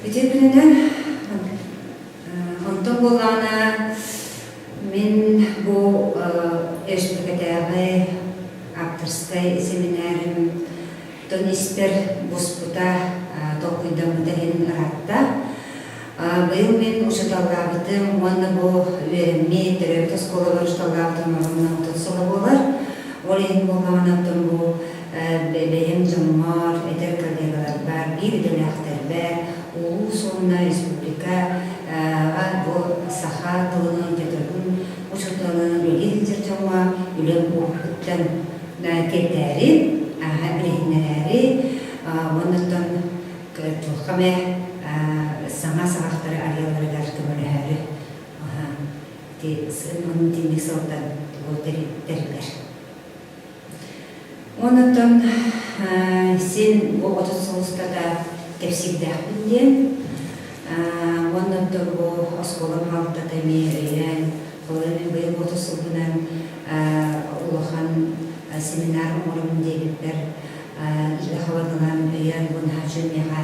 Үтүө күнүнэн онтон буоллаҕына мин бу өрөспүүбүлүкэтээҕи ааптарскай сэминээрим тон испэр буспута, толкуйдаммыта иһин ыраатта. Быйыл мин учууталлаабытым уонна бу үөрэммит, төрөөбүт оскуолабар учууталлаабытым оруобуна 30 сыла буолар. Ол иһин буоллаҕына оттон бу бэйэм дьоммор, эдэр коллегаларбар, биир идэлээхтэрбэр, улуус уонна республика бу саха тылын литературатын учууталын үлэлии сылдьар дьоҥҥо үлэм уопутуттан тиэрдээри, билиһиннэрээри уонна оттон туохха эмэ саҥа саҕахтары арыйалларыгар көмөлөһөөрү итинник сылтан бу тэриллэр. Онон син бу 30 сыл устата кэпсиирдээхпин диэн уонна оттон бу оскуолам хаалтата эмиэ өйөөн, холобура мин быйыл 30 сылбынан улахан семинар оҥоробун диэбиппэр илэ хабарҕанан өйөөн бу наһаа үчүгэй миэхэ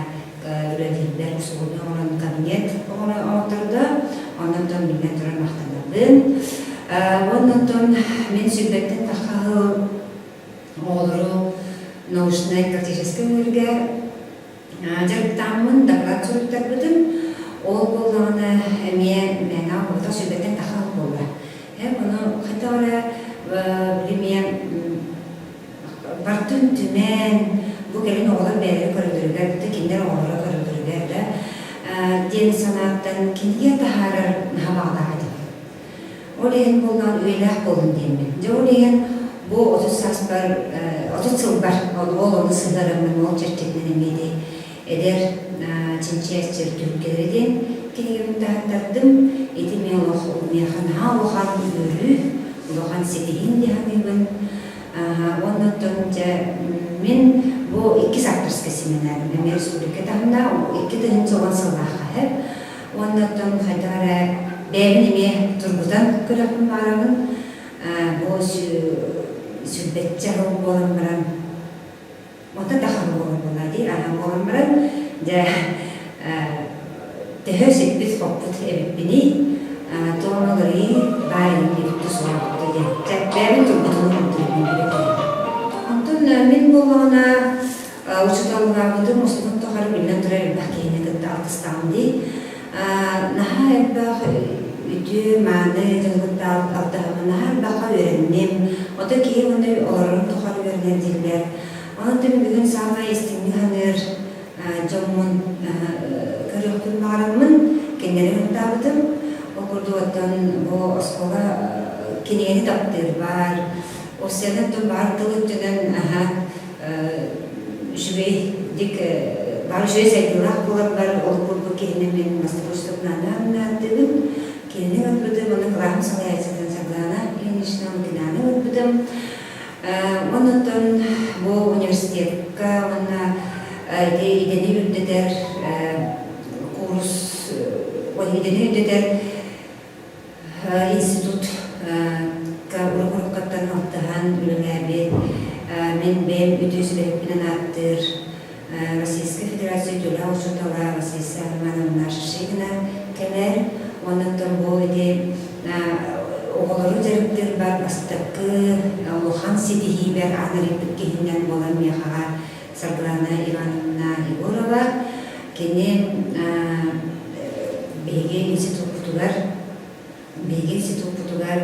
үлэлиирбэр усулуобуйа оҥорон кабинет оҥоттордо. Онон биллэн туран махтанабын. Уонна оттон мин сүүрбэттэн тахха сыл оҕолору научнай практическай үлэлэргэ дьарыктааммын доклад суруйтарбытым. Ол буоллаҕына эмиэ мээнэ буолбатах сүүрбэттэн тахха буолла. Ону хайдах эрэ били эмиэ бартын түмэн, бу кэлин оҕолор бэйэлэрэ көрөллөрүгэр, да кинилэр оҕолоро көрөллөрүгэр да диэн санааттан кинигэ таһаарар наһаа баҕалаах этим. Ол иһин буоллаҕын үйэлээх буоллун диэммин. Дьэ ол иһин бу 30 сааспар, 30 сылбар ол ону сыһыараммын ол чэрчитинэн эмиэ ити эдэр чинчийээччи түһүлгэлэрэ диэн кинигэбин таһааттардым. Ити мин олох миэхэ наһаа улахан үөрүү, улахан ситиһиим дии саныыбын. Уонна оттон дьэ мин бу иккис авторскай семинарым эмиэ республика таһымнаах 2010 сыллаахха иһэр. Уонна оттон хайдах эрэ бэйэбин эмиэ тургутан көрөхпүн баарабын. Бу сүүрбэччэ сыл буолан баран Онтон да хам буолар буолаа дии, аһаан буолан баран, дьэ, төһө сиппит-хоппут эбиппиний, тоҕо уларыйыы баар иһин диэбит суоҕа диэн. Дьэ, бэйэбин тургутунан курдук билбэт Онтон мин буоллаҕына учууталлаабытым устун тухары биллэн турар элбэх киһини кытта алтыстаҕым дии. Наһаа элбэх үтүө-мааны дьону кытта алтыһаммын наһаа элбэххэ үөрэнним. Оттон киһи уонна олорорун тухары үөрэнэр дииллэр. Онон бүгүн саамай истиҥник саныыр дьоммун көрүөхпүн баҕараммын кинилэри ыҥыртаабытым. Ол курдук оттон бу оскуола кинигэни таптыырбар, Овсяны оттон баар тыл өттүнэн аһа үчүгэйдик баар үчүгэй сайдыылаах буоларбар ол курдук киһини мин бастакы учууталынан ааттыыбын. Кинини ылбытым, уонна кылааһым салайааччытын Саргылана Ильинична Лукинаны ылбытым. Оннуттан бу университекка уонна ити идэни үрдэтэр курс идэни үрдэтэр институт уруккаттан алтыһан үлэлээбит мин бэйэм үтүө сүбэһиппинэн ааттыыр Российскай Федерация үтүөлээх учуутала Василиса Романовна Шишигина кэлэр. Онон бу ити оҕолору дьарыктыырбар бастакы улахан ситиһиибэр аан арыйбыт киһинэн буолан миэхэҕэ Саргылана Ивановна Егорова. Кини биһиги институппутугар биһиги институппутугар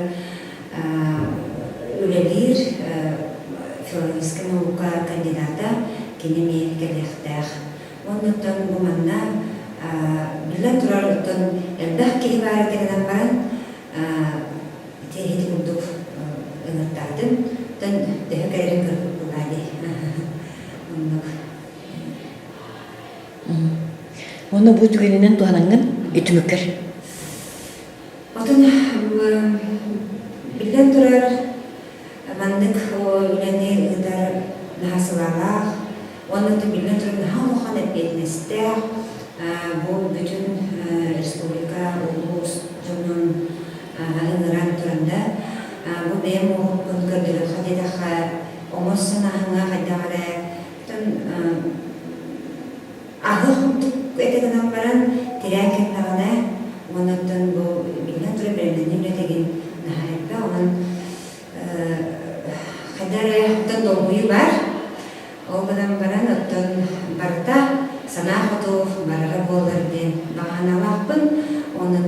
үлэлиир филологическай наука кандидата, кини эмиэ кэлиэхтээх. Оннуттан бу манна биллэн турар оттон элбэх киһи баар этэ гынан баран ити ити курдук ыҥыртаатым. Оттон төһө кэлэрин көрбүт буолаа дии. Оннук. Уонна бу түгэнинэн туһанаҥҥын түмүккэр Отон биллэн турар маннык үлэни ыытар наһаа сылаалаах уонна биллэн турар наһаа улахан эппиэтинэстээх бу бүтүн республика улуус дьонун ыҥыран туран да бу бэйэм уоһукпун көрдөрүөххэ диэтэххэ омос санааһыҥҥа хайдах эрэ аһы курдук этэ. гынан баран тирээн кэллэҕинэ уонна оттон бу биллэн турар бэлэмнэнии үлэтигин наһаа элбэх. Онон хайда эрэ оттон долгуйуу баар. Ол гынан баран оттон барыта санаа хоту барара буолар диэн баҕаналаахпын. Онон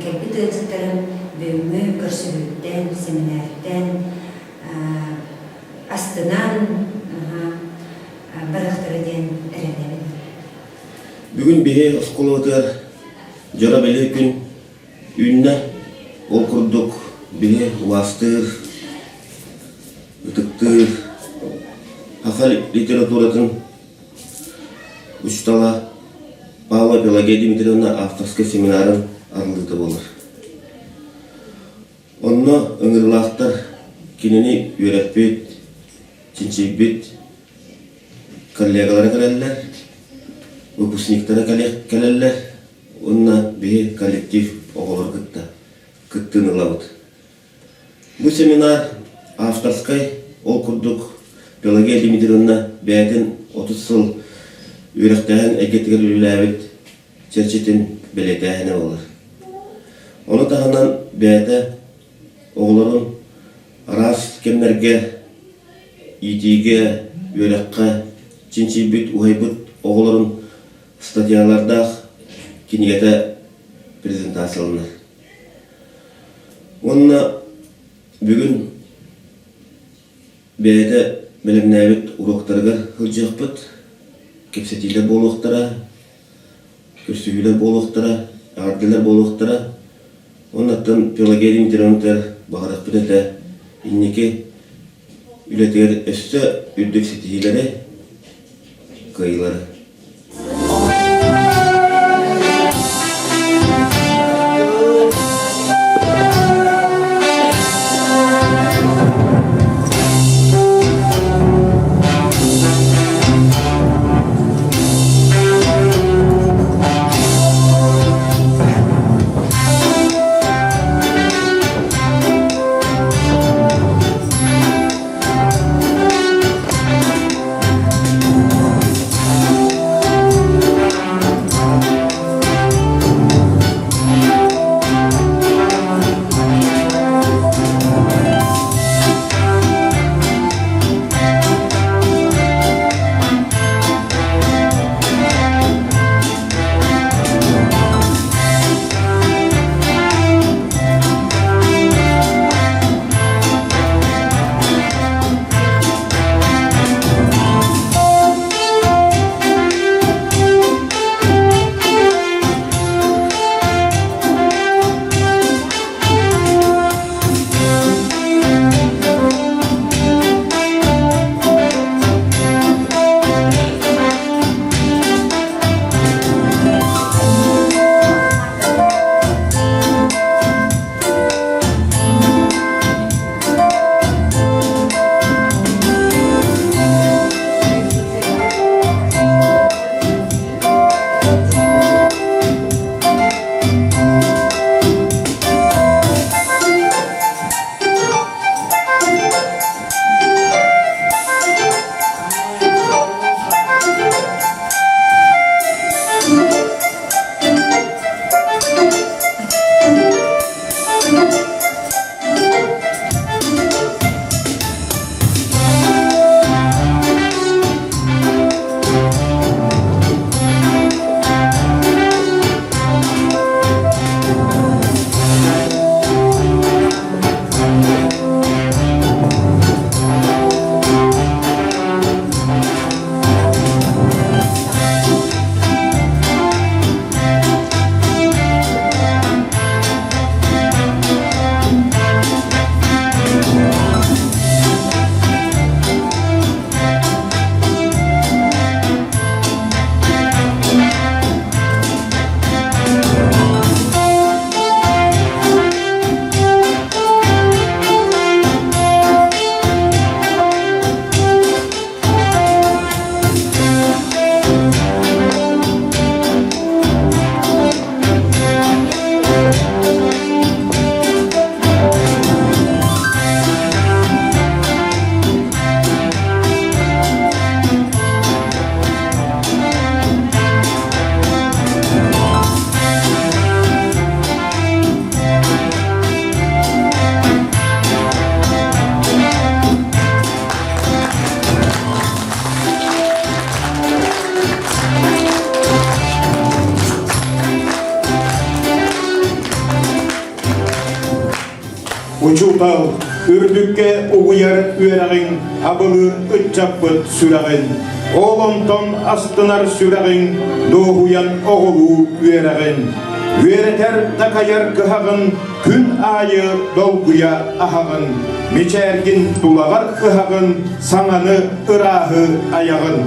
кэлбит ыалдьыттарым бүгүҥҥү көрсүһүүттэн, сэминээртэн астынан барыахтара диэн эрэнэбин. Бүгүн биһи оскуолабытыгар дьоро бэлиэ күн үүннэ. Ол курдук биһи убаастыыр, ытыктыыр саха литературатын учуутала Павлова Пелагея Дмитриевна авторскай семинарын арыллыыта буолар. Онно ыҥырыылаахтар кинини үөрэппит, чинчийбит коллегалара кэлэллэр, выпускниктара кэлэллэр уонна биһи коллектив оҕолору кытта кыттыыны ылабыт. Бу семинар авторскай, ол курдук Пелагея Дмитриевна бэйэтин 30 сыл үөрэхтээһин эйгэтигэр үлэлээбит чэрчитин бэлиэтээһинэ буолар. Ону таһынан бэйэтэ оҕолорун араас кэмнэргэ иитиигэ, үөрэххэ чинчийбит, уһайбыт оҕолорун статьялардаах кинигэтэ презентацияланар. Уонна бүгүн бэйэтэ бэлэмнээбит уруоктарыгар сылдьыахпыт, кэпсэтиилэр буолуохтара, көрсүһүүлэр буолуохтара, эҕэрдэлэр буолуохтара. Уоннаттан Пелагея Дмитриевна баҕарыахпыт этэ инники үлэтигэр өссө үрдүк ситиһиилэри, кыайыылары. Учуутал, үрдүккэ угуйар үөрэҕиҥ абылыыр ыччаппыт сүрэҕин. Ол онтон астынар сүрэҕиҥ дуоһуйан оҕолуу үөрэҕин. Үөрэтэр такайар кыһаҕын күн аайы долгуйа аһаҕын. Мичээргин тулаҕар ыһаҕын, саҥаны ырааһы айаҕын.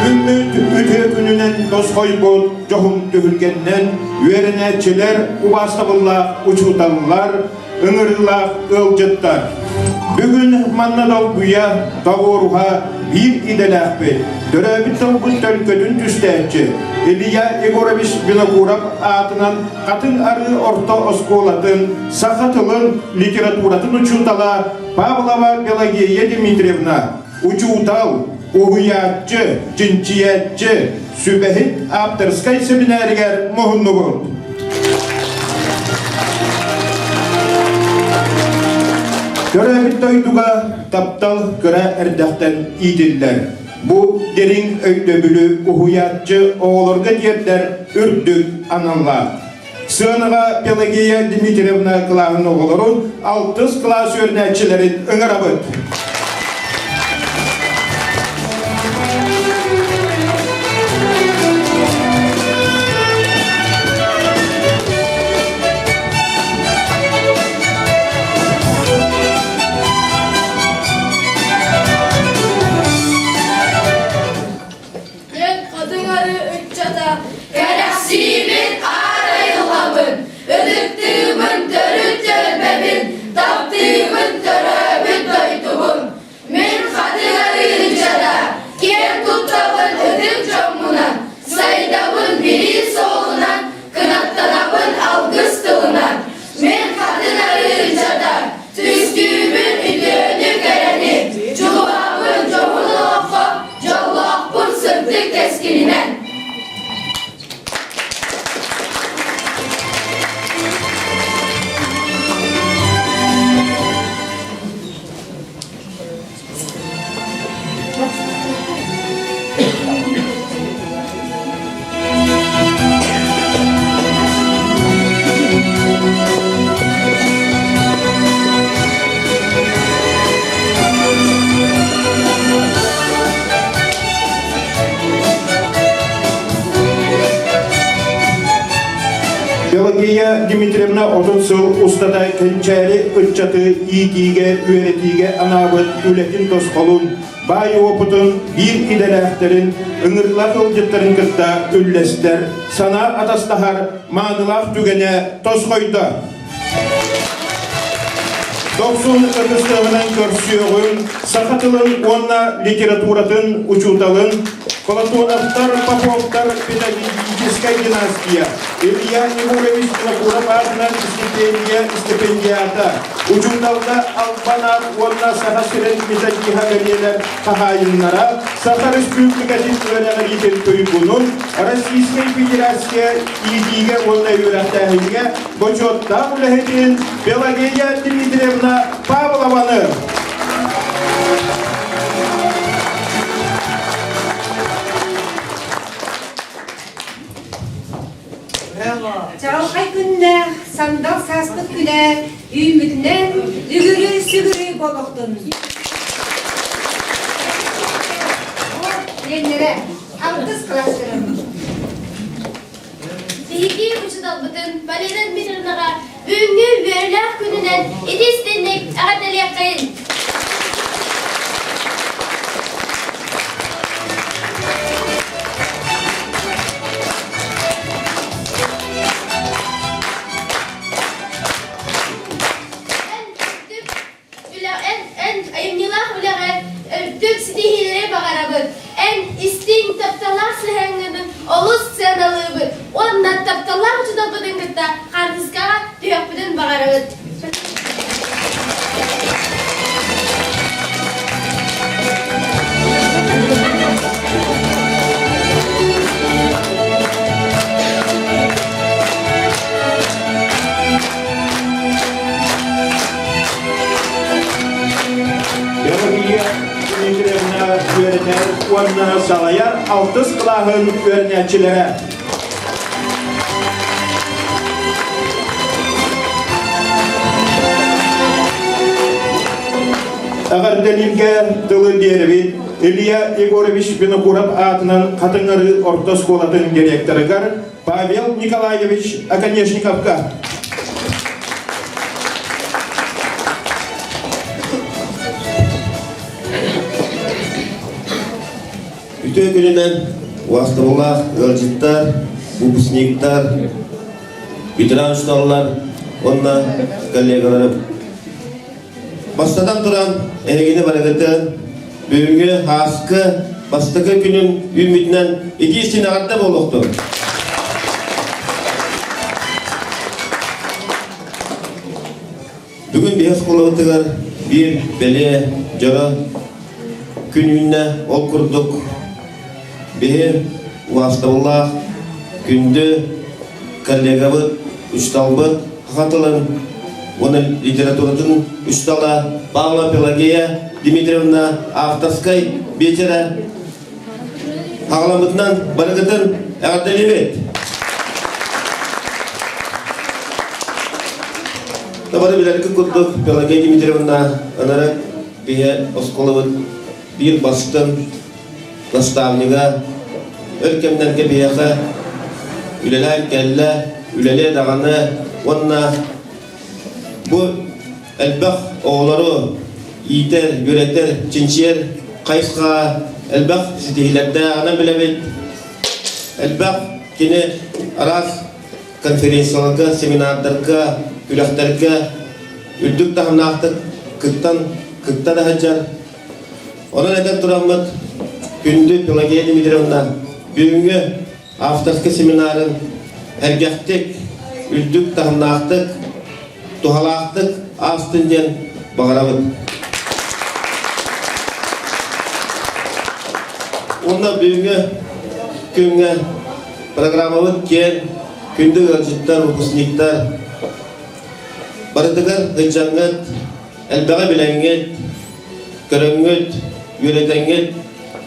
Күммүт үтүө күнүнэн тосхойбут дьоһун түһүлгэннэн үөрэнээччилэр, убаастабыллаах учууталлар, ыҥырыылаах ыалдьыттар. Бүгүн манна долгуйа, тоҕуоруһа биир идэлээхпит, төрөөбүт тылбыт төлкөтүн түстээччи Илья Егорович Винокуров аатынан Хатыҥ Арыы орто оскуолатын саха тылын, литературатын учуутала Павлова Пелагея Дмитриевна учуутал, уһуйааччы, чинчийээччи, сүбэһит ааптарскай сэминээригэр муһуннубут. Төрөөбүт дойдуга таптал кыра эрдэхтэн иитиллэр. Бу дириҥ өйдөбүлү уһуйааччы оҕолорго тиэрдэр үрдүк аналлаах. Сыанаҕа Пелагея Дмитриевна кылааһын оҕолорун алтыс кылаас үөрэнээччилэрин ыҥырабыт. Диэн хатыҥ арыы ыччата кэрэхсиибин арайыллабын, ытыктыыбын төрүт түөлбэбин, таптыыбын төрөөбүт дойдубун. Пелагея Дмитриевна 30 сыл устата кэнчээри ыччаты иитиигэ, үөрэтиигэ анаабыт үлэтин тосхолун, баай уопутун биир идэлээхтэрин, ыҥырыылаах ыалдьыттарын кытта үллэстэр, санаа атастаһар маанылаах түгэнэ тосхойдо. Дохсун ытыстыаҕынан көрсүөҕүҥ саха тылын уонна литературатын учууталын Платоновтар, Поповтар педагогическай династия, Илья Егорович Винокуров аатынан стипендия стипендиата, учууталга албан аат уонна Саха сирин методиһа бэлиэлэр хаһаайыннара, Саха Республикатын үөрэҕириитин туйгунун, Российскай Федерация иитиигэ уонна үөрэхтээһиҥҥэ бочуоттаах үлэһитин Пелагея Дмитриевна Павлованы. Чаҕылхай күннээх, сандал сааспыт күнэ үүммүтүнэн үгүрү-сүгүрү буолуохтун. Диэннэрэ алтыс класстарын. Биһиги учууталбытын Полина Дмитриевнаҕа бүгүҥҥү үөрүүлээх күнүнэн ити истинник эҕэрдэлиэххэйин! Эн, эн айымньылаах үлэҕэр үрдүк ситиһиилэри баҕарабыт. Эн истиҥ, тапталлаах сыһыаҥҥытын олус сыаналыыбыт уонна тапталлаах учууталбытын кытта хаартыскаҕа түһүөхпүтүн баҕарабыт. Пелагея Дмитриевна үөрэнэр уонна салайар алтыс кылааһын үөрэнээччилэрэ. Эҕэрдэлииргэ тылы биэрэбит Илья Егорович Винокуров аатынан Хатыҥ-Арыы орто оскуолатын директорыгар Павел Николаевич Оконешниковка. Үтүө күнүнэн убастабыллаах ыалдьыттар, выпускниктар, ветеран учууталлар уонна коллегаларым. Бастатан туран, эһигини барыгытын бүгүҥҥү ааскы бастакы күнүн үүммүтүнэн итии истиҥ эҕэрдэ буолуохтун! Бүгүн биһи оскуолабытыгар биир бэлиэ дьоро күн үүннэ. Ол курдук биһи убаастабыллаах күндү коллегабыт, учууталбыт саха тылын уонна литературатын учуутала Павлова Пелагея Дмитриевна авторскай биэчэрэ хаҕаламмытынан барыгытын эҕэрдэлиибит! Табары билэргит курдук Пелагея Дмитриевна ынырык биһи оскуолабыт биир бастыҥ наставнига өр кэмнэргэ биһиэхэ үлэлээн кэллэ, үлэлиэ даҕаны уонна бу элбэх оҕолору иитэр, үөрэтэр, чинчийэр хайысха элбэх ситиһиилэрдээҕинэн билэбит. Элбэх кини араас конференцияларга, семинардарга, күрэхтэргэ үрдүк таһымнаахтык кыттан кытта да сылдьар. Онон этэн тураммыт, күндү Пелагея Дмитриевна, бүгүҥҥү авторскай семинарын эргэхтик, үрдүк таһымнаахтык, туһалаахтык аастын диэн баҕарабыт. Уонна бүгүҥҥү күҥҥэ программабыт киэҥ, күндү ыалдьыттар, выпускниктар барытыгар сылдьаҥҥыт, элбэҕи билэҥҥит, көрөҥҥүт, үөрэтэҥҥит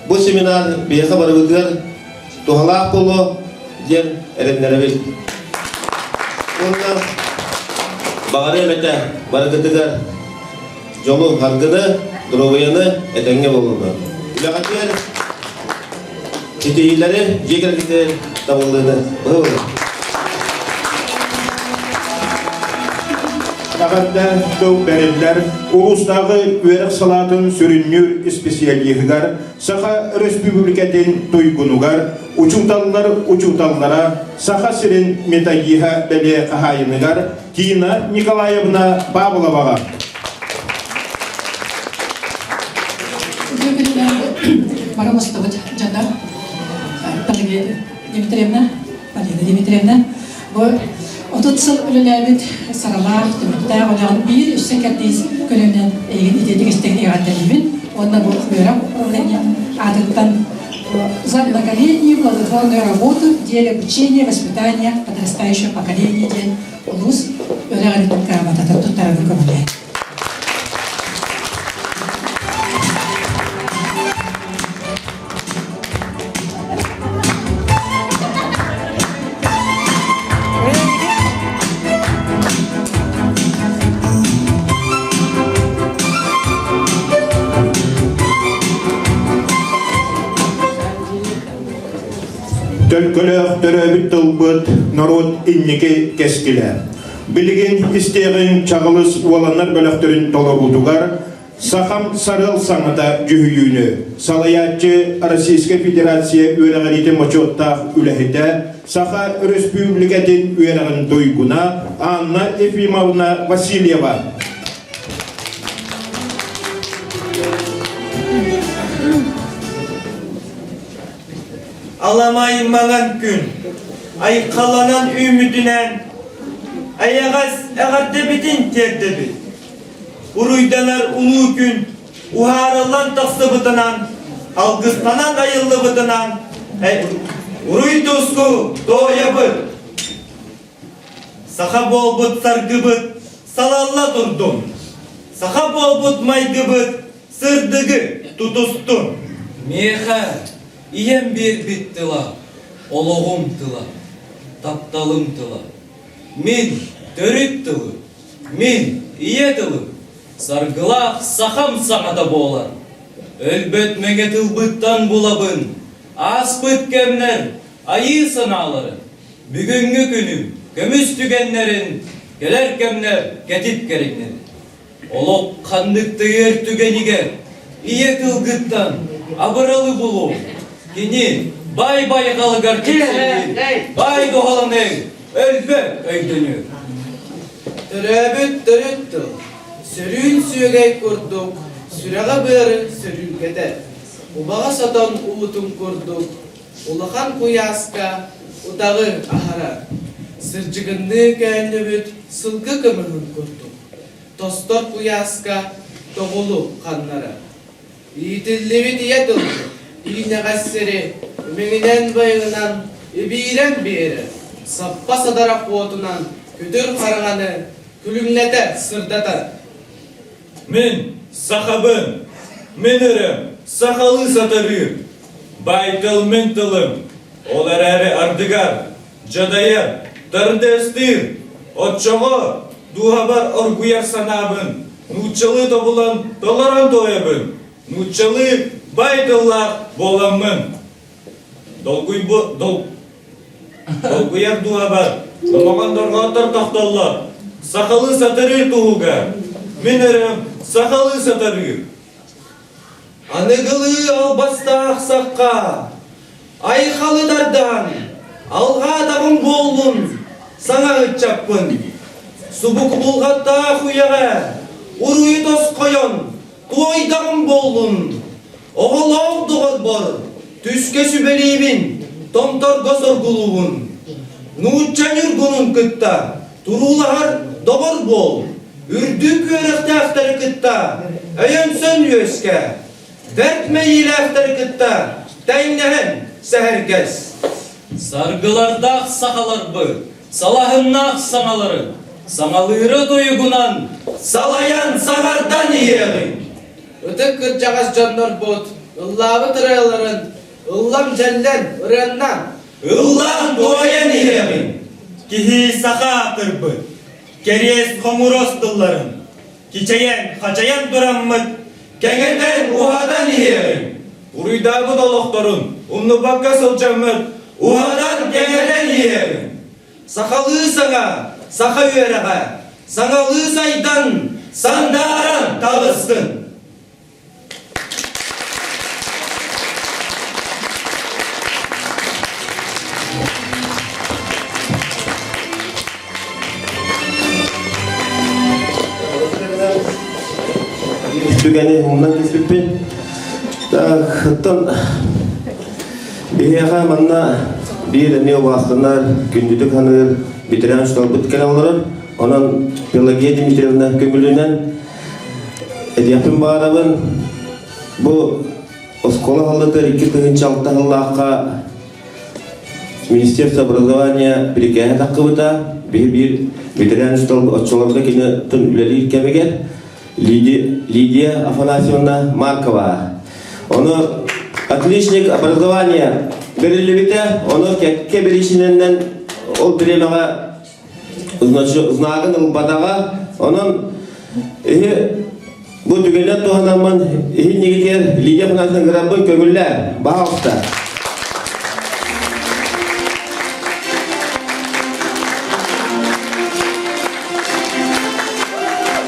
бу семинар биһиэхэ барыбытыгар туһалаах буолуо диэн эрэннэрэбит. Уонна баҕарыам этэ барыгытыгар дьолу, харгыны, доруобуйаны этэҥҥэ буолуону. Үлэҕитигэр ситиһиилэри, дьиэ кэргэнигэр табыллыыны. Быһа. эҕэрдэ тыл бэриллэр улуустааҕы үөрэх салаатын сүрүннүүр исписэлииһигэр Саха Өрөспүүбүлүкэтин туйгунугар учууталлар учууталлара Саха сирин методиһа бэлиэ хаһаайыныгар Тина Николаевна Павловаҕа. Бары мустубут дьоннор Пелагея Дмитриевна, Полина Дмитриевна бу 30 сыл үлэлээбит саралаах, түмүктээх үлэҕин биир үссэ кэрдиис көлөнөн эйигин итиитик истиҥ эҕэрдэлиибин уонна бу үөрэх управление аатыттан за многолетнюю плодотворную работу в деле обучения, воспитания подрастающего поколения диэн улуус үөрэҕириттэн грамотатын туттарарга көҥүлээн. Төлкөлөөх төрөөбүт тылбыт норуот инники кэскилэ. Билигин истиэҕиҥ чаҕылыс уоланнар бөлөхтөрүн толоруутугар Сахам сарыал саҥата дьүһүйүүнү салайааччы Российскай Федерация үөрэҕириитин бочуоттаах үлэһитэ, Саха Өрөспүүбүлүкэтин үөрэҕин туйгуна Анна Ефимовна Васильева. Аламай маҥан күн айхалланан үүммүтүнэн эйэҕэс эҕэрдэбитин тиэрдэбит. Уруйданар улуу күн уһаарыллан тахсыбытынан, алгыстанан айыллыбытынан уруй туску туойабыт. Саха буолбут саргыбыт салалла турдун. Саха буолбут майгыбыт сырдыгы тутустун. Миэхэ ийэм биэрбит тыла, олоҕум тыла, тапталым тыла. Мин төрүт тылым, мин ийэ тылым, саргылаах сахам саҥата буолар. Өлбөт мэҥэ тылбыттан булабын, ааспыт кэмнэр айыы санааларын, бүгүҥҥү күнүм көмүс түгэннэрин, кэлэр кэмнэр кэтит кэриҥнэрин. Олох ханнык тыйар түгэнигэр ийэ тылгыттан абыралы булуҥ. Кини бай байҕалыгар киксэҥҥин, бай дуһаланыҥ, өлбөт өйдөнү. Төрөөбүт төрүт тыл, сөрүүн сүөгэй курдук, сүрэҕи-быары сөрүүкэтэр, убаҕас отон уутун курдук, улахан куйааска утаҕы аһарар, сырдьыгынныы көөнньүбүт сылгы көмүһүн курдук, тостор куйааска тоҕулу ханнарар. Иитиллибит ийэ тыл иинэҕэс сири имиҥинэн-байыҥынан ибиирэн биэрэр, саппа садарах уотунан күтүр хараҥаны күлүмнэтэ сырдатар. Мин сахабын, мин өрөм, сахалыы сатарыыр. Баай тыл мин тылым, ол эрээри ардыгар дьадайар, тардыастыыр. Оччоҕо дууһабар оргуйар санаабын нууччалыы тобулан толорон туойабын, нууччалыы баай тыллаах буоламмын. Долгуйбу, дол, долгуйар дууһабар номоҕон дорҕооттор тохтоллор. Сахалыы сатарыыр туһугар мин өрөм сахалыы сатарыыр. Аныгылыы албастаах сахха айхалы тардан, алҕаатаҕым буоллун саҥа ыччаппын. Субу кубулҕаттаах үйэҕэ уруйу тосхойон туойдаҕым буоллун. Оҕолоох доҕорбор түскэ сүбэлиибин, томторго соргулуубун. Нуучча ньургунун кытта туруулаһар доҕор буол. Үрдүк үөрэхтээхтэри кытта өйөнсөн үөскэ, бэрт мэйиилээхтэри кытта тэҥнэһэн сэһэргэс. Саргылардаах сахаларбыт, салаһыннаах саҥаларын, саҥалыыра тойугунан салайан саҥардан иһиэҕиҥ. Ытык кырдьаҕас дьоннорбут ыллаабыт ырыаларын ыллам дьэллэн ырыаннан ыллаан туойан иһиэҕиҥ. Киһи саха аатырбыт, кэриэс хомурос тылларын, кичэйэн, хачайан тураммыт, кэҥэтэн, уһатан иһиэҕиҥ. Уруйдаабыт олохторун умнубакка сылдьаммыт, уһатан, кэҥэтэн иһиэҕиҥ. Сахалыы саҥа, саха үөрэҕэ. Саҥалыы сайдан, сандааран таҕыстын! Түгэни умнан түспүппүн. Так, оттон биһиэхэ манна биир эмиэ убаастанар, күндүтүк саныыр ветеран учууталбыт кэлэн олорор. Онон Пелагея Дмитриевна көҥүлүнэн этиэхпин баҕарабын. Бу оскуола аһыллытыгар 2006 сыллаахха Министерство образования бирикээһэ таххыбыта. Биһи биир ветеран учуутал оччолорго кини тын үлэлиир кэмигэр Лидия Афанасьевна Маркова. Ону отличник образования бэриллибитэ, ону кэккэ биричиинэнэн ол бириэмэҕэ знагын ылбатаҕа. Онон иһи бу түгэнэн туһанаммын иһин нигитигэр Лидия Афанасьевна ыҥырарбын көҥүллээ, баһаалыста.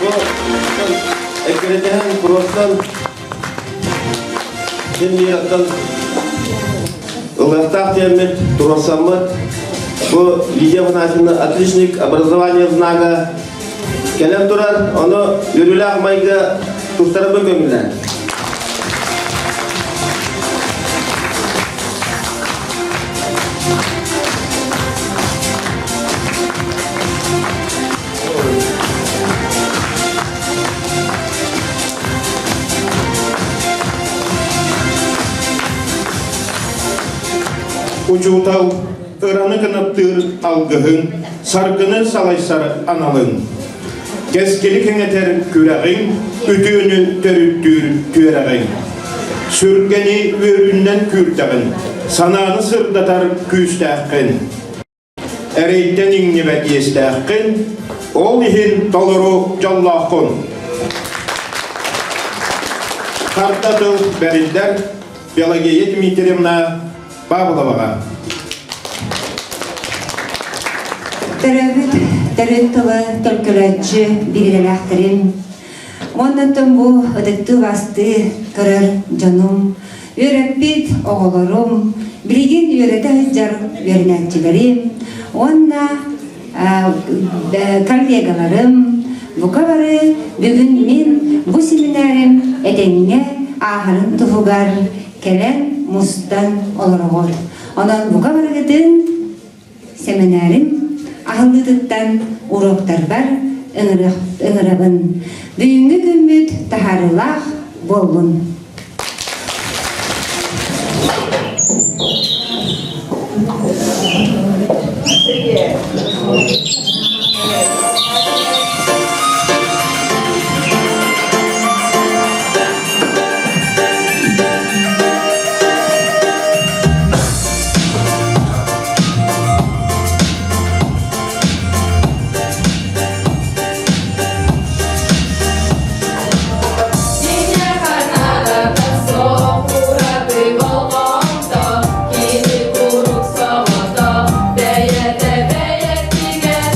Бу эккирэтэһэн, туруорсан син биир оттон ылыахтаах диэммит, туруорсаммыт бу Лидия Афанасьевна отличник образования знага кэлэн турар, ону үөрүүлээх майга туттарабын көҥүллээн. Учуутал ыраны кынаттыыр алгыһыҥ, саргыны салайсар аналыҥ. Кэскили кэҥэтэр күрэҕиҥ, үтүөнү төрүттүүр түөрэҕиҥ. Сүргэни үөрүүннэн күүрдэҕин, санааны сырдатар күүстээххин. Эрэйтэн иҥнибэт иэстээххин, ол иһин толору дьоллооххун. Харда тыл бэриллэр Пелагея Дмитриевна Павловаҕа. Төрөөбүт төрүт тылы төлкөлөөччү биирэлээхтэрин уонна бу ытыктыы-убаастыы көрөр дьонум, үөрэппит оҕолорум, билигин үөрэтэ сылдьар үөрэнээччилэрим уонна коллегаларым бука бары бүгүн мин бу семинарым этэҥҥэ ааһарын туһугар кэлэн мустан олороҕут. Онон бука барыгытын сэминээрим аһыллыытыттан уруоктарбар ыҥырабын. Бүгүҥҥү күммүт таһаарыылаах буоллун! Кини куруук соҕото, бэйэтэ бэйэтигэр.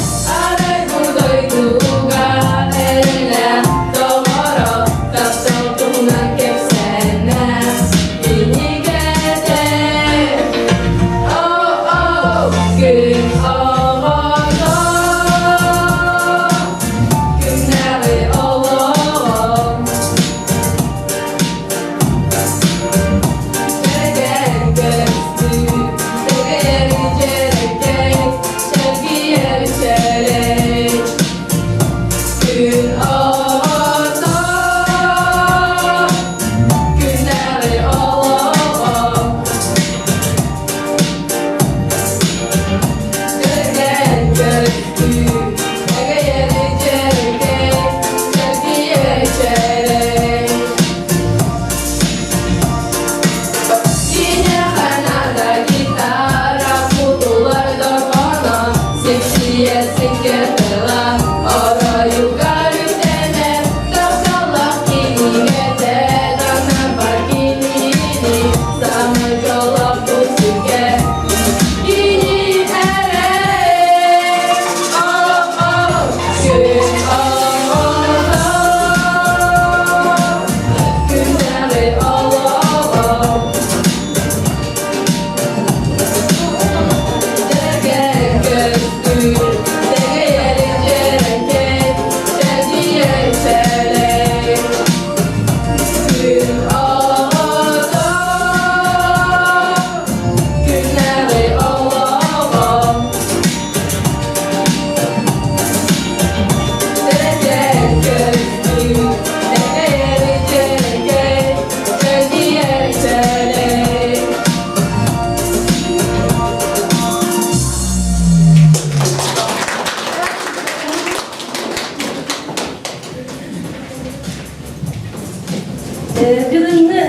Бүгүҥҥү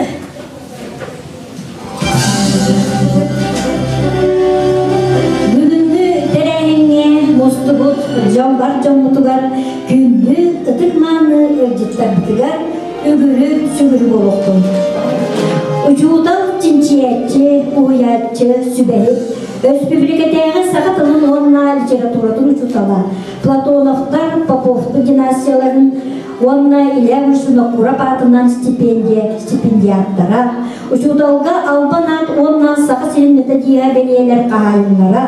Бүгүҥҥү тэрээһиҥҥэ мустубут дьон бар дьоммутугар күндү ытык-мааны ыалдьыттарбытыгар үгүрү сүгүрү буолуохтун. Учуутал, чинчийээччи, уһуйааччы, сүбэһит, өрөспүүбүлүкэтээҕи саха тылын уонна литературатын учуутала Платоновтар, Поповтар династияларын уонна Илья Вышинокуров аатынан стипендия стипендиаттара, учууталга Албан аат уонна Саха сирин методиһа бэлиэлэр хаһаайыннара,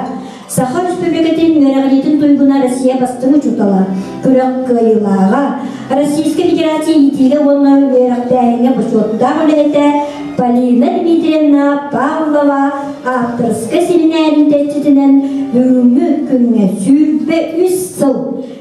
Саха Республикатын үөрэҕириитин туйгуна Россия бастыҥ учуутала, күрэх кыайыылааҕа, Российскай Федерация иитиигэ уонна үөрэхтээһиҥҥэ бочуоттаах үлэһитэ Полина Дмитриевна Павлова ааптарыскай сэминээрин тэччитинэн бүгүҥҥү күҥҥэ 23 сыл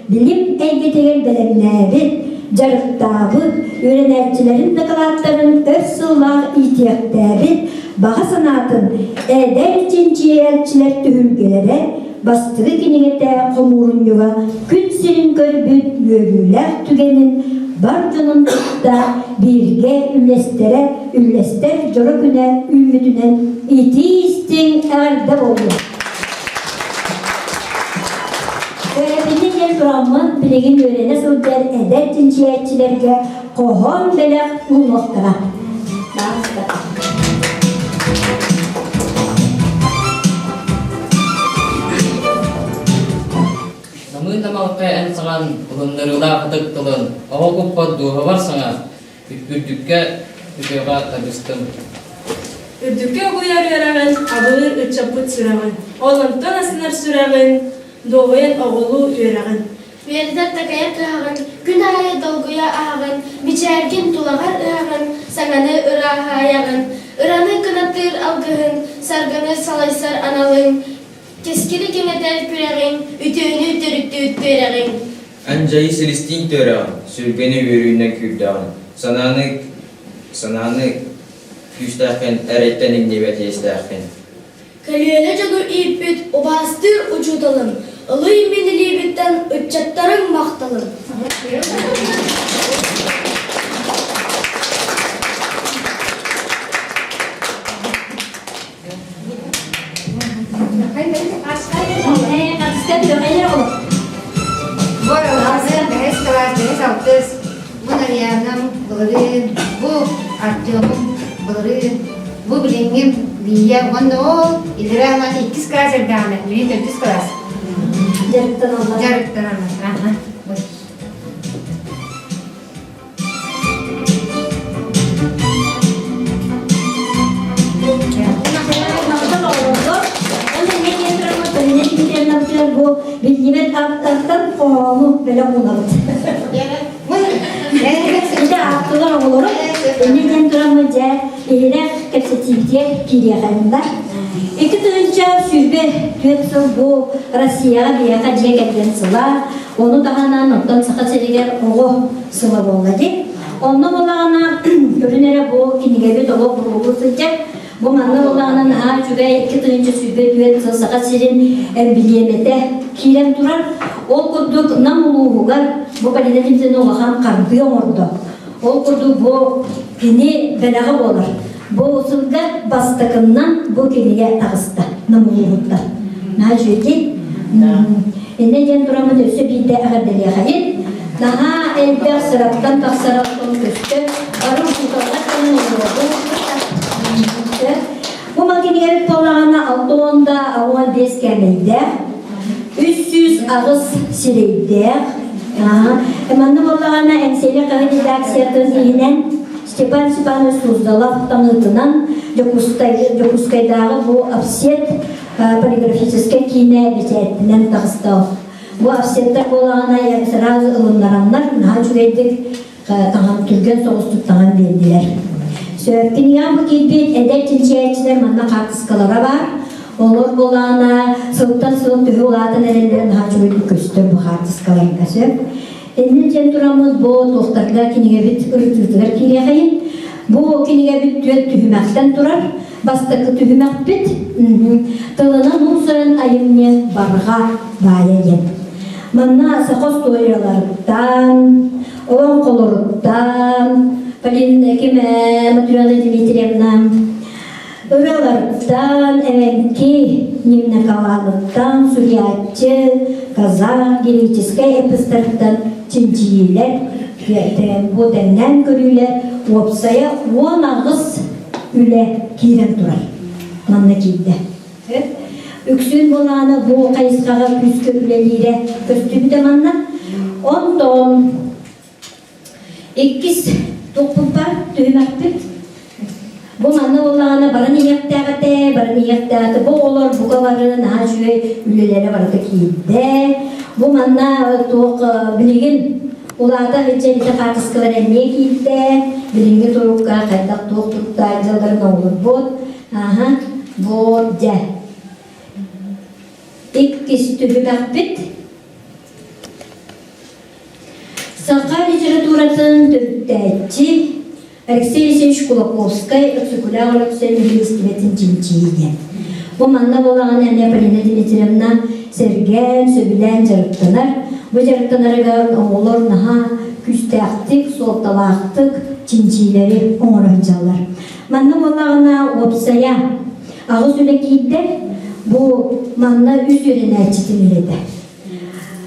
билим эйгэтигэр бэлэмнээбит, дьарыктаабыт, үөрэнээччилэрин дакылааттарын өр сыллаах иитиэхтээбит баҕа санаатын эдэр чинчийээччилэр түһүлгэлэрэ бастакы кинигэтэ хомуурунньуга күн сирин көрбүт үөрүүлээх түгэнин бар дьонун кытта бииргэ үллэстэрэ үллэстэр дьоро күнэ үүммүтүнэн итии-истиҥ эҕэрдэ буолла. Бэйэбитин диэн тураммын билигин үөрэнэ сылдьар эдэр чинчийээччилэргэ хоһоон бэлэх уунуохтара. Намыын тамалыкка эн саҥан ылыннарыылаах ытык тылын, оҕо куппат дууһабар саҥа, үрдүккэ үтүөҕэ тардыстым. Үрдүккэ угуйар үөрэҕин, абылыыр ыччаппыт сүрэҕин, ол онтон астынар сүрэҕин, дуоһуйан оҕолуу үөрэҕин. Үөрэтэр такайар кыһаҕын, күн аайы долгуйа аһаҕын, мичээргин тулаҕар ыһаҕын, саҥаны ырааһаайаҕын, ыраны кынаттыыр алгыһын, саргыны салайсар аналыҥ, кэскили кэҥэтэр күрэҕиҥ, үтүөнү төрүттүүр түөрэҕиҥ. Эн дьайыы силистиин түөрэҕин, сүргэни үөрүүнэн күүрдэҕин, санааны санааны күүстээххин, эрэйтэн иҥнибэт иэстээххин. Көлүөнэ дьону ииппит убаастыыр учууталым, ылый мин илиибиттэн ыччаттарыҥ махталын. Бу Нарьяным былырыын, бу Артемум былырыын, бу билиҥҥим Лия уонна ол илэрээ ылан иккис класс эрдэҕинэ, билигин төрдүс класс. Дьарыктаналлар. Дьарыктаналлар. Аха. Бу биллибэт ааттартан хоһоону бэлэх уунабыт. Ити ааттылар оҕолору инньэ диэн тураммын дьэ иһирэх кэпсэтиибитигэр киириэхэйиннэ. 2024 сыл бу Россияҕа биһиэхэ дьиэ кэргэн сыла, ону таһынан оттон Саха сиригэр оҕо сыла буолла дии. Онно буоллаҕына көрүн эрэ бу кинигэбит олох буруолуу сылдьар. Бу манна буоллаҕына наһаа үчүгэй 2024 сыл Саха сирин эмбилиэмэтэ киирэн турар. Ол курдук Нам улууһугар бу Полина Дмитриевна улахан хардыы оҥордо. Ол курдук бу кини бэлэҕэ буолар. Бу сылга бастакыннан бу кинигэ таҕыста Нам улууһуттан. Наһаа үчүгэй. Иннэ диэн тураммыт өссө биирдэ эҕэрдэлиэхэйин. Наһаа элбэх сыраттан тахсар оттон көстө. Бары учууталлар кэлэн олоробут. Бу макинигэр буоллаҕына 60 да 65 кээмэйдээх, 308 сирэйдээх. Манна буоллаҕына Эҥсиэли хаһыат редакциятын иһинэн Степан Степанович Суздалов таҥыытынан Дьокуускайдааҕы бу офсет полиграфическай киинэ бэчээттэнэн таҕыста. Бу офсеттар буолаҕына сразу ылыннараннар наһаа үчүгэйдик таҥан түргэн соҕустук таҥан биэрдилэр. Сөп кинигэҕэ бу киирбит эдэр чинчийээччилэр манна хаартыскалара баар. Олор буолаана сылтан сыл төһө улаатан эрэллэрин наһаа үчүгэйдик көстөр бу хаартыскаларга сөп. Иннин диэн тураммыт бу туохтарга кинигэбит ырытыытыгар киириэхэйин. Бу кинигэбит түөрт түһүмэхтэн турар. Бастакы түһүмэхпит тылынан уус-уран айымньы барҕа баайа диэн. Манна саха остуоруйаларыттан, олоҥхолоруттан, Полина ким Матрена Дмитриевна ырыалартан, эбэҥки нимнакаланыттан суруйааччы, казах греческэй эпостарыттан чинчийиилэр, бу тэҥнээн көрүүлэр уопсайа 18 үлэ киирэн турар. Манна киирдэ. Үксүн буолааны бу хайысхаҕа күүскэ үлэлиирэ көстүбүтэ манна. Онтон Иккис туппуппар түһүмэхпит. Бу манна буоллаҕына баран иһиэхтээх этэ, баран иһиэхтээх этэ. Бу оҕолор бука бары наһаа үчүгэй үлэлэрэ барыта киирдэ. Бу манна туох билигин улаата сылдьан ити хаартыскалар эмиэ киирдэ. Билиҥҥи турукка хайдах туох туруктаах дьалларын оҥорбут. Аха, вот дьэ. Иккис түһүмэхпит. Саха литературатын төрүттээччи Алексей Алексеевич Кулаковскай Өксөкүлээх Өлөксөй нэһилиэстибэтин чинчийиитэ. Бу манна буолаҕына эмиэ Полина Дмитриевна сэргээн, сөбүлээн дьарыктанар. Бу дьарыктанарыгар оҕолор наһаа күүстээхтик, суолталаахтык чинчиилэри оҥоро сылдьаллар. Манна буоллаҕына уопсайа аҕыс үлэ киирдэ. Бу манна үс үөрэнээччитин үлэтэ.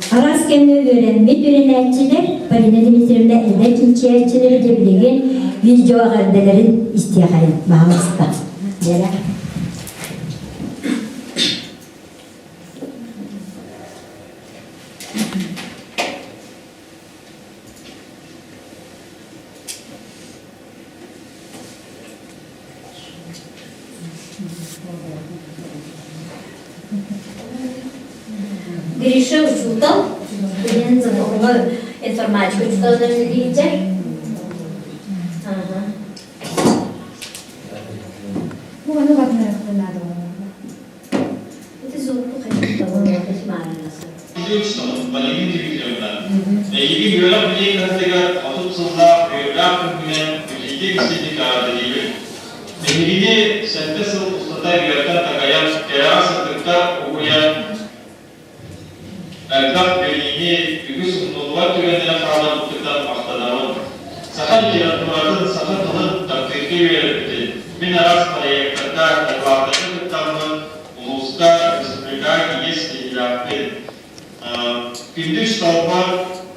Араас кэмҥэ үөрэммит үөрэнээччилэр Полина Дмитриевна эдэр чинчийээччилэри дьэ билигин видео эҕэрдэлэрин истиэхэйин баһаалыста. Вера. Гриша учуутал, билин оҕолор информатика учууталынан үлэлииллэр. Ага. Ну, ону барытын наада буолла. Ити звуку хочу того, Полина Дмитриевна, эйиги үөрэх билии кыһатыгар 30 сыллаах үөрүүлээх күҥҥүнэн итиитик истинник эҕэрдэлиибин. Биһигини сэттэ сыл устата үөрэтэн такайан, кэрэҕэ сырдыкка угуйан, элбэх билиини үгүс умнуллубат түгэннэри хаалларбыккыттан махтанабын. Саха литературатын, саха тылын таптыырга үөрэппитин, мин араас проектарга, дакылааттарга кыттаммын, улууска, республикаҕа тиийэ ситиһиилээхпин. Күндү учууталбар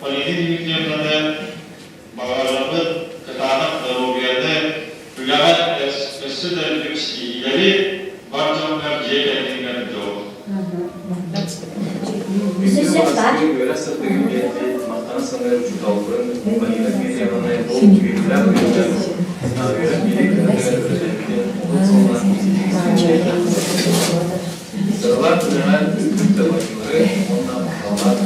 Полина Дмитриевнаны баҕарабыт кытаанах доруобуйаны, үлэҕэ өссө да үрдүк ситиһиилэри, бар дьоҥҥор, дьиэ кэргэҥҥэр дьол. Үөрэх сырдыгын биэрбит, махтана саныыр учууталбын Полина Дмитриевнаны бұл үөрүүлээх күнүгэр үөрэх биэрии кыһатыгар үлэлээбитин отут сылынан Сыралаах үлэҕэ үрдүк дабайыылары уонна махталлаах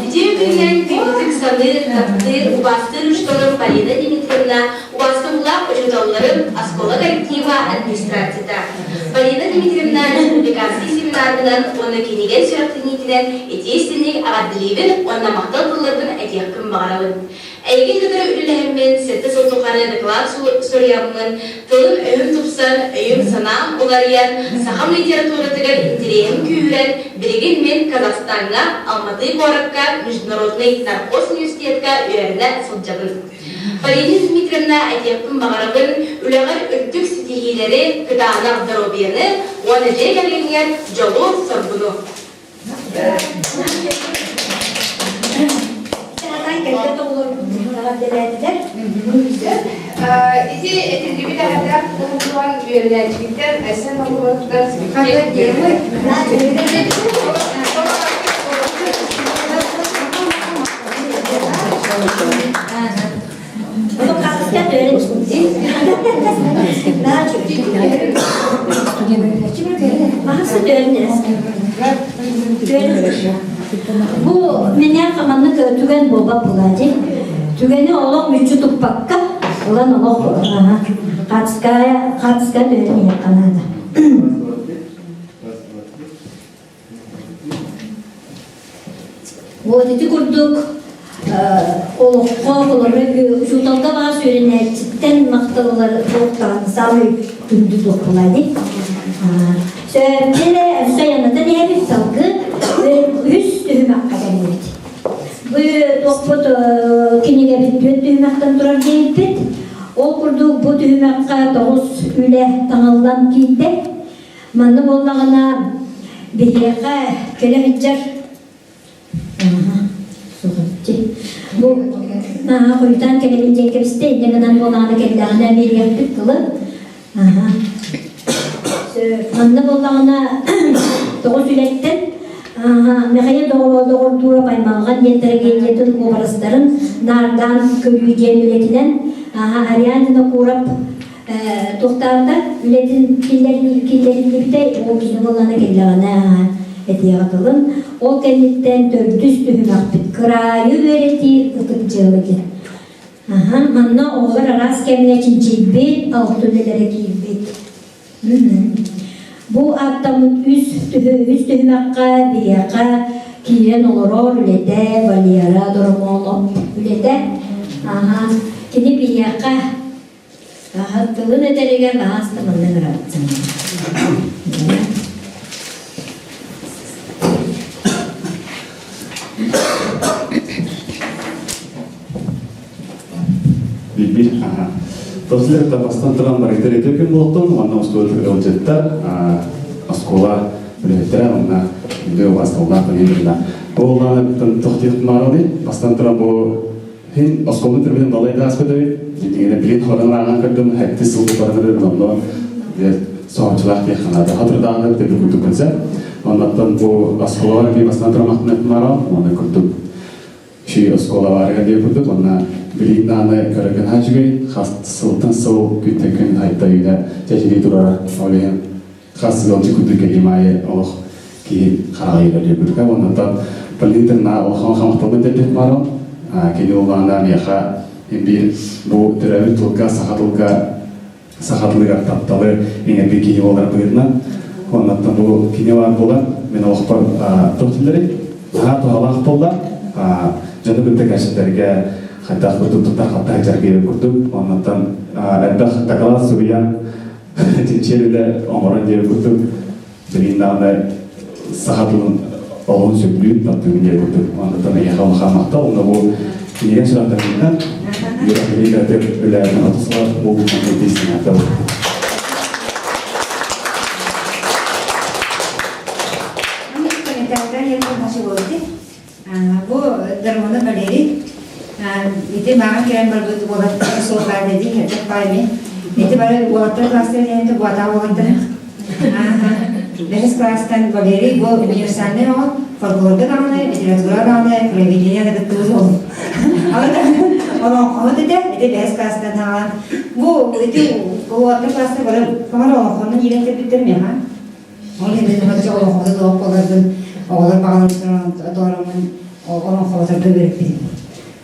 Үтүө күнүнэн күндүтүк саныыр, таптыыр, убаастыыр учууталым Полина Дмитриевна, убаастабыллаах учууталларым, оскуола коллектива, администрацията. Полина Дмитриевна республиканский семинарынан уонна кинигэ сүрэхтэниитинэн итии-истиҥник эҕэрдэлиибин уонна махтал тылларбын этиэхпин баҕарабын. Эйигин кытары үлэлэһэммин, сэттэ сыл тухары доклад суруйаммын, тылым-өһүм тупсан, өйүм-санаам уларыйан, сахам литературатыгар интэриэһим күүһүрэн, билигин мин Казахстаҥҥа Алматы куоракка Международный наркоз университетка үөрэнэ сылдьабын. Полина Дмитриевна этиэхпин баҕарабын, үлэҕэр үрдүк ситиһиилэри, кытаанах доруобуйаны уонна дьиэ кэргэҥҥэр дьолу-соргуну! Ити этиллибит эҕэрдэ туһунан үөрэнээччигиттэн Айсен Ноговоттан Бу меня маннык түгэн буолбат буолаачы. Түгэни олох мүччү туппакка, ылан олох хатская хатска түһэн иһиэххэ наада. Вот ити курдук олоххо холобура учууталга баас үөрэнээччиттэн махталлар туохтаан саамай күндү туох буолаа дии. Сөптеле өссө янатан иһэбит салгы үс түһүмэххэ кэллибит. Бу туох Туохпут кинигэбит түөрт түһүмэхтэн турар диэбиппит. Ол курдук бу түһүмэххэ тоҕус үлэ таҥыллан киирдэ. Манна буоллаҕына биһиэхэ кэлэ сылдьар Бу хойутаан кэлэбин диэн кэбистэ, инньэ гынан буолаҕына кэллэҕинэ биэриэхпит тылы. Манна буоллаҕына тоҕус үлэттэн Михаил Доҕордуурап аймалҕан диэн трагедиятын уобарастарын наардаан көрүү диэн үлэтинэн Ариан Винокуров туохтаабыта үлэтин киллэриллибитэ ол кини буоллаҕына кэллэҕинэ этиэҕэ тылын ол кэнниттэн төрдүс түһүмэхпит кыраайы үөрэтии ытык дьыала диэн Аха, манна оҕолор араас кэмҥэ чинчийбит, алты үлэлэрэ киирбит. Бу ааттаммыт үс үс түһүмэххэ биһиэхэ киирэн олорор үлэтэ Валера Доромолов үлэтэ. Аха, кини биһиэхэ тылын этэригэр наһаа манна ыҥырабыт Билбит. Тослер бастан туран барыктар ити күн буолтун, онно устуот ылдьыттар, оскуола үлэһиттэрэ, онно үндө убасталлаах билин Ол тохтиэх маараны, бастан туран бу хин оскуоланы түрбүтүн балай да аспыт эбит. Дигене билин хорон ааҕан көрдүм, хэтти сыл баран онно соһуччулаах диэх ханаада. Хатырдааны төбү курдук күнсэ. Оннаттан бу оскуолалар би бастан туран махтанат мааран, онно курдук Ши оскуола баарыгар диэн курдук, уонна билигин даҕаны көрөргө наһаа үчүгэй, хас сылтан сыл күнтэн күн хайта үүнэ чэчирии турара. Ол иһин хас ыалдьыт курдук кэлиим аайы олох киһи хараҕа иирэр диэн курдук. Уонна Полина улахан хамахталбын тэлбит баарым. Кини улаана миэхэ биир бу төрөөбүт тылга, саха тылга саха тылыгар тапталы иҥэрбит киһи буолар быһыытынан. Оннуттан бу кини баар буолан, мин олохпор туох дииллэрий? Наһаа туһалаах буолла. Дьону кытта кэпсэтэргэ хайдах курдук туттар хатта сылдьарга курдук. Оннуттан элбэх дакылаат суруйан, чинчийэр үлэ оҥорон диэн курдук. Билигин даҕаны саха тылын олоһун сөбүлүүр, таптыыбын диэн курдук. Оннуттан эйиэхэ улахан махтал. Онно бу кинигэ сүрэхтэниитинэн үөрэх билиитэ үлээтин отусла буолбутунан кэлбииссиҥ Бу Дармона Валерий ити мааҕын кэлэн барбыт уолаттар суох баар дии хэтэх баайми. Ити бары уолаттар класстар диэнте буатаа уолаттар. Бэһис класстан Валерий бу универсальный оҕо фольклорга даҕаны, литература даҕаны, проведение да кыттыбыт ол. Олоҥхоһут этэ, ити бэһис класстан хаалан. Бу ити уолаттар класстар бары комар олоҥхону иирэн кэлбиттэр миэхэ. Ол иһин мин олоҥхону туох буоларбын оҕолор баҕаларыттан толороммун олоҥхолоторго үөрэппитим.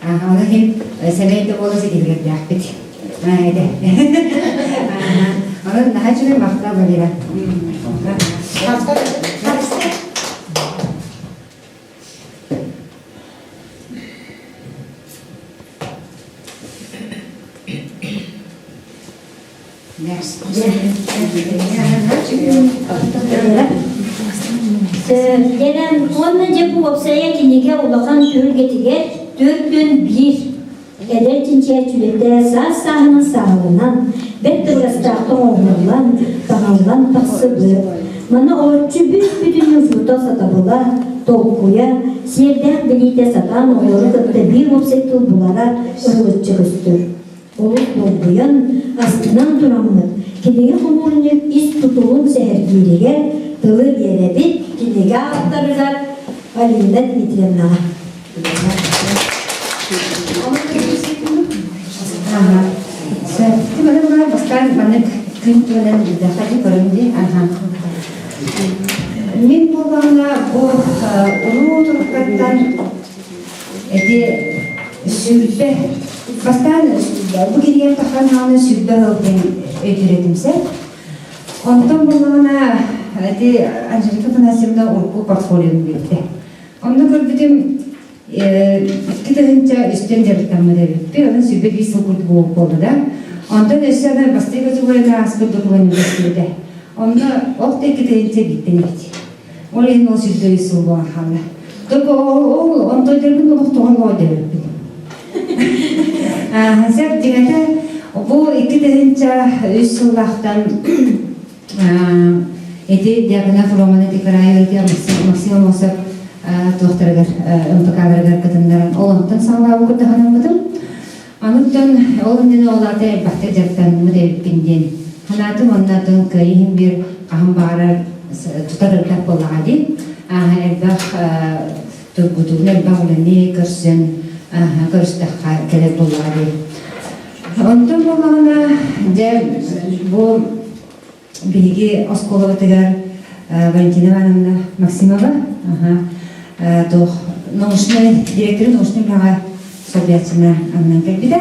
Ону иһин сэмэй да буола ситиһилэрдээхпит. Этэ. Онон наһаа үчүгэй махтал Валера. Дэнэн уонна дьэ бу уопсайа кинигэ улахан түһүлгэтигэр 41 эдэр чинчийээччилэрдэ саас сааһынан сааһыланан, бэрт тыгастаахтык оҥоһуллан, таҥыллан тахсыбыт. Маны олоччу бүс-бүтүн учуутал сатабыла, толкуйа, сиэрдээх билиитэ сатаан оҕолору кытта биир уопсай тыл булара ырылыччы көстөр. Олус долгуйан, астынан тураммыт, кинигэ хомуурунньук ис тутулун сэһэргииригэр тылы биэрэбит кинигэ ааптарыгар Полина Дмитриевнаҕа. Бастаан маннык күн туонан билдэххэ көрүҥ дии. Мин буоллаҕына бу улуу туруккаттан Эти 20 бастаан бу кинигэм таххан хааны 20 сыл диэн өйдүүр сөп. Онтон буллаҕына эти Анжелика Афанасьевна урукку портфолион биэрдэ. Онно көрбүтүм 2003-тэн дьарыктаммыт эбиппин, онон 25 сыл курдук буолла да. Онтон өссө аны бастакы категорияны ааспыт докумуон көстүбүтэ. Онно ол да 2001-тэн эбит. Ол иһин ол 23 сыл буолан хаалла. Только ол онтойдорбун олохтоҕор лоо диэбиппин. Сөп дьиҥэтэ бу 2003 сыллаахтан ити Дьяконов Роман ити кыраайы Максим Амосов туохтарыгар МПК-ларыгар кытыннаран ол онтон саҕалаабы курдаһанаммытым. Ануттан ол иннинэ ол аата элбэхтик дьарыктанныммыт эбиппин диэн санаатым уонна атын кыайыһын биир хаһан баҕарар тутар элбэх буоллаҕа дии. Элбэх тургутууну элбэх үлэни көрсөн көрүстэххэ кэлэр буоллаҕа дии. Онтон буоллаҕына дьэ бу биһиги оскуолабытыгар Валентина Ивановна Максимова туох научнай директоры научнай үлэҕэ солбуйааччына ананан кэлбитэ.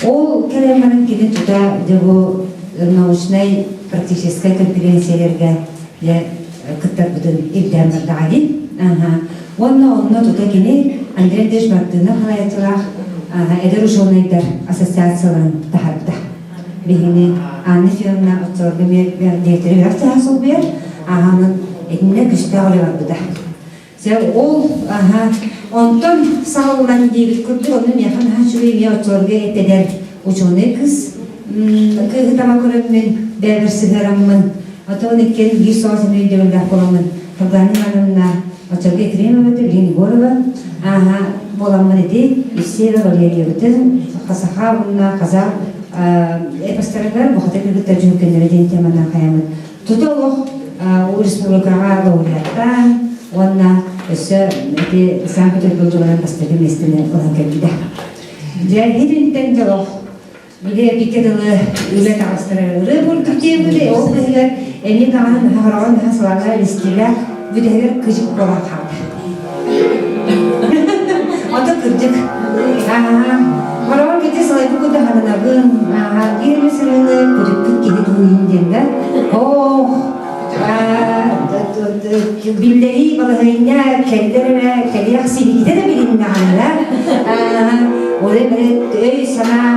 Ол кэлэн баран кини тута дьэ бу научнай практическай конференцияларга дьэ кыттарбытын ирдээн бардаҕа дии. Уонна онно тута кини Андрей Андреевич Мартынов салайааччылаах эдэр учуонайдар ассоциацияларын таһаарбыта. Биһини Анна Федоровна оччолорго директоры үөрэх чаһа солбуйар, аһаанын итиннэ күстээх үлэ барбыта. Ол аха онтон саҕаллан диэбит курдук онно миэхэ наһаа үчүгэй эмиэ оччолорго этэдэр учуонай кыыс кыыһы таба көрөммүн бэйэбэр сыһыараммын отон иккиэн биир соҕус эмиэ өйдөбүллээх буоламмын Сардаана Ивановна оччолорго Ефремова Билин Егорова ааһа буоламмын ити Евсеева Валерьевытын Хасаха уонна Казах эпостарыгар бухата кыргыттар дьүһүккэннэрэ диэн теманан хайаммыт Тута олох республикаҕа лауреаттаан уонна өссө ити Санкт-Петербург дьолунан бастакы миэстэни ылан кэлбитэ. Дьэ, итинтэн дьолох били эпикке дылы үлэ таҕыстара ырыа курдук диэбити, ол быһыгар эмиэ даҕаны наһаа хороҕон наһаа сылаалаах илистиилээх бүтэһигэр кыдьык буолан хаалла. Ото кырдьык. Хороҕор кити сылайбыт курдук хананабын, биир эмэ сырыыны көтүппүт киһи дууйун диэн да. Ох, биллэрии балаһыанньа кэллэр эрэ кэлиэх сибикитэ да билиннэҕинэ уже өй санаа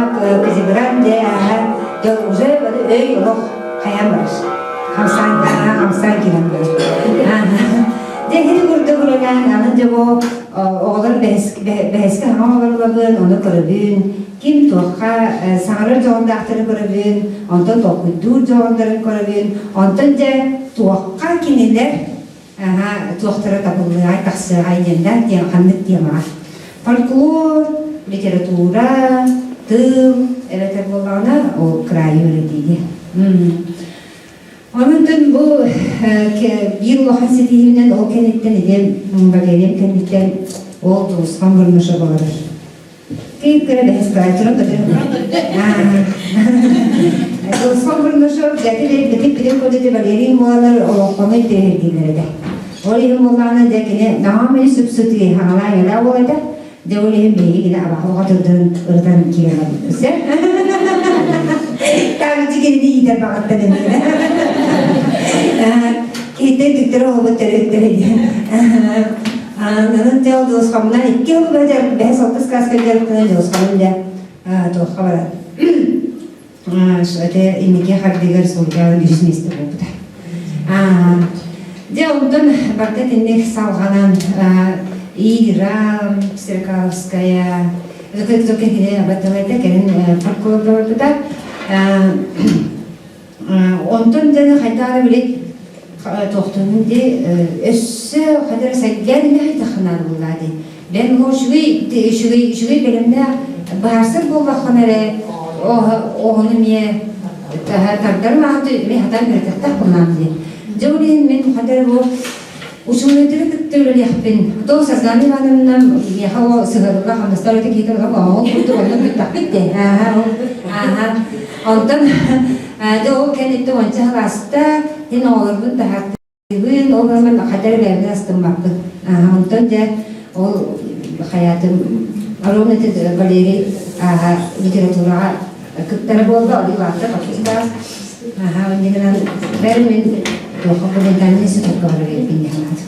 кызыгыран дэ уже өй олох хайан барар хамсаан хамсаан киирэн барар Дьэ, ити курдук үлэлээн, аны дьэ бу оҕолор бэһискэ хаҥа олорулабын, ону көрөбүн, ким туохха саҥарар дьоҕурдаахтары көрөбүн, онтон толкуйдуур дьоҕурдарын көрөбүн, онтон дьэ туохха кинилэр туохтара табыллыаҕай, тахсыаҕай диэн да диэн ханнык темаҕа. Фольклор, литература, тыл эбэтэр буоллаҕына ол кыраайы үөрэтиини. Онон бу биир улахан ситиһиинэн ол кэнниттэн идиэм Валериям кэнниттэн ол Дулусхан Бурнашев олорор. Киip кыра бэһис кырааччыра көтөр. Дулусхан Бурнашев дьэти битик битик кодити Валерий Муолар олоххону тиэһирдиилэр этэ. Ол иһин буоллаҕына дьэ кини наһаа мени сүпсүтү хаҥалаан элэ ол этэ. Дьэ ол иһин биһиги кини абаха оҕотурдун ырытан киирэн барбыт. Таабыччы кинини иитэр баҕаттан эмиэ. Киһиттэн түктэрэ оҕобут төрүттэрэ диэн. Анан дьэ ол дьулусхаммынан икки сылга бэһис алтыс кааска дьарыктана дьулусхаммын дьэ туохха баран это инники хардыгар республикаҕа үһүс миэстэ буолбута. Дьэ онтон барыта итинник салҕанан Ира Стрекаловская кини батталайда кэлин фольклорга барбыта. Онтон дьэ хайдах эрэ били туохтунун ди өссө хайдах эрэ сайдыан инэ хайдаххынаан буллаа ди Бэн бу үчүгэй үчүгэй үчүгэй бэлэмнээх быһаарсар буоллаххына эрэ оҕону эмиэ тардарым ааты эмиэ хатан үөрэтэхтэх буоллаам дии. Дьэ ол иһин мин хата бу учуонайдары кытта үлэлиэхпин то Сардаана Ивановна миэхэ ол сыһыарылла хамнастар өтө киһитэ ол курдук онно бүттэхпит де ааха онтон дьэ ол кэнниттэн уонча сыл син оҕолорбун таһаартым Бүгүн ол гынан хата эрэ бэйэбин астыммаппын. Онтон дьэ ол хайаатым ровно ити Валерий литератураҕа кыттара буолла, ол улаатта бакыстаас. Аха, инньэ гынан бэл мин туохха гуманитарнай институкка барар эбиппин диэн санаатым.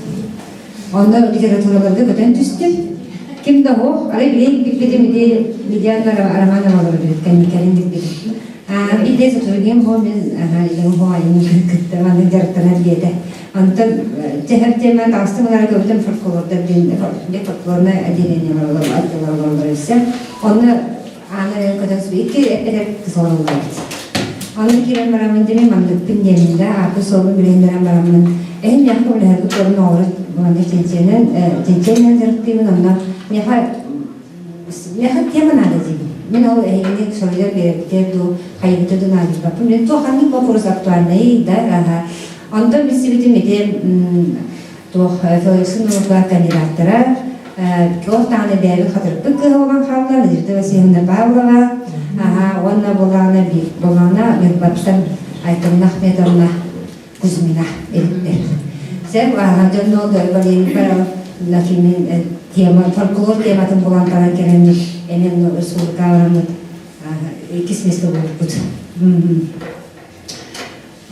Онно литератураларга көтөн түстүм. Ким да суох, арай билин билбитим ити Лидия Романова олорор эбит, кэнникэрин билбитим. Биирдэ сотруднигым бу мин илиҥ хоайын кытта маннык дьарыктанар диэтэ. Онтон чэһэр тиэмэ таҥастым ылара көбүтэн фольклордар диэн фольклорнай отделениелар олороллор өссө. Онно аана көтөн икки эдэр кыз олороллор эбит. Онно киирэн бараммын дими манныкпын диэммин да ааппын суолбун билиһиннэрэн бараммын эһин миэхэ көмөлөһөргүт туорун оҕолору маннык чинчиэнэн чинчиэнэн дьарыктыыбын онно миэхэ Миэхэ тема наада диибин. Мин ол эһигини суруйар биэрэрбитигэр дуу, хайыыбыта дуу наадыйбаппын. Мин туох ханнык боппуруос актуальнайый да, аха. Онтон билсибитим ити туох филологическай наука кандидаттара туох даҕаны бэйэбит хатырыкпыт кыыһа буолан хаалла Надежда Васильевна Павлова, аха, уонна буоллаҕына буоллаҕына Ньурбаттан Айталина Ахметовна Кузьмина эбиттэр. Сэр дьонно Валерий Накимин тема фольклор тематын булан баран кэлэммит эмиэ республика бараммыт иккис место буолбут.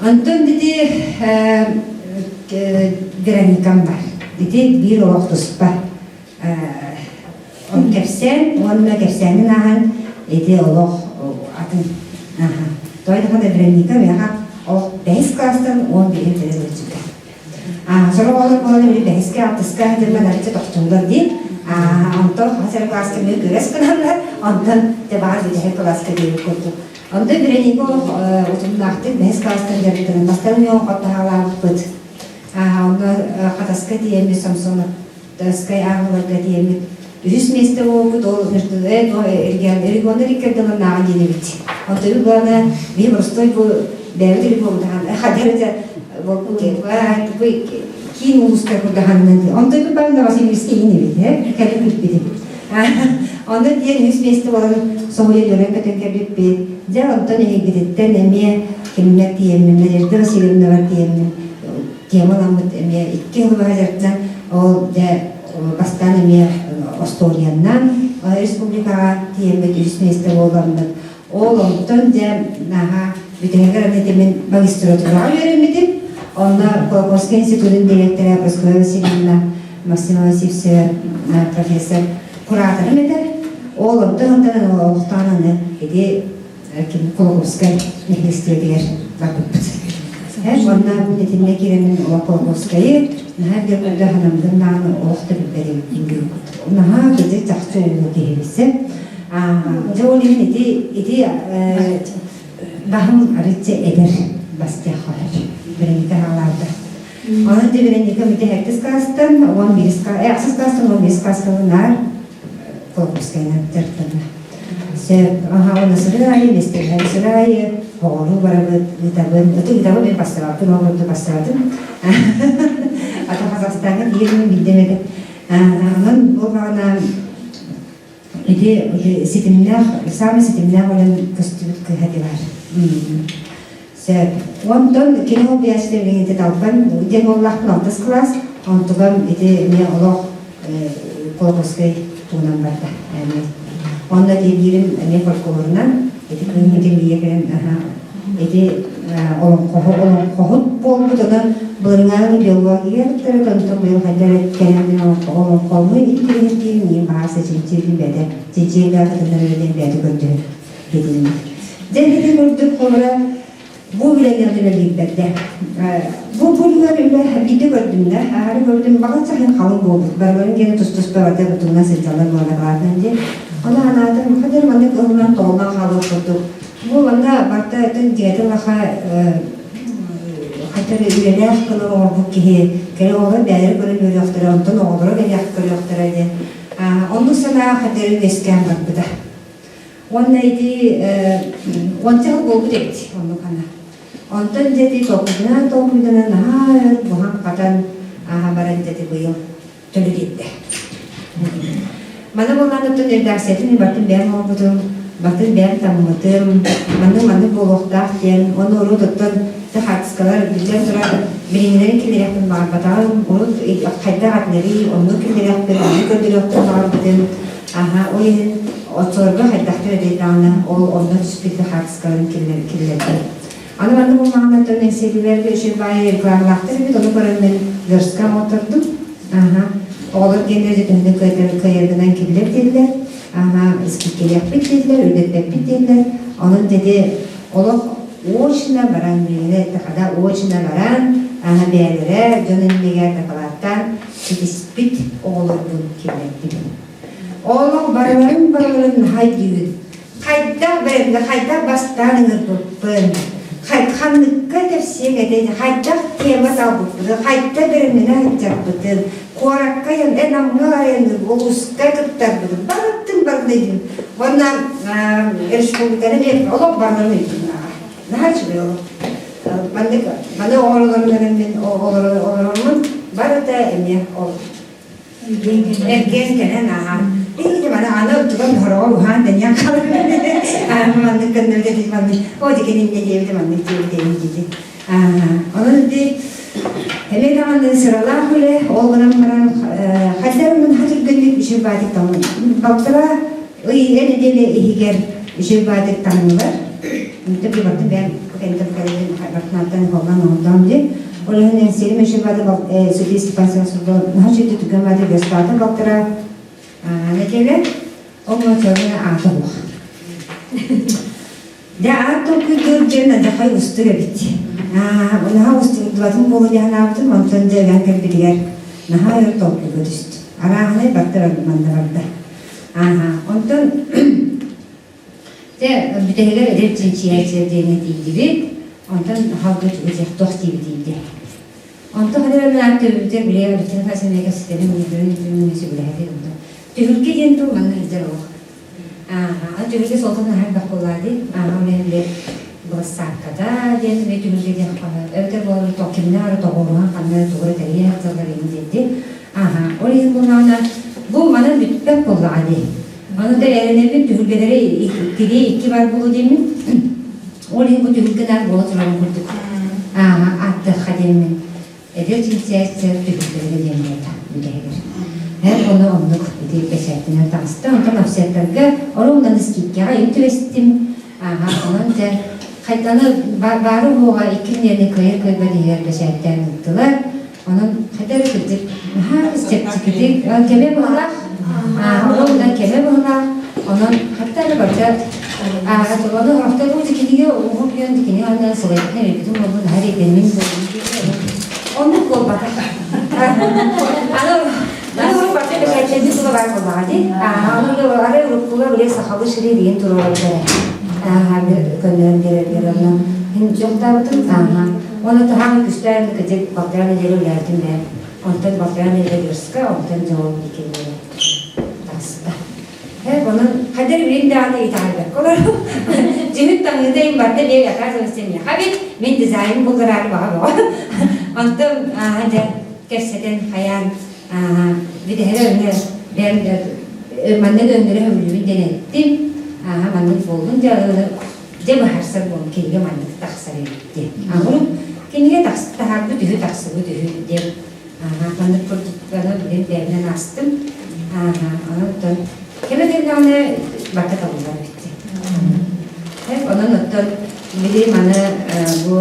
Онтон бити Вероникам бар. Ити биир олох туспа кэпсээн уонна кэпсээнин ааһан ити олох атын Той да Вероника миэхэ олох бэһис класстан 11 кэлэ сылдьыбыта. Сорох оҕолор буолан били бэһискэ, алтыска дьылла нарычча тохтууллар дии. Онтон хас эрэ класска эмиэ күрэс гыналлар, онтон дьэ баар бүтэһик класска диэбит курдук. Онтон Вероника олох утумнаахтык бэһис класстан дьарыктанан бастан эмиэ хоттаһаалаабыппыт. Онно Хатаска тиийэммит Самсонов Таскай ааҕыларга тиийэммит үһүс миэстэ буолбут ол регионнар иккэрдилэрнааҕы диэн эбит. Онтон главное биһи простой бу бэйэбит региондахан хадэрите бу киин улууска курдаһанынан диэн. Онтон бу баан Новосибирский иин эбит, э кэлин билбитим. Онно диэн үһүс миэстэ буолан соһуйа үөрэн көтөн кэлбиппит. Дьэ онтон эһигититтэн эмиэ кимнэр тиийэммин, Надежда Васильевнабар тиийэммин темаламмыт эмиэ икки сыл баһа ол дьэ бастаан эмиэ остуоруйаннан республикаҕа тиийэммит үһүс миэстэ буоламмыт ол онтон дьэ наһаа бүтэһигэр аны мин магистратураҕа үөрэммитим онно Кулаковскай институтун дириэктэрэ Прасковья Васильевна Максимова Сивцева профессор кураторым этэ ол онтон онтон олохтоон аны ити ким Кулаковскай нэһилиэстибэтигэр барбыппыт. Уонна итиннэ киирэммин олох Кулаковскайы наһаа биир курда ханамдын даҕаны олох да билбэтим. Наһаа кыдьык чахчы улуу киһибисэ. Дьэ ол иһин ити ити баһым арычча эдэр бастыах хоһор. Вероника хаалаабыта. Онон дьэ Вероника бүтэ сэттис класстан, 11 ахсыс класстан 11 класска наар Кулаковскайынан дьарыктанна. Сөп, аха, уонна сырыы аайы, миэстэлэһэн сырыы аайы оҕолуу барабыт, ыытабын. Ытык ыытабын мен бастабаппын, ол курдук бастабатым. Ата Казахстаҥҥа тиийэн билдим этэ. Онон буоллаҕына ити ситимнээх, самый ситимнээх үлэм көстүбүт кыыһа бар. Сөп. Онтон кини ол биэстэ билигин ити талбан диэн буоллахпын алтыс кылаас, онтугам ити эмиэ олох Кулаковскай туһунан барда. Эмиэ. Онно диирим эмиэ фольклорунан ити кыым ити миэ кэлэн ити олоҥхоһу олоҥхоһут буолбут онон былырыҥҥы биология төрөт онтон быйыл хайда эрэ кэлэн олоҥхону интириэһиргиир миин баҕас чинчиирин бэйэтэ чинчиирдээх кытыннар диэн бэйэтэ көрдөһөр Дьэ ити курдук холобура бу үлэни үлэлиирбэрдэ. Бу бу үлэ биирдэ көрдүм да, аһары көрдүм, баҕа саһын халыҥ буолбут. Барыларын диэн тус-туспа барыта бутуҥна сылдьаллар буолла диэн. Ону анаатым, хадыр маннык ылынан тоҕуллан хаалыах курдук. Бу манна барыта өтөн дьиэтин лаха хатыр үлэлээх гына оҥорбут киһи кэлэ оҕолор бэйэлэрэ көрөн үөрүөхтэрэ, онтон оҕолоро кэлиэх көрүөхтэрэ диэн. Оннук санаа хатырын үөскээн барбыта. Уонна ити уонча сыл буолбут эбит оннук ана. Онтон дьэ ити толкуйданан толкуйданан наһаа өр буһан-хатан ааһа баран дьэ ити быйыл төлө тиийдэ. Маны буоллаан оттон редакциятын бартын бэйэм оҥорбутум, бартын бэйэм таҥмытым, маннык маннык буолуохтаах диэн, уонна урут оттон хаартыскалар биллэн турар билиҥҥилэрин киллэриэхпин баҕарбатаҕым, урут хайдах атынарый, оннук киллэриэхпин, оннук көрдөрүөхпүн баҕарбытым. Аһа, ол иһин оччолорго хайдахтар этэй даҕаны ол онно түспүт хаартыскаларын киллэрдим. Аны манна буоллаҕына оттон эҥсиэлилэргэ үчүгэй баайы рекламалаахтар эбит, ону көрөн мин верстка оҥоттордум. Аһа, оҕолор геннер төһөнү кыайаргынан киллэр дииллэр. Аһа, скидкэлиэхпит дииллэр, үрдэппэппит дииллэр. Онон деди. олох очно баран миигинэ эттэххэ очно баран аны бэйэлэрэ дьон иннигэр дакылааттаан ситиспит оҕолорбун киллэрдим. Олох барыларын барыларын наһаа өйдүүбүн. Хайдах бэйэмҥэ хайдах бастаан ыҥырбыппын, ханныкка кэпсиэҥ этэй, хайдах тема талбыппытын, хайдах бэримнэнэ сылдьарбытын, куоракка эн Намҥа айанныыр улууска кыттарбытын барытын барытын өйдүүбүн. Уонна республиканы эмиэ олох барытын өйдүүбүн аҕа. Наһаа үчүгэй олох. Маннык маны оҥоролорун мин олорормун барыта эмиэ ол Эргиэн кэлэн ааһан. Ити маны аны оттуган хороҕор уһаан дэньян хаалар. Маннык гынныбыт эти маннык. О дикин инне диэбит маннык диэбит эбит диди. Онон ити эмиэ даҕаны сыралаах үлэ ол гынан баран хайдах мын хатыргыннык үчүгэй баатык таҥын. Балтара ый нэдиэлэ иһигэр үчүгэй баатык таҥнылар. Инте бартын бэйэм кэнтэн кэлин бартынаттан холлан оҥордоом дии. Ол иһин сирим үчүгэй бааты Сергей Степанович наһаа үчүгэй түгэн бааты бэспаата балтара нэдиэлэ ол мочоруна аата суох. Дьэ аат толкуйдуур диэн адьахай устук эбит. Наһаа устугурдубатын буолуо диэн санаабытым, онтон дьэ өлөн кэлбитигэр наһаа өр толкуйга түстүм. Арааһынай барда манна барда. Ааха, онтон Дьэ, бүтэһигэр эдэр чинчийээччилэр диэҥҥэ тиийдибит. Онтон халга тугу туох диэбитий дии. Онтон ханна эрэ төбөбүтүгэр били Алексей Афанасьевна кэпсэтэрин миигин сөбүлэһэбит онтон. Түһүлгэ диэн тыл манна сылдьар олох. Ааха, түһүлгэ суолтан наһаа элбэх буоллаа дии. Ааха, ол иһин били былассаакката диэн эмиэ түһүлгэ диэн эбэтэр буолар кимнээх эрэ тоҕуоруһан ханна эрэ тугу эрэ тэрийэ сылдьаллар иһин диэти. Ааха, ол иһин буоллаҕына бу манан бүппэт буоллаҕа дии. Аны да эрэнэбин түһүлгэлэри иккилии икки бар буолуо диэммин. Ол иһин бу түһүлгэ наар буола турарын курдук ааһа ааттыахха диэммин. Эдэр чинчийээччилэр түһүлгэлэрэ диэн буолла бүтэһигэр. Эр ону оннук ити бэчээттэнэн таҕыста. Онтон офсеттарга оруумнан скидкаҕа им түбэстим. Ааһа онон дьэ хайтаны баары уһуоҕа икки нэдиэлэни кыайар кыайбат иһигэр бэчээттээн ыыттылар. Онон хайда эрэ кырдьык наһаа чэпчэкитик кэмэ быһалаах ол да кэмэ быһалаах онон хатта эрэ барыта ону орохтой бу кинигэ уһук үөн кинигэ аннан сылайбытын эрэйбитин буолбун наһаа эрэйдэнним оннук буолбатах аны аны барыта бэчээттэнии тула баар буоллаҕа дии аны арай уруккулар били сахалыы шири диэн туруораллара көннөрөн биэрэллэр онно мин дьохтообутум Оны таһаан күстээн кыдьык балтараа нэдиэлэ үлэлээтим бэйэм. Онтон балтараа нэдиэлэ верстка, онтон дьолом иккиэннэрэ таҕыста. Э, онон хайдар билин даҕаны итэҕэйбэккэ олором. Дьүһүн таҥыыта им барда биэр оказывается миэхэ бит, мин дизайн буллараары баҕа бөҕө. Онтон дьэ кэпсэтэн хайаан бүтэһэр өҥө бэйэм маннык өҥнөрү сөбүлүүбүн диэн эттим. Ааха маннык буоллун дьэ дьэ быһаарсар буолан кинигэ маннык тахсар эбит диэн. Аҕырым кинигэ таһаарбыт үһү тахсыбыт үһү диэн маннык курдук билин бэйэбинэн аастым. Онон кэмэ кэллэҕинэ барыта табыллар эбит диэн. Онон оттон били маны бу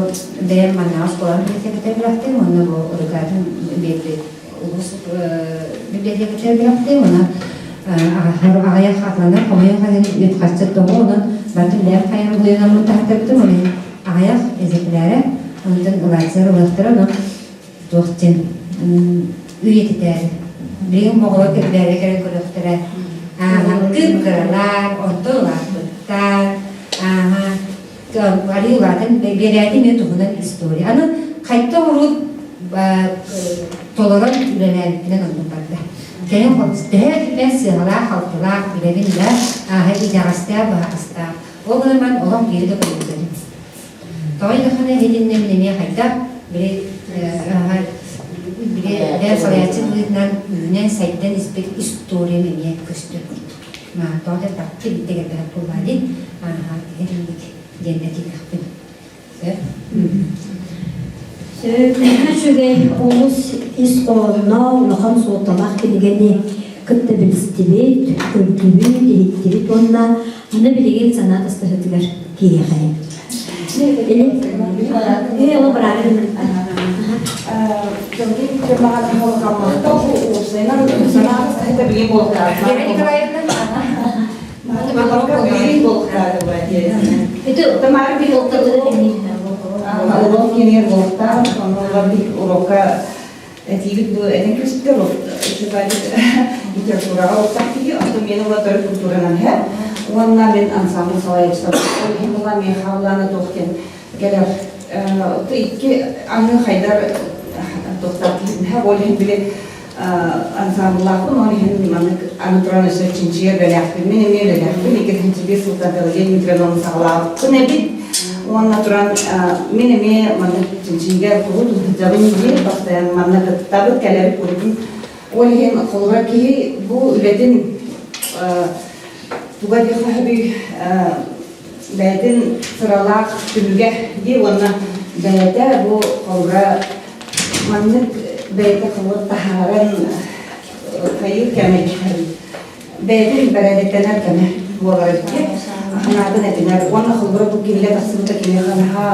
бэйэм маннаҕа оскуолам библиотекатыгар бэлэхтиим уонна бу урукаатын биэрбит улуус библиотекатыгар бэлэхтиим онон аҕыйах атланар хомойуох иһин үп-харчы тоҕо онон барытын бэйэм хайан буйунаммын таһаттарбытым ол иһин аҕыйах экземпляры онтон ылааччылар ылыахтара онон туох диэн үйэтитээри билигин оҕолор кэбилээри кэлэн көрүөхтэрэ кып-кыралар онтон улааппыттар арыы улаатан биэрээти эмиэ туһунан история аны хайта урут толорон үлэлээбиппинэн оннук барда кэлин төһө өттүнэн сыаналаах-халтылаах билэбин да ааһа итэҕэстээх быһаҕастаах ол гынан баран олох биири да көрбөтүм тоҕо диэтэххинэ итиннэ мин эмиэ хайдах били били бэйэм салайааччы быһыытынан үүнэн сайдан испит историям эмиэ көстөр курдук тоҕо диэтэххэ биирдэ кэлбэт буоллаа дии ааһа итинник диэн этиэхпин сөп Наһаа үчүгэй олус ис хоһоонноох улахан суолталаах кинигэни кытта билистибит, көрдүбүт, иһиттибит уонна аны билигин санаа тастаһыытыгар киириэхэйин. Ээ, ол быраабын Вера Николаевна. Ити Тамара Урок киэнигэр буолуохтаах, онно урокка этиибит бу этин кэспитэ литератураҕа уруктаах киһи, онтон миэнэ ула төрүт культуранан иһэр. Уонна мин ансамбль салайааччыта ол иһин була миэхэ улаана туох диэн кэлэр икки аҥыы хайдар туохтаах киһи ол иһин били ансамбллаахпын, ол иһин маннык аны туран өссө чинчийэр бэлээхпин. Мин эмиэ үлэлээхпин, 2005 сылтан Пелагея Дмитриевнаны саҕалаабыппын эбит. Уонна туран мин эмиэ маннык чинчийигэ курут сылдьабын дии, постоянно манна кыттабыт, кэлэбит курутун. Ол иһин холобура киһи бу үлэтин туга диэххэ сөбүй бэйэтин сыралаах түмүгэ дии уонна бэйэтэ бу холобура маннык бэйэтэ холобур таһааран хайыы кэмэ бэйэтин бэрээдэктэнэр кэмэ буолар эбит санаатын этинэр уонна холобура бу кинигэ тахсыбыта киниэхэ наһаа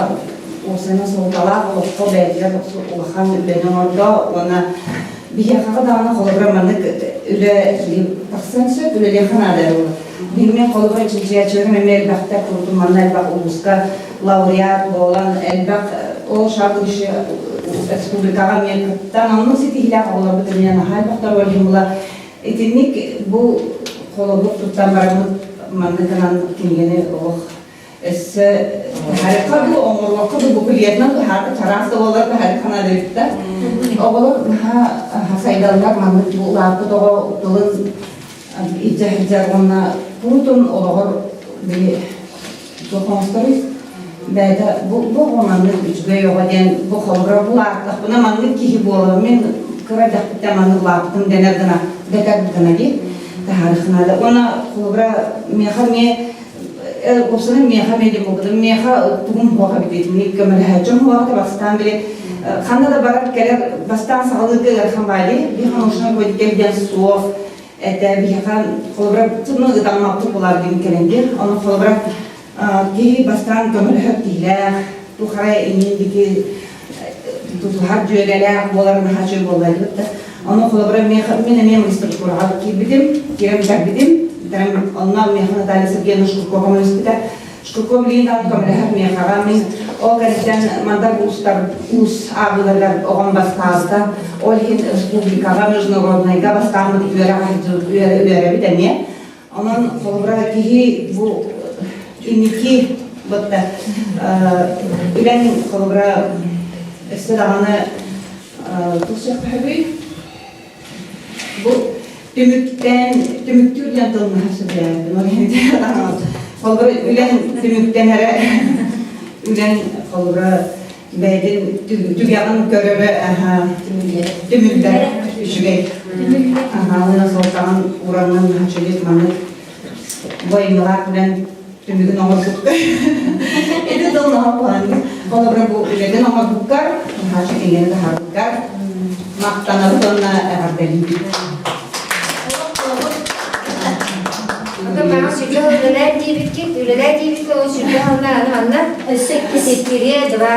уопсайынан суолталаах олоххо бэйэтигэр улахан үлэни оҥордо уонна биһиэхэҕэ даҕаны холобура маннык үлэ тахсан сөп үлэлиэххэ наада буолар Билимин холобура чинчийээччилэрим эмиэ элбэхтэр, курутун манна элбэх улууска лауреат буолан, элбэх ол шаг республикаҕа эмиэ кыттан, оннук ситиһиилээх оҕолорбут эмиэ наһаа элбэхтэр ол иһин була итинник бу холобур туттан бараммыт маннык гынан кинигэни олох өссө таһарыкка бу оҥоруохха бу букулетынан таһаарга чараас да буолар таһарыкка наадыйбыта оҕолор наһаа сайдаллар маннык бу улааппыт оҕо тылын илдьэ сылдьар уонна куруутун олоҕор били туох оҥосторуй бэйэтэ бу бу оҕо маннык үчүгэй оҕо диэн бу холобура бу улааттахпына маннык киһи буолабын мин кыра эрдэхпиттэн маннык улааппытым дэнэр гына дэтэр гына дии таһаарыахнаада уонна холобура миэхэ эмиэ уопсайынан миэхэ эмиэ диэн буолбутум миэхэ тугум суох эбит итинник көмөлөһөөччүм суох этэ бастаан били ханна да барар кэлэр бастаан саҕалыырга ыарахан баайы биһиэхэ научнай руководитель диэн суох этэ биһиэхэ холобура ну ытаммаппыт буолар диэн кэлэн диир ону холобура киһи бастаан көмөлөһөр киһилээх туох эрэ иннин диэки тутуһар дьүөгэлээх буолар наһаа үчүгэй буолла диэбит да ону холобура миэхэ мин эмиэ магистратураҕа киирбитим киирэн бүтэрбитим бүтэрэн онно миэхэ Наталья Сергеевна Шкурко көмөлөспүтэ Шкурко билигин даҕаны көмөлөһөр миэхэҕэ мин ол кэнниттэн Мандар уустар уус ааҕыыларыгар оҕом бастаабыта ол иһин республикаҕа международнайга бастааммыт үөрэх үөрэбит эмиэ Онон холобура киһи бу инники бытта үлэн холобура өссө даҕаны тусуохпү бу түмүктэн түмүктүүр диэн тыл наһаа сөбүлээбитим холобура үлэн түмүктэн эрэ үлэн холобура бэйэтин түгэҕин көрөрө түмүллэр үчүгэй аһаалына суолтаҕын ураннан үчүгэй маннык бойумалаах билэн түмүгүн оҥорбукка ити тыл наһаа куһаҕан холобура бу үлэтин оҥорбуккар наһаа үчүгэйин таһаарбыккар махтанабыт уонна эҕэрдэлиибит Ата мага сүргэ үлэлээн диэбиккит, үлэлээн диэбиккит, ол сүргэ ална аны манна өссө иккире, два.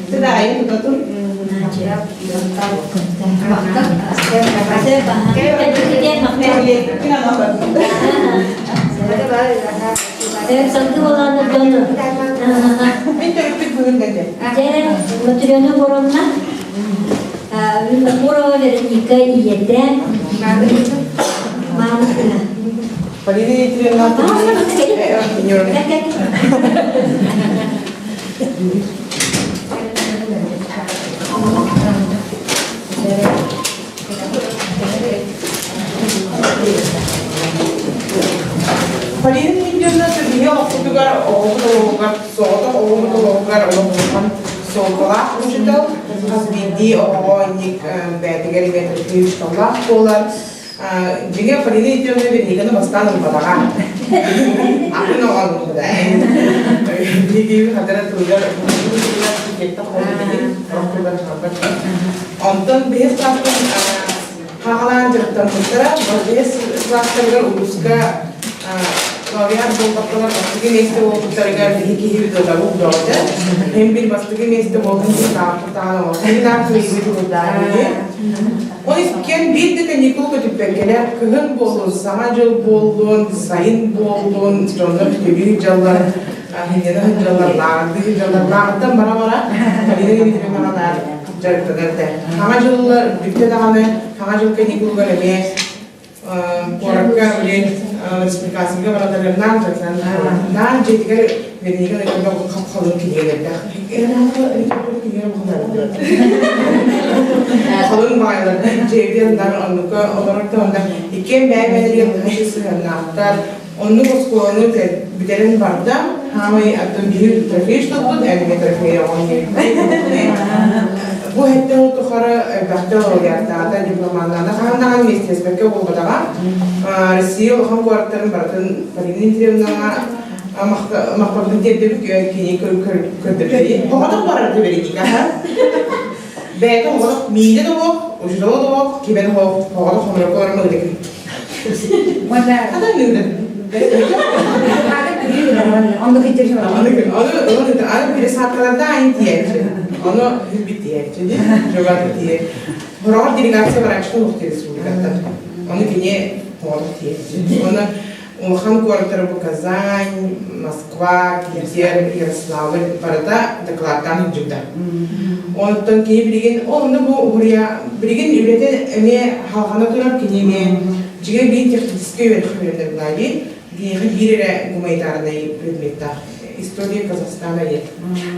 Сыдаайы тутатур. Салгы болааны дьону. Мин төрүппүт бүгүн деді. Дьэ, Матрена Боровна, Винокурова Вероника ийэтэ. Мааны Полина Дмитриевна. Полина Дмитриевна биһи олохпутугар оҕобут олоҕугар соҕотох оҕобут олоҕугар олох суолталаах учуутал хас биирдии оҕоҕо инник бэйэтигэр имиэтэрдии учууталлаах буолар. Дьиҥэ Полина Дмитриевна Верониканы бастаан ылбатаҕа. Атын оҕо ылбыта. Биһиги хатара тылыгар Онтон биһис класстан хаҕалаан дьарыктаммыттара. Биһис класстарыгар улууска лауреат буолбаккалар бастакы миэстэ буолбуттарыгар биһи киһи ыдатабыт бөҕөтө. Һин бир бастакы миэстэ буолбун тааппытаан оҕо. Кыйбыт Ол иккиэн биир да каникул көтүппэккэлэр кыһын буоллун, саҥа дьыл буоллун, сайын буоллун, дьоннор күтүрүү дьаллар, сынньана сылдьаллар, лааҕырдыы сылдьаллар. Лааҕыртан бара-бара Полина Дмитриевнаҕа наар дьарыктанар этэ. Саҥа дьыллар бүттэ даҕаны, саҥа дьыл каникулугар эмиэ куоракка билин республиканскайга баратарынаан дьарыктанан дьиэтигэр Вероника Николаевна хап-халыҥ кинигэлэрдээх. Халыҥ баҕайылардан дьиэбитин дар оннука олорор да онно иккиэн бэйэ-бэйэлэригэр наһаа сыһыаннаахтар. Оннук оскуоланы бүтэрэн барда. Хаамай аттан биир трофей штоппут, эмиэ трофей оҕонньор. Бу хэттэ ол тухары элбэхтэ лауреаттаата, дипломаннаата. Хаһан даҕаны миэстэлэспэккэ буолбатаҕа. Россия улахан куораттарын барытын Полина Дмитриевнаҕа махталбытын тиэрдэбит кини көрдөрбүт. Оҕотох барар Вероника. Бэйэтэ оҕотох миинэ да оҕох, учуутала да оҕох, кимэ да оҕох, оҕотох хомойокко баран ыытык. Хата нүүрэ. Аны пересадкаларда айын тиийээччи. Ону бүт тиийээччи. Жобаты тиийэ. Хороҕор делегация барааччы олох республикаттан. Ону кини оҕотох тиийээччи. Оны улахан куораттары бу Казань, Москва, Питер, Ярославль барыта докладтаан илдьибитэ. Онтон кини билигин онно бу уһуруйа билигин үлэтэ эмиэ халҕана турар кини эмиэ дьиҥэ биир техническэй үөрэх үөрэнэр былаайы биһиэхэ биир эрэ гуманитарнай предметтаах история Казахстана диэн.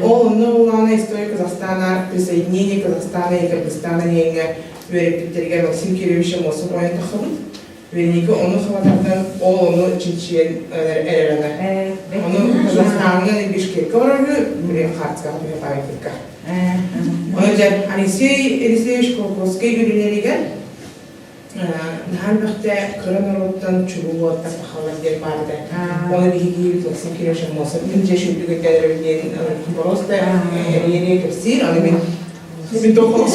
Ол онно улаана история Казахстана, присоединение Казахстана и Кыргызстана диэҥҥэ үөрэппиттэригэр Максим Кирович Амосов ойон тахсыбыт. Вероника ону хабатардан ол ону чинчийэн эрэрэнэ. Ону Казахстаҥҥа Бишкеккэ бараргы, били Хартскаҕа түһэ памятникка. Ону дьэ Алексей Елисеевич Колхозскай үлэлэригэр наһаа элбэхтэ кыра норуоттан чулуу уоттар тахаллар диэн баар этэ. Ону биһиги Максим Кирович Аммосов мин дьэ шүрдүгү кэлэрим диэн просто эрийэ кэпсиир. Аны мин Мин тоққос.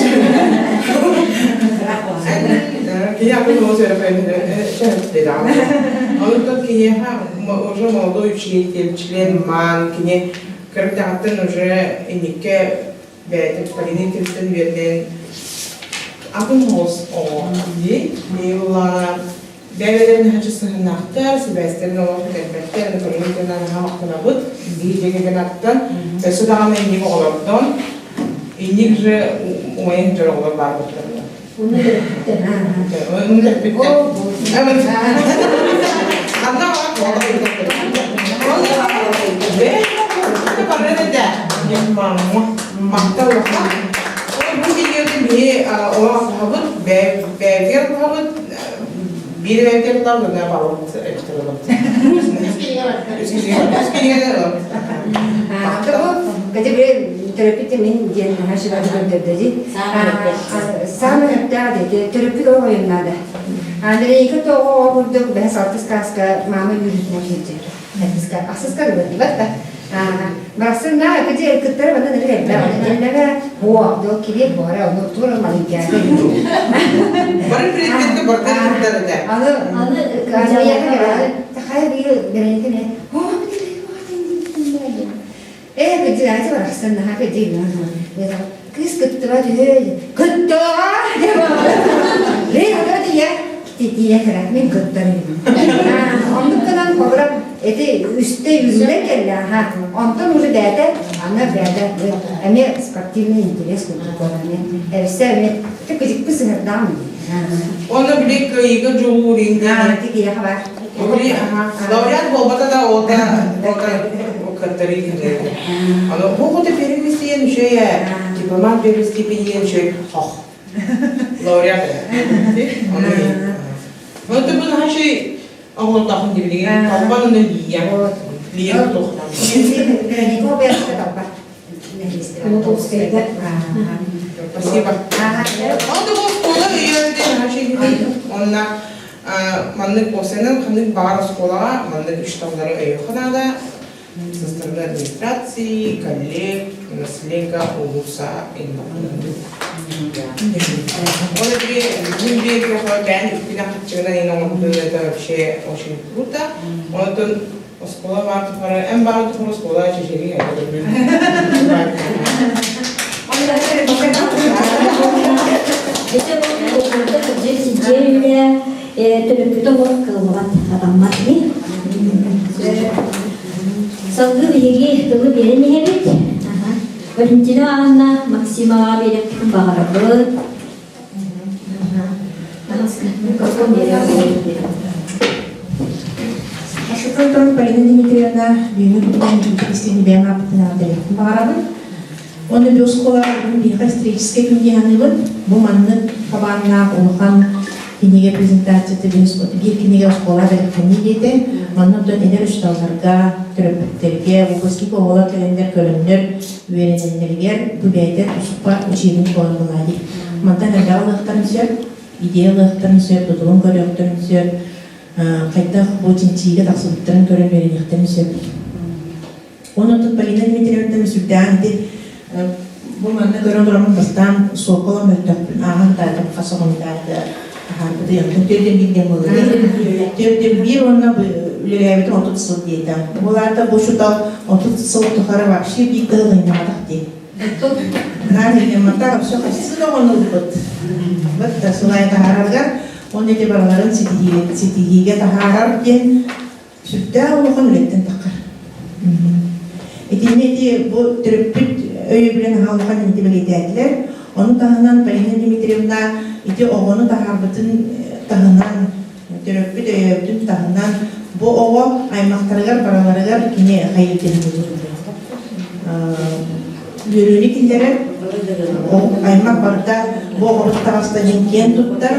Кини атын оҕо Онтон киниэхэ уже молодой учитель, член МАН, кини кырдаҕыттан уже инникке бэйэтэ Полина Ильиничтэн үөрэнэн атын оҕус оҕо дии. Миилана Бэйэлэрин наһаа сыһыннаахтар, сибээстэрин олох кэлбэттэр, Полина Ильинична наһаа махтанабыт. Биир дьиэ кэргэн аттан, өссө даҕаны инник оҕолордон, инник же умайан дьон оҕолор баар буолтар. Оны төрөппүттэр. Ханна Махтал Бу кинигэбитин биһи олох туһабыт, бэйэбитигэр туһабыт, биир эбэбитигэр тутабыт, уонна балабыт эбитэр ылабыт. Үс кинигэни ылабыт. Катя төрөппүт мин диэн наһаа сүбэҕэ көрдөрдө дии. Саамай сөптөөх диэки төрөппүт оҕо ойуннаада. Андрейка тоҕо оҕо курдук бэһис алтыс кааска маама үүрүүтүнэн сылдьар. Ахсыска ахсыска ылыллыбат да. Барахсан на кыдьы кыттара манна ныры элбэх. Элбэҕэ буо дол килиэп буора ону тура малыйгаата. Бары предметке барда кыттар этэ. Аны аны Тахая быйыл бэрэнитин Ээ, кыдьыгаачы барахсан наһаа кыдьык Кыыс кыттыба түһүө Кыттыга! Лей хата тиийэ тиийэ кыра мин кыттар Оннук гынан холобура эти үстэ үүнүлэн кэллэ аха онтон уже бэйэтэ аны бэйэтэ эмиэ спортивный интерес курдук буолар эмиэ эбисэ эмиэ кыдьыкпы сыһырдаам Оны били кыайыыга дьулуур инде. Тикиэхэ бар. Били лауреат буолбата да ол да кыттарыы кэлэр. Аны бу хоту первый үчүгэй дипломат первой степени үчүгэй хох. Лауреат. Оны Ну ты бы наши оҕолордоохун дибилигин толбан уну лия. Лия тохтан. Спасибо. Ол да бу оскуола өйөөнтөн Онна маннык осенен ханнык баар оскуолаҕа маннык үч таллары өйүөххэ наада. Со стороны администрации, коллег, наследка, улуса Он это бир бээн үпкүнэ хаччыгынан ин оҥордун это вообще очень круто. Онтон Оскуола баар тухары, эн баар тухары оскуола чэчири Ити бу кырдьык сидьиэ үлэ төрөппүтэ олох кыаллыбат, атаммат дии. Салгыы биһиги тылы биэрэн иһэбит. Валентина Анна Максимова биэриэхпитин баҕарабыт. Микрофон биэриэхпит. Ашыкын туран Полина Дмитриевна бүгүҥҥү күнүнэн бииргэ истиҥ бэйэм ааппытын эҕэрдэлиэхпин баҕарабын. Уонна бу оскуола бүгүн биһиэхэ историческай күн дии саныыбын. Бу маннык хабааннаах улахан кинигэ презентацията биир кинигэ оскуола бэлэхтэнии диэтэ. Манна оттон эдэр учууталларга, төрөппүттэргэ, выпускник оҕолор кэлэннэр көрөннөр үөрэнэллэригэр бу бэйэтэ туспа учебник буолан буолаа дии. Мантан элбэх ылыахтарын сөп, идея ылыахтарын сөп, тутулун көрүөхтэрин сөп, хайдах бу чинчийиигэ тахсыбыттарын көрөн үөрэниэхтэрин сөп. Онон Полина Дмитриевна сүрдээх ити бу манна көрөн тураммын бастаан суокка мөлтөхпүн ааһан таатым хас оҕонтааты аһаарбыты онтон төрдөн биир диэн буолла төрдөн биир уонна үлэлээбитим 30 сыл диэтэ. Ол аата бу учуутал 30 сыл тухары вообще биир да ылынньаматах дии. Наан вообще хассы да оҕону ылбыт. Вот да сылай таһаараргар он эти барыларын ситиһиигэ таһаарар диэн сүрдээх улахан үлэттэн таххар. Итиннэ ити бу төрөппүт өйөбүлүн аһа улахан инти бэлиэтээтилэр. Ону таһынан Полина Дмитриевна ити оҕону таһаарбытын таһынан, төрөппүт өйөөбүтүн таһынан бу оҕо аймахтарыгар бараларыгар кини хайыытын үөрүүнү киллэрэр аймах барыта бу оҕобут таҕыста диэн киэн туттар,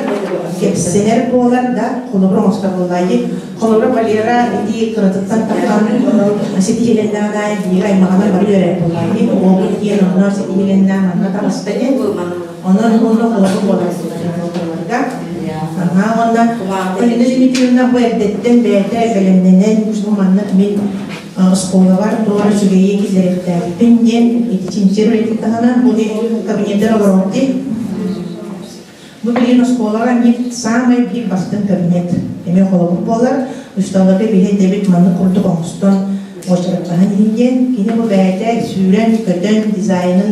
кэпсэнэр буолар да, холобур оҥостор буоллаа дии. Холобура Валера ити кыратыттан таххан ситиһилэннэҕин аайы биир аймаҕынан бары үөрэр буоллаа дии. Оҕобут диэн онно ситиһилэннээх манна таҕыста диэн. Онон уонна холобур буолар буоларга. Аhaa уонна Полина Дмитриевна бу эрдэттэн бэйэтэ бэлэмнэнэн бу маннык мин оскуолабар туох үчүгэйи киллэриэхтээхпин диэн ити чинчийэр үлэтин таһынан бу кабинеттар олороҕут дии. Бу билигин оскуолаҕа эмиэ саамай биир бастыҥ кабинет эмиэ холобур буолар. Учууталларга биһи этэбит маннык курдук оҥостон уочараттаһан иһин диэн. Кини бу бэйэтэ сүүрэн-көтөн дизайнын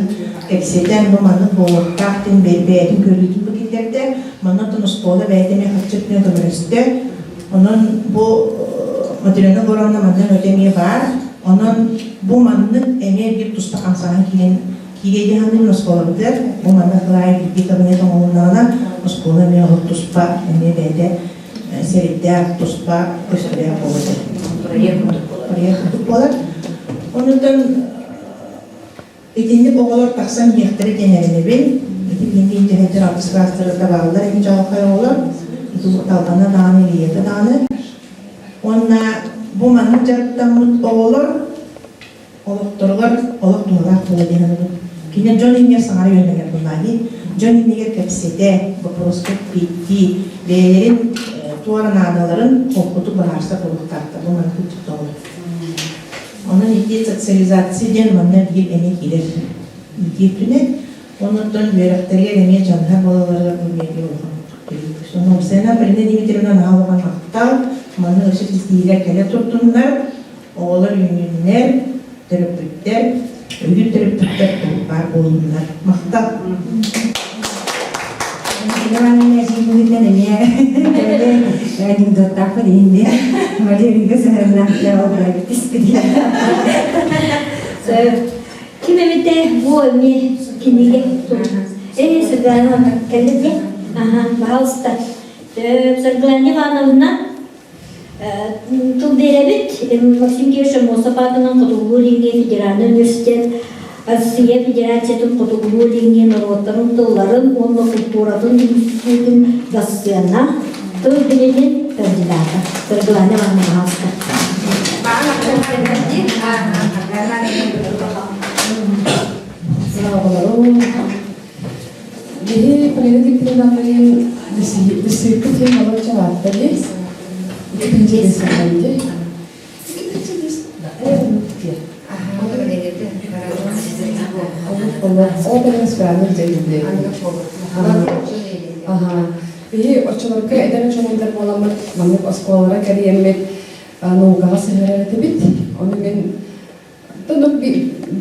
кэпсэтэн бу маннык буолуохтаах диэн бэйэтин көрүүтүн бу киллэрдэ. Манна оттон оскуола бэйэтэ эмиэ харчы өттүнэн көмөлөстө. Онон бу Матрена Егоровна манна өтө эмиэ баар. Онон бу маннык эмиэ биир туспа хамсааһын киирэн киириэ дии саныыбын оскуолабытыгар. Бу манна кылаай биирдии кабинет оҥоһулуннаҕына оскуола эмиэ олох туспа эмиэ бэйэтэ сэрийдээх туспа көстүүлээх буолуо этэ. Проект курдук буолар. Проект курдук буолар. Онутан Итинник оҕолор тахсан иһиэхтэрэ диэн эрэнэбин. Ити билиҥҥи дьэһэлдьэр алтыс кылаастарга бааллар эҥин чаҕылхай оҕолор. Талбана даҕаны, Ильята даҕаны. Уонна бу маннык дьарыктаммыт оҕолор олохторугар олох туһалаах буола диэн саныыбын. Кинилэр дьон иннигэр саҥара үөрэнэллэр буоллаҕа Дьон иннигэр кэпсэтэ, боппуруоска эппиэттии, бэйэлэрин туора наадаларын холкутук быһаарсар буолуохтаахтар. Бу маннык ыччат оҕолор. Онон ити социализация диэн манна биир эмиэ киирэр иитии өттүнэн. Оннуттан үөрэхтэригэр эмиэ дьаныһар буолалларыгар бу эмиэ улахан төрүүр. Онон Оксана Полина Дмитриевна наһаа улахан махтал. Манна өссө ситиһиилэр кэлэ турдуннар, оҕолор үүннүннэр, төрөппүттэр, өйүүр төрөппүттэр баар буоллуннар. Махтал! Ивановна эдьиийбитинэн эмиэ анекдоттаахпын иһинни Валерийга сыһыаннаах олбайбыт испитин. Ким эмитэ бу эмиэ кинигэ Э, Саргылана кэллэ дии. Аха, пожалуйста. Саргылана Ивановна Тыл биэрэбит Максим Кириллович Аммосов аатынан Хотугулуу-Илиҥҥи федеральнай университет Россия Федерациятын Хотугулуу-Илиҥҥи норуоттарын тылларын уонна култууратын институтун дассыана, тыл билимин кандидата Саргылана Ивановна Михайловна. Биһи Полина Дмитриевналыын лиссиэппит диэн олоччу улаатта дии. Иккитинчи лиссиэппин дии. Иккитинчи лис Ол кэлин спиральный дьэ Аха. Биһи оччолорго эдэр учуонайдар буоламмыт маннык оскуолалара кэрийэммит наукаҕа сыһыарар этибит. Ону мин Оннук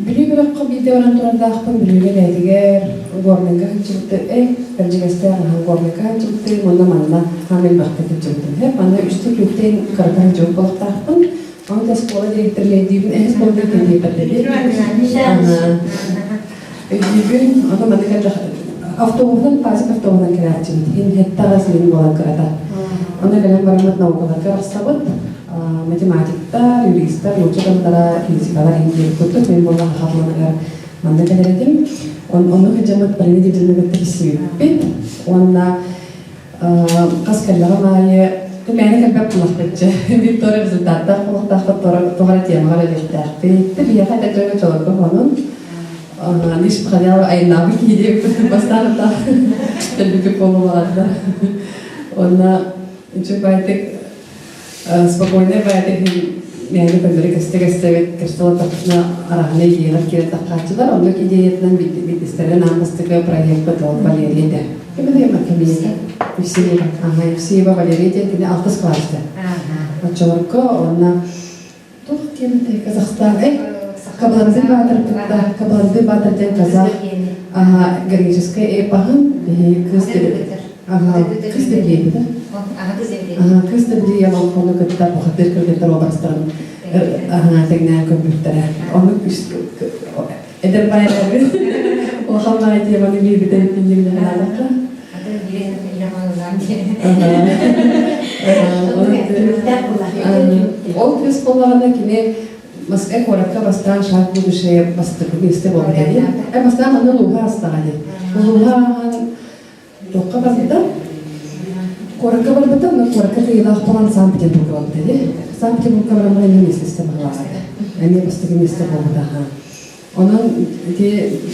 Бүлүү бөлөххө биирдэ баран турардаахпын Бүлүүгэ бэйэтигэр Горнайга сылдьыбыты э Бэрдьигэстээх аһан Горнайга сылдьыбытым уонна манна хаам элбэхтик сылдьыбытым. Һэп манна үстэ түөртэ кырата сылдьыбыт буолуохтаахпын. Ону оскуола директорын өйдүүбүн, эһэ оскуола директорын диэбэтэбин. Өйдүүбүн, ону манна кэллэх автобуһунан, пазик автобуһунан кэлээччибит. Иһин хетта силин буолан кырата. Онно кэлэн бараммыт наукаларга барсабыт. Математиктар, юристар, нуучча тыллара, физикалар иһин курдук мен буолла хахатланыгар манна кэлэр этим. Онно сылдьаммыт Полина Дмитриевна кытта билсибиппит. Уонна хас кэллэҕим аайы мээнэ кэлбэт булахпытчы. Биир туора результаттаах буолуохтаахпыт, тоҕо эрэ темаҕа үлэлиэхтээхпит. Биһиэхэ этэр дьоҥҥо чолорго хонун. Лишь подходила айыннаабы киһи диэбиппит бастаан утаа кэлбиппит буолуоҕарда. Уонна үчүгэй спокойнай баайдык мээнэ көннөрү кэстэ-кэстэбит кэстэ олордохпутуна араһына идеялар киирэн таххааччылар оннук идеятынан биирдэстэринэн аан бастакы проекпыт ол Валерия этэ. Ким это Камилка? Евсеева. Ага, Евсеева Валерия диэн кини алтыс класста. Оччолорго уонна туох диэн этэй Казахстан э Кабанды Баатыр кытта Кабанды Баатыр диэн казах ага греческой эпоһын биһиги кыыс ага кыыс Дэбиэбит ага кыыс Дэбиэ олоҥхону кытта бухатыыр кыргыттар уобарастарын ага тэҥнээн көрбүттэрэ ону эдэр баайдарбыт улахан баай теманы биэрбитэ диэн Ол кыыс буоллаҕына кини Москва куоракка бастаан шаг будущее бастакы миэстэ буолбута дии. Э бастаан манна улууһа астаҕа дии. Улууһа ааһан туохха барбыта? Куоракка барбыта, но куоракка кыайыылаах буолан Санкт-Петербурга барбыта дии. Санкт-Петербурга баран баран эмиэ миэстэ баҕалаабыта. Эмиэ бастакы миэстэ буолбута. Онон ити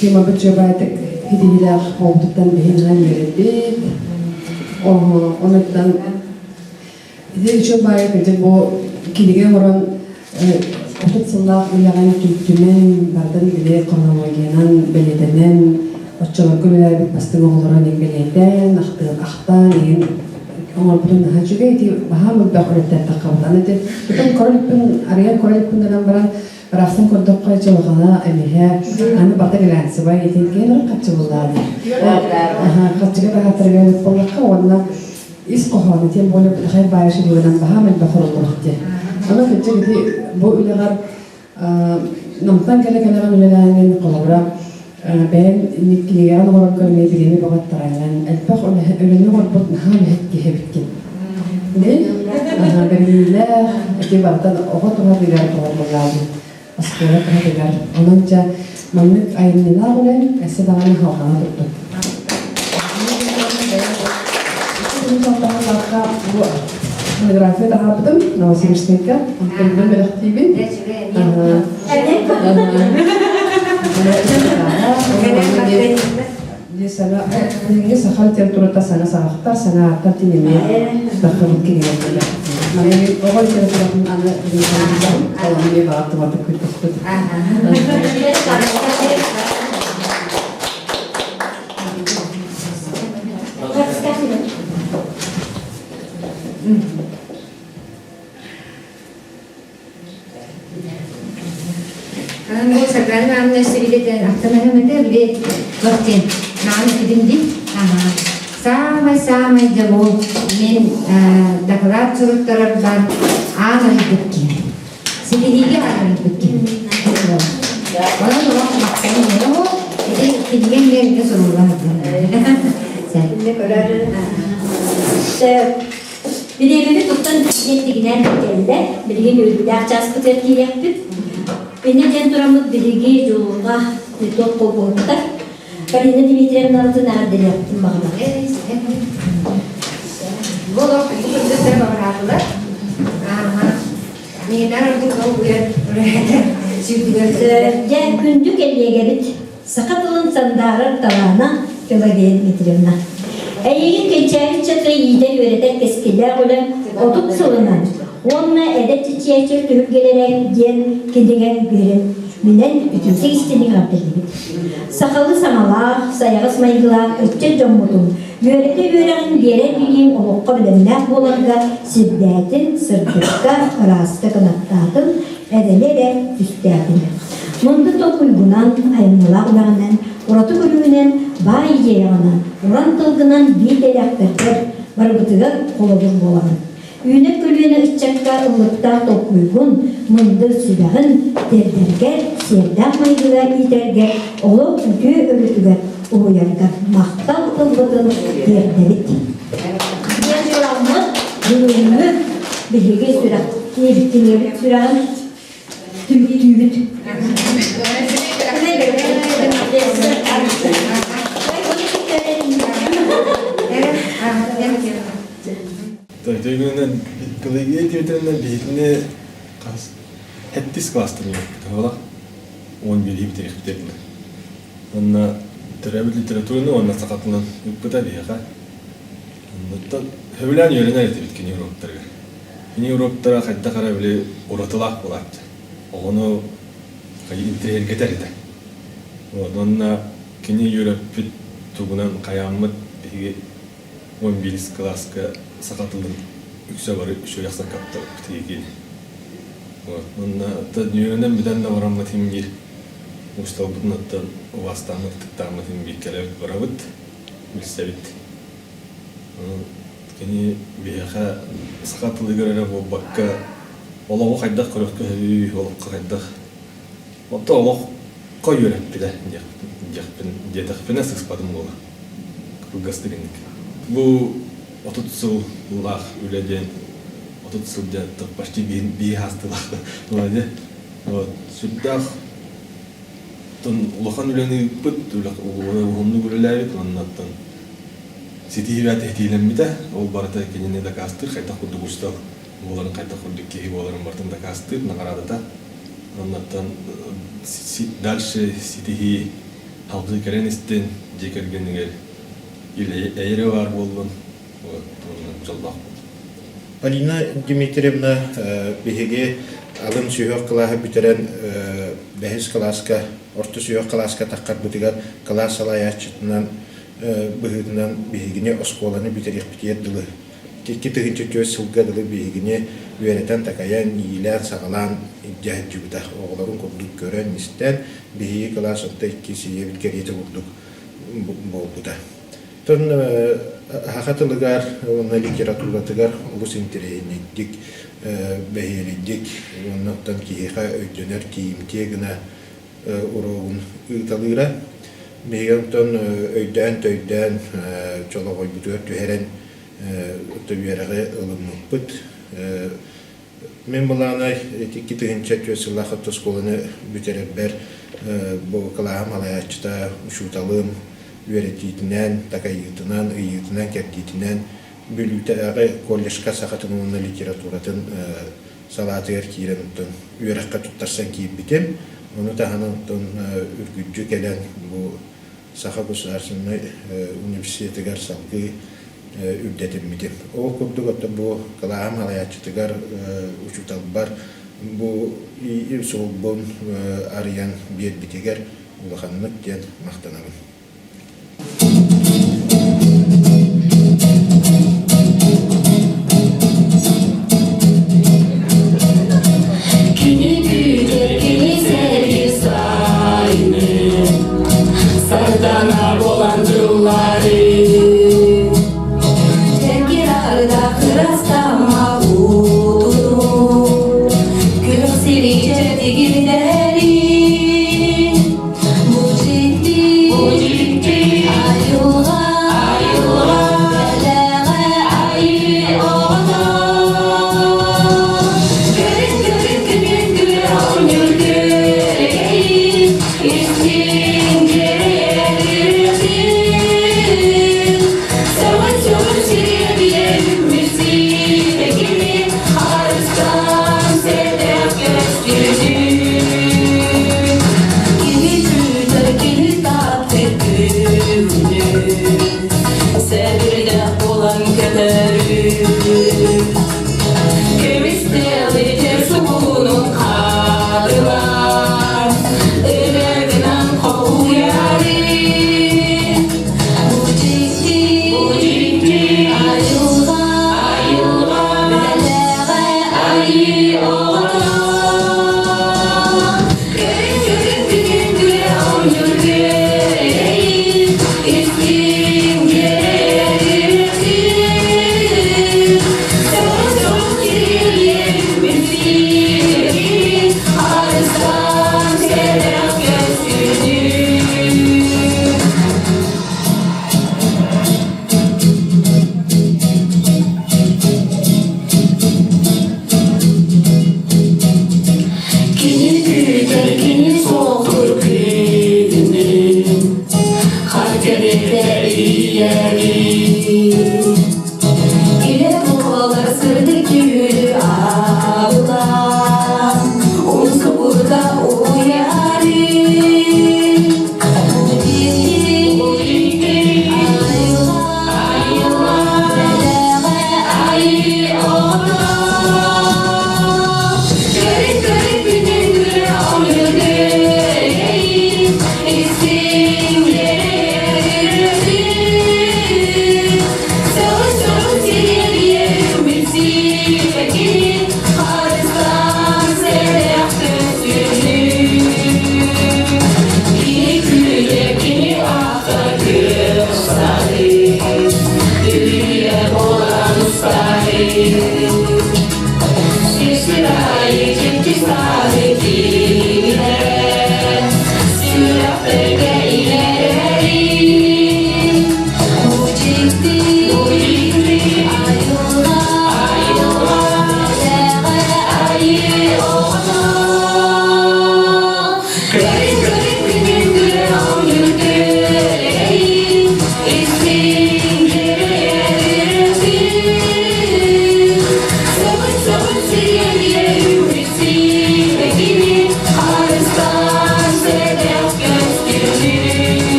темабыт дьобаатык ситиһиилээх буолбутуттан биһи наһаа үөрэбит. Онуттан ити үчүгэй баайы кырдьык бу кинигэ оҥорон 30 сыллаах үлэҕин түмэн бардын били хронологиянан бэлиэтэнэн оччолорго үлэлээбит бастыҥ оҕолоро иҥ бэлиэтээн ахтаан иһин оҥорбутун наһаа үчүгэй ити баһаам элбэх үлэттэн таххабыт аны ити тутан көрө арыйан көрө иликпин гынан баран Барахсан көрдөххө дьылҕана эмиһэ аны барыта глянцевай итинкиэн хаччы буллаа дии. Хаччыга баһааттарыгар эбит буоллахха уонна ис хоһооно тем более бытахай баайы шедеврынан баһаам элбэх хоруллубут дии. Аны кырдьык ити бу үлэҕэр намтан кэлэ кэлэҕин үлэлээҥҥин холобура бэйэм кинигэҕин оҥорорго эмиэ бириэмэ бөҕөттөрөҥҥүн элбэх үлэни оҥорбут наһаа үлэһит киһи эбиккин. Бэриниилээх, ити барытын оҕо туһатыгар оҥорбуллаабыт оскуола туһатыгар. Онон дьэ маннык айымньылаах үлэм өссө даҕаны халҕана турдун. Бу монография таһаарбытым Новосибирскайга. Онтон бэлэхтиибин. Билиҥҥи саха литературата саҥа саҕахтар, саҥа ааттар тинимиэ таххыбыт кинигэлэр. Маны оҕо литературатын аны ол эмиэ баҕар тубатык күттүспүт. Бу Саргана Ивановна сибилетен ахтанаһым этэ, били Лохтин, наан этибин ди. Самай-самай дьолу мин доклад суруттарарбар аан арыйбыт киһи. Ситиһиигэ аан арыйбыт киһи. Онон олох махтанын ити кинигэ эмиэ суруллан Бириэмэбит туттан тигинэн кэллэ. Билигин үөрүүлээх чааспытыгар киириэхпит. Инньэ диэн тураммыт биһиги дьулурҕа метод холбоһуктар Полина Дмитриевналытын эҕэрдэлиэхпитин баҕарабыт. Бу олох бу кыргыттар баҕараатылар. Ааха. Миинэр ордук ол уйар сүүрдүгэр Дьэ, күндү кэллиэгэбит Саха тылын сандаарар талаана Пелагея Дмитриевна. Эйигин кэнчээри чата иитэр-үөрэтэр кэскиллээх үлэ 30 сылынан уонна эдэр чинчийээччи түһүлгэлэрэ диэн кинигэ биэрэн минэн үтүөтэ истиник эҕэрдэлиибит. Сахалыы саҥалаах, сайаҕас майгылаах ыччат дьоммутун үөрэтэ үөрэҕин биэрэр билиим олоххо бэлэмнээх буоларга сирдээтин, сырдыкка, ырааска кынаттаатын, эрэли эрэ түстээтин. Мунду толкуйгунан, айымньылаах үлэҕинэн, ураты көрүүнэн, баай идеяҕынан, уран тылгынан биир дэлэхтэргэр барыбытыгар холобур буолаҕын. Үүнэр көлүөнэ ыччакка ыллыктаах толкуйгун, мындыр сүбэҕин тиэрдэргэр, сиэрдээх майгыга иитэргэ, олох үтүө өрүтүгэр уһуйарга махтал тылбытын тиэрдэбит. Диэн тураммыт бүгүҥҥү биһиги сүрэхтиир кинигэбит сүрэҕин түмүктүүбүт. Тойгунан Пелагея Дмитриевна биһигини хас хэттис класстан үөрэппит оҕолор 11 бүтэриэхпитэринэ. Онно төрөөбүт литератураны уонна саха тылын ыыппыта биһиэхэ. Оннуттан сөбүлээн үөрэнэр этибит кини уруоктарыгар. Кини уруоктара хайдах эрэ били уратылаах буолааччы. Оҕону интэриэһиргэтэр этэ. Вот уонна кини үөрэппит тугунан хайааммыт биһиги 11 кылааска саха тылын үксэ бары үчүгэй ахсаркаптарбыт тиийгин. Вот уонна үөрэнэн бүтэн да бараммыт иһин биир учууталбытын оттон убаастааммыт, ытыктааммыт иһин биир кэлэбит барабыт, билсэбит. Онон кини биһиэхэ саха тылыгар эрэ буолбакка олоҕу хайдах көрөххө сөбүй, олоххо хайдах Онто олоххо үөрэппитэ диэхпин диэтэхпинэ сыыспатым буолуо. Кылгастык инник. Бу 30 сыллаах үлэ диэн 30 сыл диэн почти биир хаастылаах дии. Вот сүрдээх улахан үлэни ыыппыт, уһуннук үлэлээбит уонна оттон ситиһиибэт этиилэммитэ. Ол барыта кинини дакаастыыр, хайдах курдук устал буоларын, хайдах курдук киһи буоларын барытын дакаастыыр, наҕараадата. Оннуттан дальше ситиһии салгыы кэлэн истин, дьиэ кэргэнигэр эйэрэ баар буоллун, вот дьоллоох буоллун. Полина Дмитриевна биһиги алын сүһүөх кылааһы бүтэрэн бэһис кылааска, орто сүһүөх кылааска таххарбытыгар кылаас салайааччытынан быһыытынан биһигини оскуоланы бүтэриэхпитигэр дылы 2004 сылга дылы биһигини үөрэтэн-такайан, иилээн-саҕалаан илдьэ сылдьыбыта. Оҕолорун курдук көрөн-истэн, биһиги кылаас онто иккис ийэбит кэриэтэ курдук буолбута. Оттон саха тылыгар уонна литературатыгар олус интэриэһинэйдик, бэһиэлэйдик уонна оттон киһиэхэ өйдөнөр тиийимтиэ гына уруогун ыыталыыра. Биһиги онтон өйдөөн-төйдөөн чолоҕойбутугар түһэрэн үөрэҕи ылыммыппыт. Мин былаана 2004 сыллаах оскуоланы бүтэрэрбэр бу кылааһым салайааччыта, учууталым үөрэтиитинэн, такайыытынан, ыйыытынан-кэрдиитинэн Бүлүүтээҕи колледжка саха тылын уонна литературатын салаатыгар киирэн оттон үөрэххэ туттарсан киирбитим. Ону таһынан оттон үргүлдьү кэлэн бу Саха государственнай университетыгар салгыы үрдэтиммитим. Ол курдук оттон бу кылааһым салайааччытыгар учууталбар бу суолбун арыйан биэрбитигэр улаханнык диэн махтанабын. Күнү күүтэр кини сэрии сайыны Сардана буолан дьыллары Чэкирарда кырастама уутуну Күөх сири чэбдигирдэри Киһи күүтэр, киһи таптыыр күнү, Сэбирдэх буолан көтөрү. Көмүс тэлитэр сугунун хатылар, Ырыагынан хоһуйары. Бу дьикти, бу дьикти айылҕа, айылҕа бэлэҕэ айыы оҕото.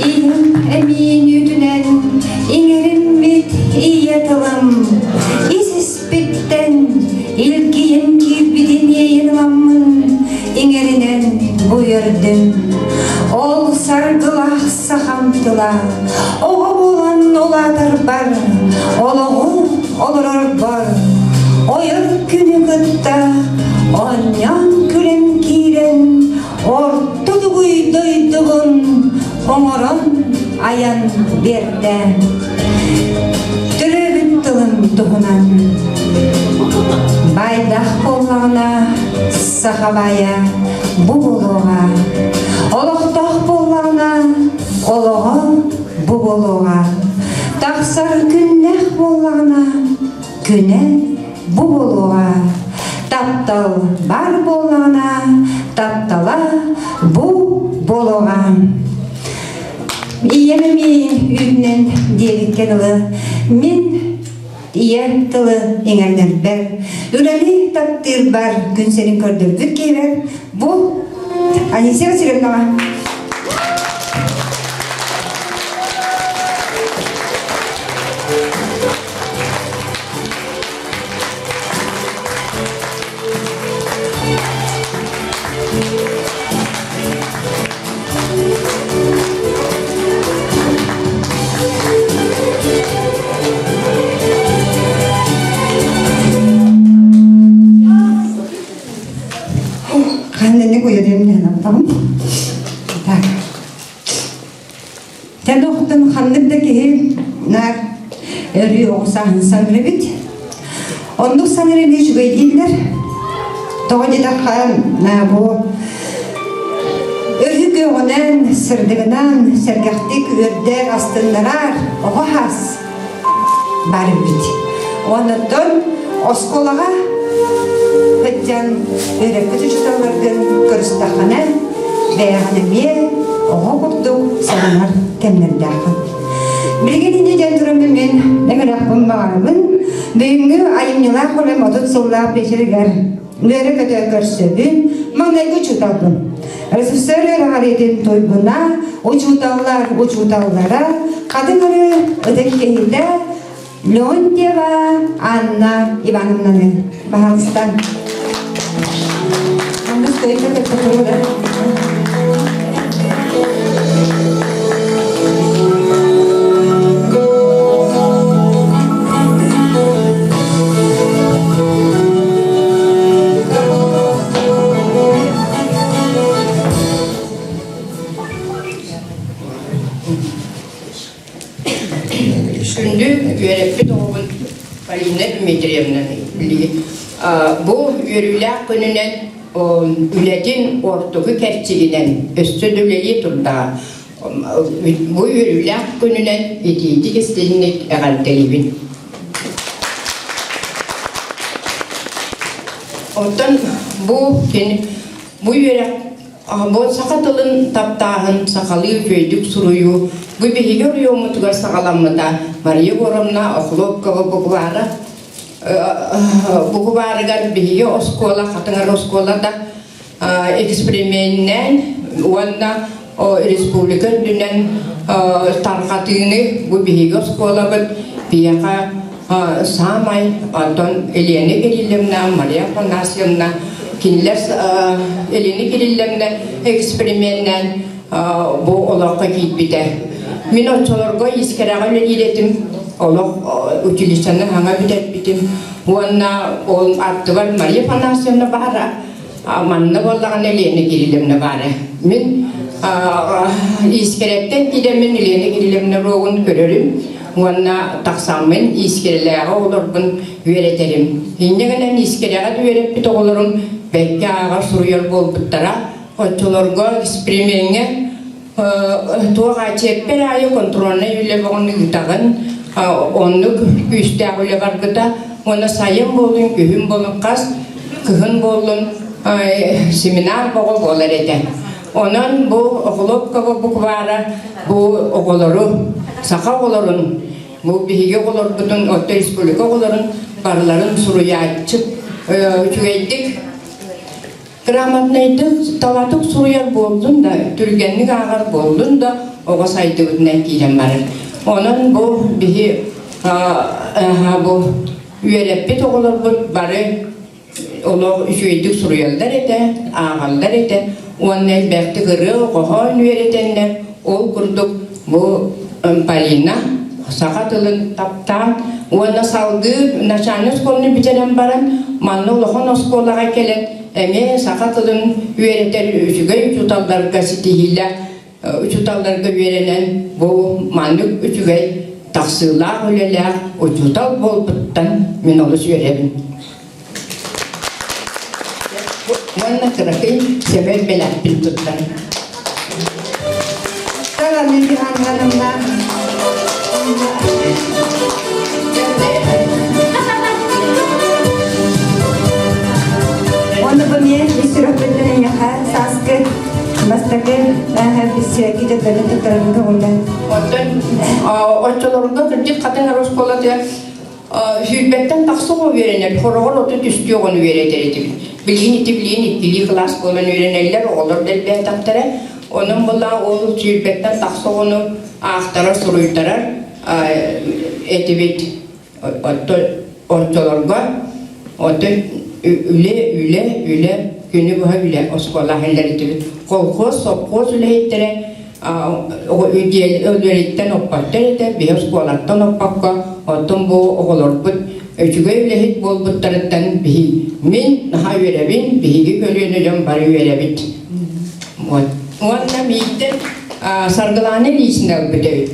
Ийэм эмиин үүтүнэн иҥэриммит ийэ тылым ис-испиттэн илгийэн киирбитин иэйэн ыламмын иҥэринэн бу үөрдүм. Ол саргылаах сахам тыла оҕо буолан улаатарбар, олоҕу олорорбор ойор күнү кытта оонньоон күлэн киирэн орто дугуй дойдубун оҥорон айан биэрдэ. Төрөөбүт тылым туһунан Байдах буоллаҕына саха баайа бу буолуоҕа. Олохтоох буоллаҕына олоҕо бу буолуоҕа. Тахсар күннээх буоллаҕына күнэ бу буолуоҕа. Таптал бар буоллаҕына таптала бу буолуоҕа. Ийэм эмиэ үүтүнэн диэбиккэ дылы мин ийэ тылы иҥэринэрбэр, үлэни таптыырбар күн сирин көрдөрбүт киһибэр бу Анисия Васильевнаҕа. Ханнык уйадым диэн Так. Тэн ханнык да киһи наар өрүү оҕо сааһын саныыр эбит. Оннук саныыр эмиэ үчүгэй дииллэр. Тоҕо диэтэххэ, бу өрүү көҕүнэн, сырдыгынан сэргэхтик үөрдэр, астыннарар оҕо хас бар эбит. Оннуттан оскуолаҕа сылдьан үөрэппит учууталларгын көрүстэххинэ, бэйэҕин эмиэ оҕо курдук сананар кэмнэрдээххин. Билигин инньэ диэн тураммын мин эҥэрээхпин баҕарабын. Бүгүҥҥү айымньылаах үлэм 30 сыллаах биэчэригэр үөрэ-көтө көрсөбүн, маҥнайгы учууталбын. РСФСР үөрэҕириитин туйгуна, учууталлар учууталлара, хатыҥ ырыы ытык киһитэ Леонтьева Анна Ивановнаны. Пожалуйста. Күндү үөрэппит оҕобун Полина Дмитриевна бу үөрүүлээх күнүнэн үлэтин ортоку кэрчигинэн өссө да үлэлии турдаҕа. Бу үөрүүлээх күнүнэн итиитик истиҥник эҕэрдэлиибин. Оттон бу бу үөрэх Бу саха тылын таптааһын, сахалыы үчүгэйдик суруйуу бу биһиги оройуоммутугар саҕаламмыта Мария Егоровна Охлопкова буквара букварыгар биһиги оскуола, Хатыҥар оскуолата эксперименнээн уонна республика үрдүнэн тарҕатыыны бу биһиги оскуолабыт биһиэхэ саамай онтон Елена Кирилловна, Мария Афанасьевна. Кинилэр Елена Кирилловна эксперименнээн бу олоххо киирбитэ. Мин оччолорго Искэрэҕэ үлэлиир этим, олох училищены хаҥа бүтэрбитим. Уонна ол аттыбар Мария Афанасьевна баара, манна буоллаҕына Елена Кирилловна баара. Мин Искэрэттэн киирэммин Елена Кирилловна уруогун көрөрүм уонна тахсаммын Искэрэлээҕи оҕолорбун үөрэтэрим. Инньэ гынан Искэрэҕэ да үөрэппит оҕолорум бэккэ ааҕар суруйар буолбуттара. Оччолорго эксперимеҥҥэ туох чиэппэр аайы контрольнай үлэ бөҕөнү ыытаҕын, оннук күүстээх үлэ барбыта. Уонна сайын буоллун, күһүн буоллун, хас кыһын буоллун семинар бөҕө буолар этэ. Онон бу Охлопкова буквара бу оҕолору, саха оҕолорун, бу биһиги оҕолорбутун, оттон республика оҕолорун барыларын суруйааччы үчүгэйдик Грамотнайдык, талатык суруйар буоллун да, түргэнник ааҕар буоллун да, оҕо сайдыбытынан киирэн барар. Онон бу биһи бу үөрэппит оҕолорбут бары олох үчүгэйдик суруйаллар этэ, ааҕаллар этэ уонна элбэхтик ырыа, хоһоон үөрэтэннэр ол курдук бу Полина саха тылын таптаан уонна салгыы начальнай оскуоланы бүтэрэн баран манна улахан оскуолаҕа кэлэн эмиэ саха тылын үөрэтэр үчүгэй учууталларга ситиһиилээх учууталларга үөрэнэн бу маннык үчүгэй тахсыылаах үлэлээх учуутал буолбуттан мин олус үөрэбин. Уонна кыракый сэмэй бэлэхпин туттар. Уонна бу мен ис сүрэхпиттэн эйиэхэ сааскы бастакы биссиэки дьаддарын туттарарын көҕүллэн. Оттон оччолорго кырдьык хатыҥ оскуолатыгар Сүүрбэттэн тахса оҕо үөрэнэр, хороҕор 33 оҕону үөрэтэр этибит. Билигин ити билигин иккилии кылаас буолан үөрэнэллэр, оҕолор да элбээтэхтэрэ. Онон буоллаҕа ол сүүрбэттэн тахса оҕону аахтарар, суруйтарар этибит. Оттон оччолорго оттон үлэ, үлэ, үлэ, күнү быһа үлэ оскуола иһэллэр этибит. Колхоз, совхоз үлэһиттэрэ өлүөриттэн оппоттор этэ, биһи оскуолаттан оппокко, оттон бу оҕолорбут үчүгэй үлэһит буолбуттарыттан биһи мин наһаа үөрэбин, биһиги көлүөнэ дьон бары үөрэбит. Вот. Уонна мииттэн Саргылаана Ильична ылбыт эбит.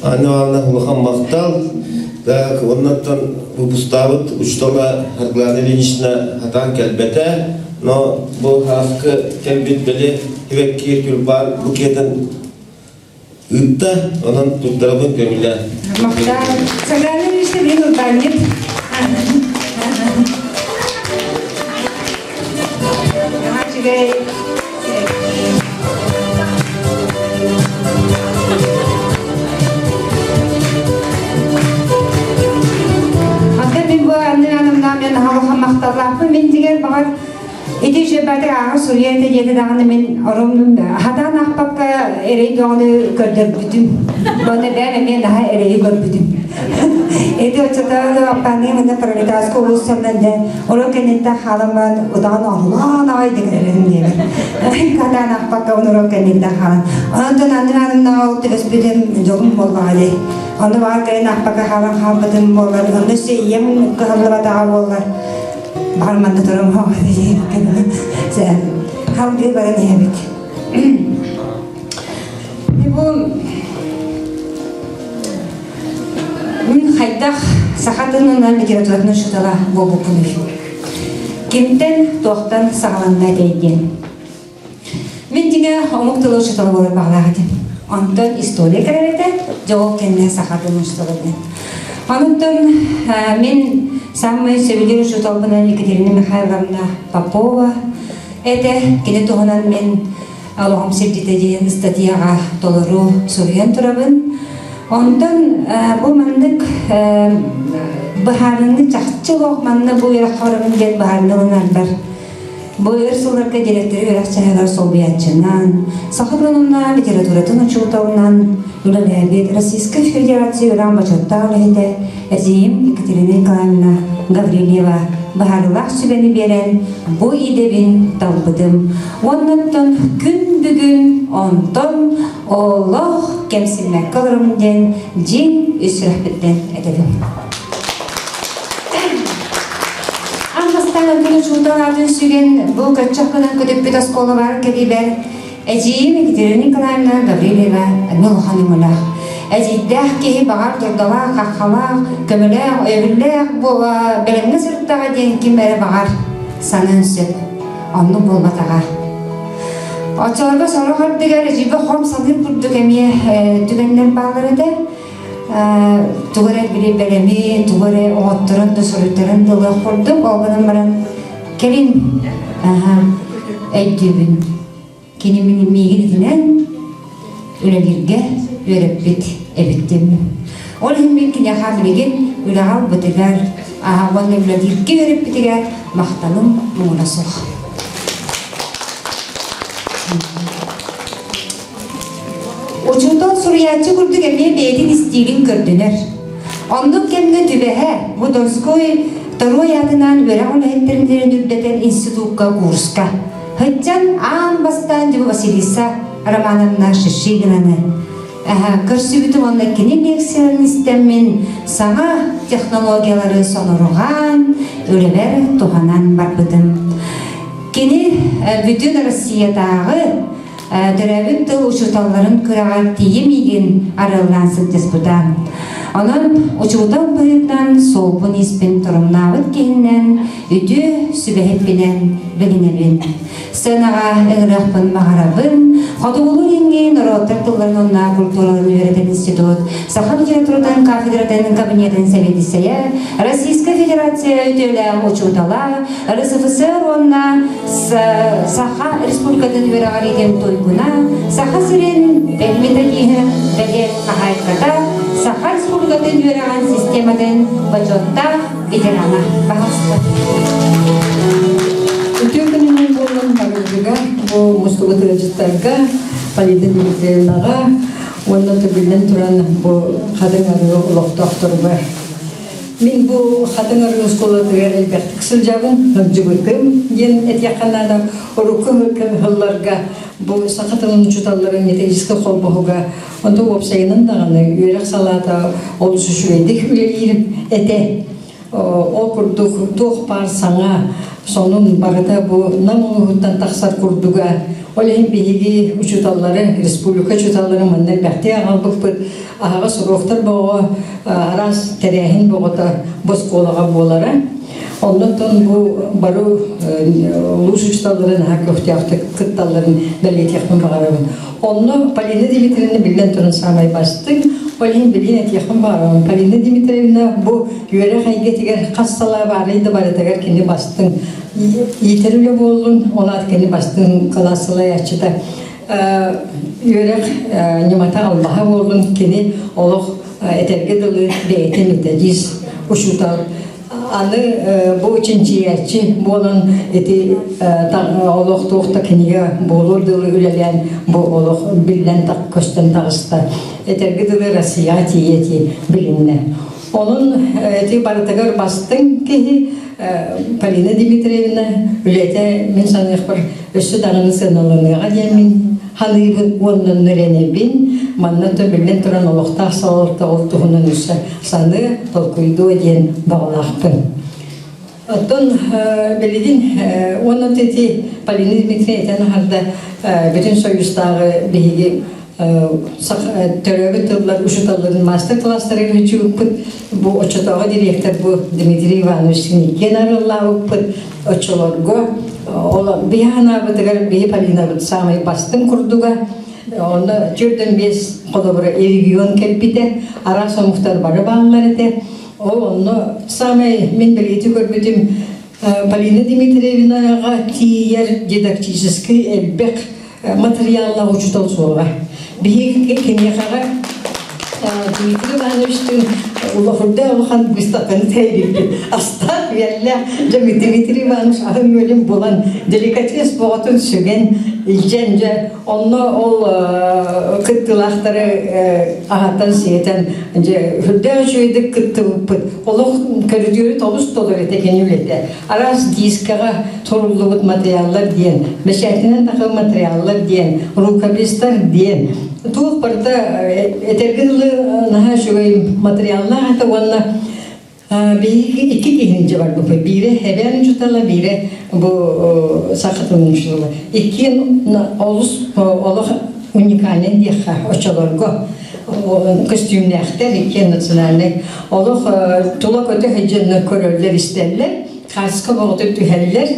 Анна Ивановна улахан махтал. Так, оннаттан выпустаабыт учуутала Саргылана Ильинична хатаан кэлбэтэ. Но бу хааскы кэлбит били Кибэкки тюльпан букетын ыытта, онон туттарабын көҥүлэ. Махтал. Саргылана Ильинична билин урбаанньыт. Үчүгэй. Антон мин бу аннынан мен халахан махталлаахпын мин дигэр баҕар ити үчүгэйбэти ааҕа суруйа этэ диэтэ даҕаны мин орумнум да хатаан аахпакка эрэй бөҕөнү көрдөрбүтүм уонна бэйэм эмиэ наһаа эрэйи көрбүтүм Эти оччотооҕу аппааныы мына пролетарскай уулуссанан дьэ Олор кэнниттэн хаалан баран утаҕын оһолоон аҕай декэрэрин диэбит. Хатаан ахпакка онорон кэнниттэн хаалан. Онтон аннын аннын ол түбэспитим дьолум буоллаҕа дии. Онно баҕар кэлин ахпакка хаалан хаалбытым буоллар, онно өссө ийэм кыһаллыбатаҕа буоллар, баҕар манна турум Халгыы баран иһэбит. Бу Мин хайдах саха тылынан литературатын учуутала буолбуппунуй? Кимтэн, туохтан саҕаланна этэй диэн. Мин дьиҥэ омук тылы учуутала буолар баҕалаах этим. Онтон история кэлэр этэ, дьэ ол кэннэ саха тылын учуутала диэн. Онтон мин самый сөбүлүүр учууталбынан Екатерина Михайловна Попова этэ. Кини туһунан мин Олоҕум сирдьитэ диэн ыстатыйаҕа толору суруйан турабын. Онтон бу маннык быһаарыыны чахчы олох манна бу үөрэххэ барабын диэн быһаарыыны ылынарбар бу өр сылларга директоры үөрэх чаһыгар солбуйааччынан, саха тылынан литературатын учууталынан үлэлээбит Российскай Федерация үөрэҕин бочуоттаах үлэһитэ эдьиийим Екатерина Николаевна Гаврильева быһаарыылаах сүбэни биэрэн бу идэбин талбытым. Уоннаттан күн бүгүн онтон олох кэмсиммэккэ олоробун диэн дьиҥ үс сүрэхпиттэн этэбин. Аан бастаан өлгөн учуутал аатын сүгэн бу көччөх гынан көтүппүт оскуолабар кэлиибэр Эдьиийим Екатерина Николаевна Гаврильева эмиэ улахан өҥөлөөх. Эдьиийдээх киһи баҕар дурдалаах, хаххалаах, көмөлөөх, өйөбүллээх буола бэлэмҥэ сырыттаҕа диэн ким эрэ баҕар саныан сөп. Оннук буолбатаҕа. Оччолорго сорох ардыгар эдьиийбэ хом саныыр курдук эмиэ түгэннэр бааллар этэ. Тугу эрэ били бэлэми, тугу эрэ оҥотторон да суруйтаран да ылыах курдук, ол гынан баран кэлин өйдүүбүн. Кини миигин итинэн үлэлииргэ үөрэппит эбиттим. Ол иһин мин киниэхэ билигин үлэҕэ ылбытыгар уонна үлэлииргэ үөрэппитигэр махталым муҥура суох. Учуутал суруйааччы курдук эмиэ бэйэтин истиилин көрдөнөр. Оннук кэмҥэ түбэһэ бу Донской Торуой аатынан үөрэх үлэһиттэрин үрдэтэр институкка курска Һыддьан аан бастаан дьыбы Василиса Романовна Шишигинаны көрсүбүтүм уонна кини лекцияларын истэммин саҥа технологиялары сонурҕаан үлэбэр туһанан барбытым. Кини бүтүн Россиятааҕы төрөөбүт тыл учууталларын күрэҕэр тиийэ миигин арыаллаан сылдьыспыта. Онон учуутал быһыытынан суолбун-ииспин торумнаабыт киһинэн үтүө сүбэһиппинэн билинэбин. Сценаҕа ыҥырыахпын баҕарабын. Хотугулуу-Илиҥҥи норуоттар тылларын уонна культураларын үөрэтэр институт саха литературатын кафедратын кабинетын сэбиэдиссэйэ, Российскай Федерация үтүөлээх учуутала, РСФСР уонна Саха Республикатын үөрэҕириитин туйгуна, Саха сирин методиһын бэлиэ хаһаайката, Саха Республикатын үөрэҕин систематын бочуоттаах ветерана. Баһаалыста. Үтүө күнүнэн буолан барылдыга бу мустубут ыалдьыттарга, Полина Дмитриевнаҕа уонна төгүллэн туран бу хатыҥ арыы олохтоохторугар. Мин бу хатыҥ арыы оскуолатыгар элбэхтик сылдьабын, сылдьыбытым диэн этиэххэ наада. Урукку сылларга бу саха тылын учууталларын методическай холбоһуга Онто уопсайынан даҕаны үөрэх салаата олус үчүгэйдик үлэлиир этэ. Ол курдук туох баар саҥа сонун барыта бу Нам улууһуттан тахсар курдуга. Ол иһин биһиги учууталлары, республика учууталларын манна элбэхтик аҕалбыппыт. Аһаҕас уруоктар боҕо араас тэрээһин боҕото бу оскуолаҕа буолара. Оннуттан бу бары улуус учууталларын наһаа көхтөөхтүк кытталларын бэлиэтиэхпин баҕарабын. Онно Полина Дмитриевна биллэн туран саамай бастыҥ. Ол иһин билигин этиэхпин баҕарабын. Полина Дмитриевна бу үөрэх эйгэтигэр хас салаа баарый да барытыгар кини бастыҥ. Иитэр үлэ буоллун, ол аат кини бастыҥ кылаас салайааччыта. Үөрэх ньымата албаһа буоллун, кини олох этэргэ дылы бэйэтин методист, учуутал Аны бу чинчийээччи буолан ити олох туох да кинигэ буолуор дылы үлэлээн бу олох биллэн көстөн таҕыста. Этэргэ дылы Россияҕа тиийэ ити билиннэ. Онон ити барытыгар бастыҥ киһи Полина Дмитриевна үлэтэ мин саныахпар өссө даҕаны сыаналаныаҕа диэммин ханыыбын уонна нөрэнэбин. Манна биллэн туран олохтоох салалта ол туһунан өссө саныы, толкуйдуо диэн баҕалаахпын. Оттон билигин уонна ити Полина Дмитриевна этэн аһарда бүтүн Союзтааҕы биһиги төрөөбүт тыллар учууталларын маастар-кылаастарыгар үчүгүппүт. Бу оччотооҕу директор бу Дмитрий Иванович Синикин арыллаабыппыт. Оччолорго ол биһи анаабытыгар биһи Полинабыт саамай бастыҥ курдуга. Онно 45 холобура регион кэлбитэ, араас омуктар бары бааллар этэ. Ол онно саамай мин бэлиэтии көрбүтүм Полина Дмитриевнаҕа тиийэр дидактическай элбэх материаллаах учуутал суоҕа. Биһиги киниэхэҕэ Дмитрий Ивановичтыын Улахурда улахан выставканы тэрийбиппит. Астаах үөллээх дьэ Дмитрий Иванович аһын үөлүн булан деликатес боҕотун сүгэн илдьэн дьэ онно ол кыттыылаахтары аһатан сиэтэн дьэ үрдээх үчүгэйдик кыттыбыппыт. Олох көрүдүөрү толус толор этэ кини үлэтэ. Араас дискаҕа суруллубут материаллар диэн, бэчээтинэн тахар материаллар диэн, рукопистар диэн туох барыта этэргэ дылы наһаа үчүгэй материаллаах этэ уонна биһиги икки киһини дьэ барбыппыт. Биирэ эбээн учуутала, биирэ бу саха тылын учуутала. Иккиэн олус олох уникальный диэххэ оччолорго көстүүмнээхтэр иккиэн национальнай олох тула көтө сылдьаннар көрөллөр истэллэр хааска боҕутук түһэллэр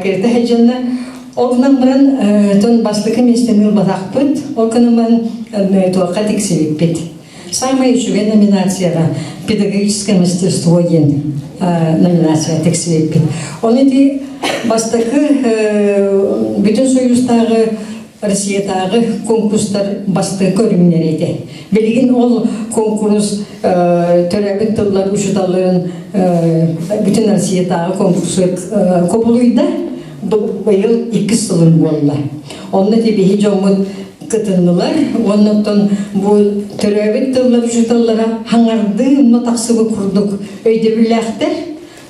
кырыта сылдьаннар ол гынан баран тон бастакы миэстэни ылбатахпыт ол гынан баран туохха тиксибиппит Самая үчүгэй номинацияҕа педагогическое мастерство диэн номинация тиксибиппит. Оны ити бастакы бүтүн союзтааҕы Россиятааҕы конкурстар бастакы көрүҥнэрэ этэ. Билигин ол конкурс төрөөбүт тыллар учууталларын бүтүн Россиятааҕы конкурсу кубулуйда. Быйыл иккис сылын буолла. Онно ити биһи дьоммут кытыннылар. Уонна оттон бу төрөөбүт тыллар учууталлара хаҥардыы умна тахсыбыт курдук өйдөбүллээхтэр.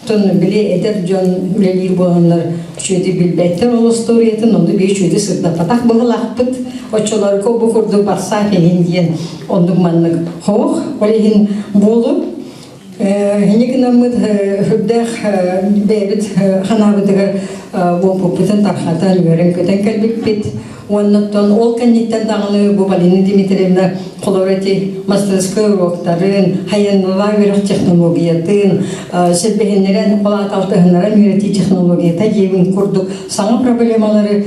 Оттон били эдэр дьон үлэлиир буоланнар үчүгэйдик билбэттэр ол остуоруйатын, онну биир үчүгэйдик сырдаппатах быһылаахпыт. Оччолорго бу курдук барсаах иһин диэн оннук маннык хоох. Ол иһин буолу Инньэ гынаммыт үрдээх бэйэбит ханаабытыгар уопуппутун тархатан үөрэн-көтөн кэлбиппит. Уоннаттан ол кэнниттэн даҕаны бу Полина Дмитриевна холобур эти мастарыскай уруоктарын, хайаннылаа үөрэх технологиятын, силбэһиннэрэн, холааталтыһыннаран үөрэтии технологията диэбин курдук саҥа проблемалары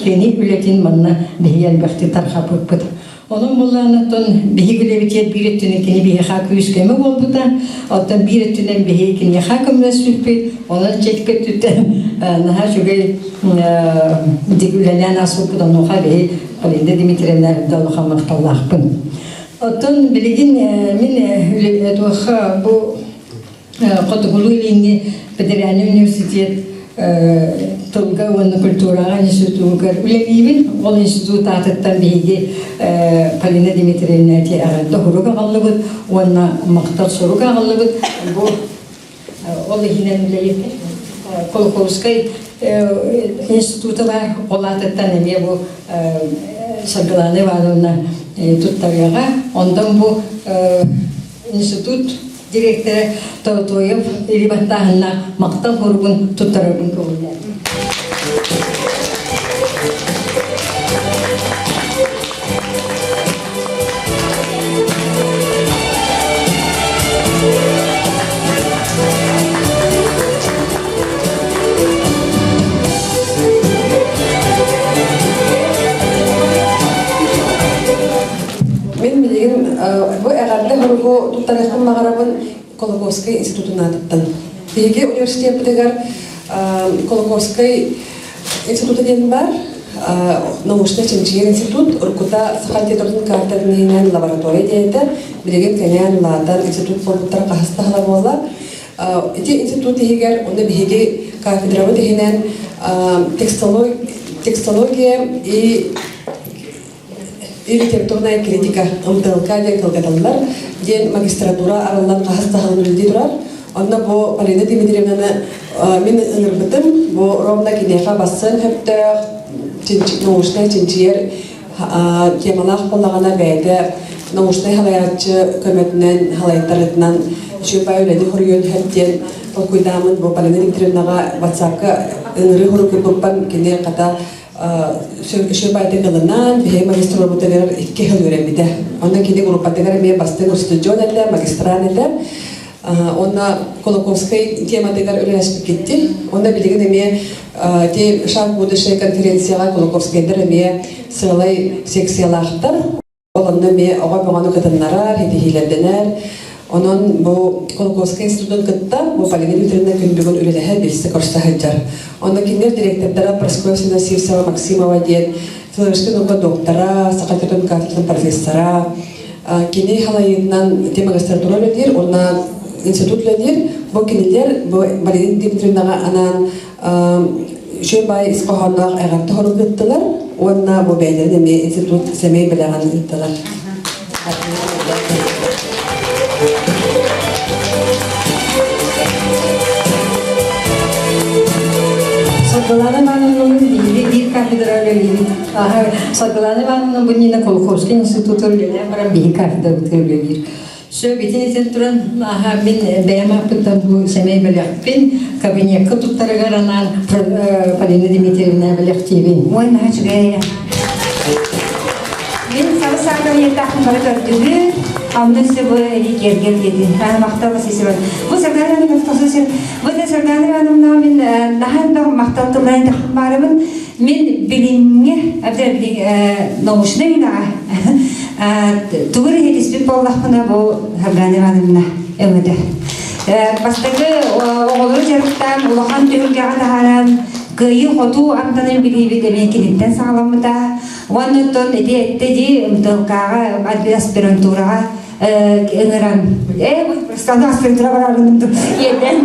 кини үлэтин манна биһи элбэхтик тархаппыппыт. Онон буллаан оттон биһиги үлэбитигэр биир өттүнэн кини биһиэхэ күүс-көмө буолбута, оттон биир өттүнэн биһиги киниэхэ көмөлөспүппүт, онон чэчкэ өттүттэн наһаа үчүгэй үлэлээн ааспыппыт, онуоха биһи Полина Дмитриевна да улахан махталлаахпын. Оттон билигин мин туохха бу Хотугулуу-Илиҥҥи федеральнай университет тылга уонна культураҕа институтугар үлэлиибин. Ол институт аатыттан биһиги Полина Дмитриевна эҕэрдэ сурук аҕаллыбыт уонна махтал сурук аҕаллыбыт. Бу ол иһинэн үлэлиир Кулаковскай института бар. Ол аатыттан эмиэ бу Саргылана Ивановна туттарыаҕа. Онтон бу институт директора Тоотоев илии баттааһынна махтал суругун туттарарбын көҥүллээтим. Мин билигин бу эҕэрдэ суругу туттарыахпын баҕарабын Кулаковскай институтун аатыттан. Биһиги университеппытыгар Кулаковскай института диэн бар, научнай-чинчийэр институт, уруккута Саха литературатын кафедратын иһинэн лаборатория диэтэ, билигин кэҥээн улаатан институт буолбуттара хаһыс да сыла буолла. Ити институт иһигэр онно биһиги кафедрабыт иһинэн текстология и литературная критика МТЛК диэн кылгаталлар диэн магистратура арыллан хаһыс да сылын үлэлии турар. Онно бу Полина Дмитриевнаны мин ыҥырбытым. Бу ровно киниэхэ бассыан сөптөөх научнай чинчийэр темалаах буоллаҕына бэйэтэ научнай салайааччы көмөтүнэн салайтарытынан үчүгэй үлэни хоруйуон сөп диэн толкуйдааммын бу Полина Дмитриевнаҕа WhatsApp-ка ыҥырыы хоруйбуппар кини хата Шөбайтык ылынан, биһиги магистратурабытыгар икки сыл үөрэммитэ. Онно кини группатыгар эмиэ бастыҥ устудьуон этэ, магистрант этэ. Онно Кулаковскай тематыгар үлэлэспиккитти. Онно билигин эмиэ ти шаг будущее конференцияҕа Кулаковскайдар эмиэ сыалай секциялаахтар. Ол онно эмиэ оҕо бөҕөнү кытыннарар, ситиһиилэрдэнэр. Онон бу Кулаковскай институтун кытта бу Полина Дмитриевна күн бүгүн үлэлэһэ, билсэ көрсө сылдьар. Онно кинилэр директордара Прасковья Сивцева Максимова диэн филологическай наука доктора, саха литературатын кафедратын профессора. Кини халайыытынан ити магистратура үлэлиир уонна институт үлэлиир. Бу кинилэр бу Валерий Дмитриевнаҕа анаан үчүгэй баай ис хоһоонноох эҕэрдэ хорук ыыттылар уонна бу бэйэлэрин эмиэ институт сэмэй бэлэҕин ыыттылар. Саргылана Ивановнаны биһиги биир кафедра үлэлиибит. Саргылана Ивановна бу Нина Кулаковскай институту үлэлээн баран биһи кафедрабытыгар үлэлиир. Сөп итин итин туран аха мин бэйэм ааппыттан бу сэмэй бэлэхпин кабинекка туттарыгар анаан Полина Дмитриевна бэлэхтиибин. Ой, наһаа үчүгэй. Мин саҥа саакабыйаттаахпын бары көрдүгүт. Онно өссө бу эри киэргэл диэтин. Махтал Василий Бу Саргана Ивановна Бу Саргана Ивановна мин наһаа элбэх махтал тылларын баарыбын. Мин билиҥҥи, әбден научнай үлэҕэ тугу эрэ иһитиспит буоллахпына бу Саргана Ивановна өҥөтө. Бастакы оҕолору дьарыктаан улахан түһүлгэҕэ таһааран кыайыы-хотуу амтанын билиибит эмиэ киниттэн саҕаламмыта. Уонна оттон ити этте дии МТЛК-ҕа аспирантураҕа ыҥыран ээ бу аспирантура барарым иэтэн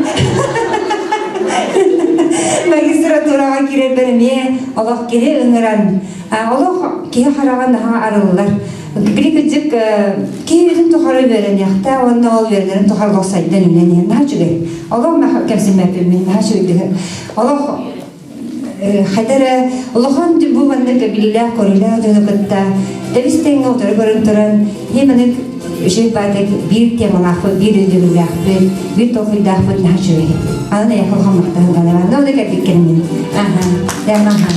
магистратураҕа киирэрбэр эмиэ олох киһи ыҥыран олох киһи хараҕа наһаа арыллар били кырдьык киһи үйэтин тухары үөрэниэхтээх уонна ол үөрэнэрин тухары олох сайдан үүнэн иһэр наһаа үчүгэй олох кэмсиммэппин мин наһаа үчүгэй олох хайда эрэ улахан бу маннык билиилээх-көрүүлээх дьону кытта тэбис-тэҥҥэ утары көрөн туран ийэ маннык үчүгэй баатык биир темалаахпыт, биир өйдөбүллээхпит, биир толкуйдаахпыт наһаа үчүгэй. Анан эйэхэ улахан махтаһылланабын. Ну, кэлбиккин. Аха. Аха.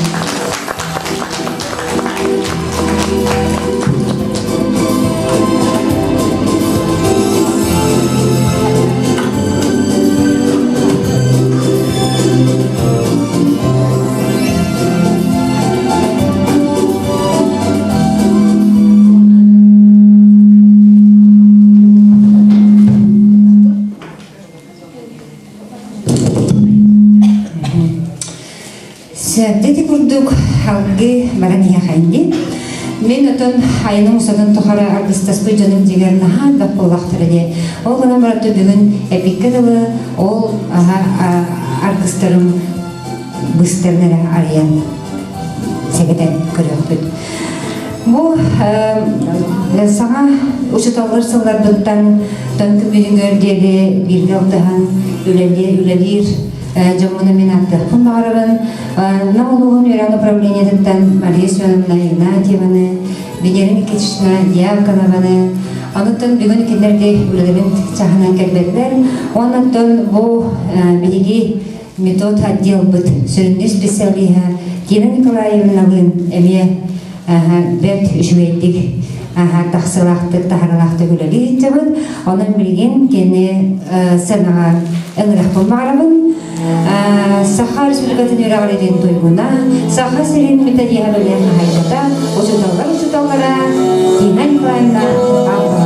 Сөп, ити курдук алгы баран иһэхэнни. Мин отон айаным устатын тухары аргыстаспыт дьонум дьигэр наһаа элбэх буоллахтара диye. Ол гынан баран бүгүн эпиккэ дылы ол аргыстарым быстарын эрэ арыйан сэгэтэн көрүөхпүт. Бу саҥа учууталлар сылларбыттан тон күммүтүгэр диэри бииргэ алтыһан үлэлиир дьоммуну мин ааттыахпын баҕарабын. Нам улууһун үөрэх управлениетыттан Мария Семеновна Игнатьеваны, Венера Никитична Дьяконованы, онуттан бүгүн кинилэргэ үлэлэрин чаһынан кэлбэттэр. Оннуттан бу биһиги метод отделбыт сүрүннүү специалиһа Тина Николаевналыын эмиэ бэрт үчүгэйдик тахсылаахтык, таһаралаахтык үлэлии сылдьабыт. Онон билигин кини сценаҕа ыҥырахпын баҕарабын. Саха Республикатын үөрэҕирин туйгуна, Саха сирин методиһа бэлиэ хаһайката, учууталлар учууталлара Тина Николаевна Павлова.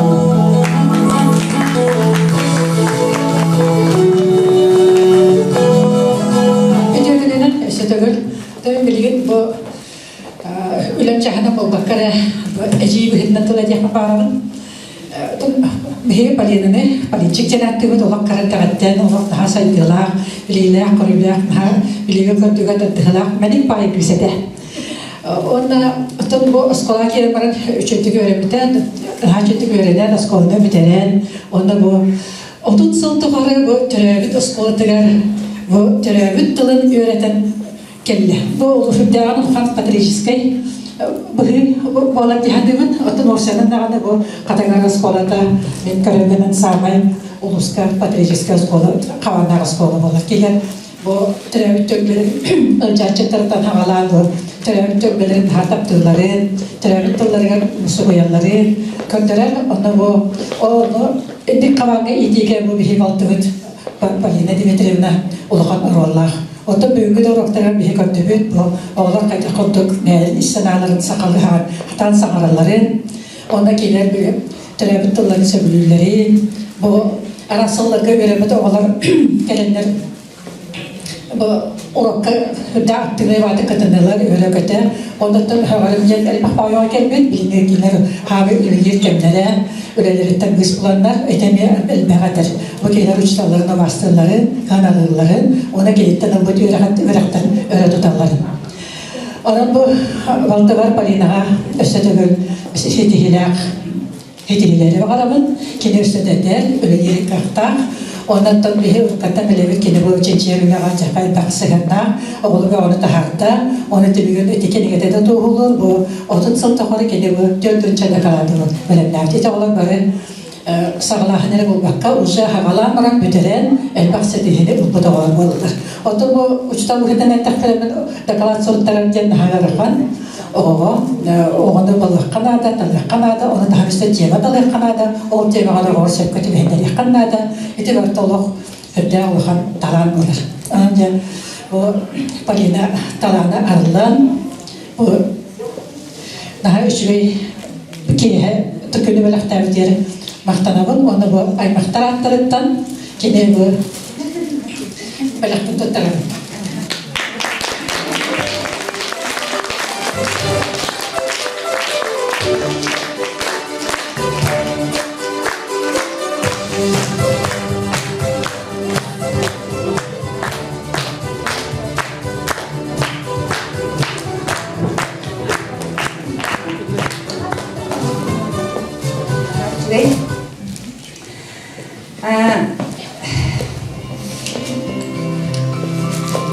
Үтүөкүнүнэн өссө төгүл билигин бу үлэм чаһына буолбакка эрэ эдьиий быһыытынан тыл этиэхпин баҕарабын. Биһиги Полинаны Полинчик диэн ааттыыбыт олох хара эрдэҕиттэн олох наһаа сайдыылаах, билиилээх-көрүүлээх, наһаа билиигэ-көрдүүгэ тардыһыылаах мэник баай кыыс этэ. Уонна оттон бу оскуолаҕа киирэн баран үчүгэйдик үөрэммитэ, наһаа үчүгэйдик үөрэнэн, оскуоланы бүтэрэн, уонна бу 30 сыл тухары бу төрөөбүт оскуолатыгар бу төрөөбүт тылын үөрэтэн кэллэ. Бу сүрдээҕин улахан патриотическай быһыы буолар дии саныыбын. Оттон уопсайынан даҕаны бу Хатыҥыр оскуолата мин көрөрбүнэн саамай улууска патриотическай оскуола, хабаннаах оскуола буолар. Киһи бу төрөөбүт түөлбэлэрин ылдьааччыттартан хаҕалаан бу төрөөбүт түөлбэлэрин наһаа таптыылларын, төрөөбүт тылларыгар мусугуйалларын көрдөрөр. Онно бу ону инник хабааҥҥа иитиигэ бу биһиги балтыбыт Полина Дмитриевна улахан оруоллаах. Оттон бүгүҥҥү да уруоктарыгар биһи көрдүбүт, бу оҕолор хайдах курдук бэйэлэрин ис санааларын сахалыы хатаан саҥаралларын, уонна кинилэр төрөөбүт тылларын сөбүлүүллэрин, бу араас сылларга үөрэммит оҕолор кэлэннэр. Бу урокка үрдээх аттыгы бааты кытыннылар үөрэ-көтө. Оннуттан өһөҕөрүм диэн элбэх баайаҕа кэлбит. Билиҥҥи кинилэр хаабы үлэлиир кэмнэрэ, үлэлэриттэн быыс буланнар, ити эмиэ элбэх этэр. Бу кинилэр учууталларын убаастыылларын, сыаналыылларын, уонна киниттэн ылбыт үөрэхтэрин өрө туталларын. Онон бу балтыбар Полинаҕа өссө төгүл ситиһиилээх ситиһиилэри баҕарабын. Кини өссө да эдэр, үлэлиир кыахтаах. Онон биһи уруккаттан билэбит кини бу чинчийэр үлэҕэ дьаха элбэх сыһыаннаах, оҕолорго ону таһаарда. Оны түмүгүн ити кинигэтэ да туоһулуур. Бу 30 сыл тухары кини бу 4 дакылаатын бэлэмнээбит. Ити оҕолор бары саҕалааһын эрэ буолбакка, уже хаҕалаан баран бүтэрэн элбэх ситиһиини ылбыт оҕолор буолаллар. Оттон бу учуутал быһыытынан эттэхтэринэ дакылаат суруттарар диэн наһаа ыарахан оҕоҕо оҕону балыахха наада, талыахха наада, ону таһан өссө тема талыахха наада, ол темаҕа оҕоҕо сөпкө түбэһиннэриэххэ наада. Ити барыта олох үрдээх улахан талаан буолар. Онон дьэ бу Полина талаана арыллан бу наһаа үчүгэй киэһэ күнү бэлэхтээбитигэр махтанабын уонна бу аймахтар ааттарыттан кини бу бэлэхпин туттарабын. Үчүгэй.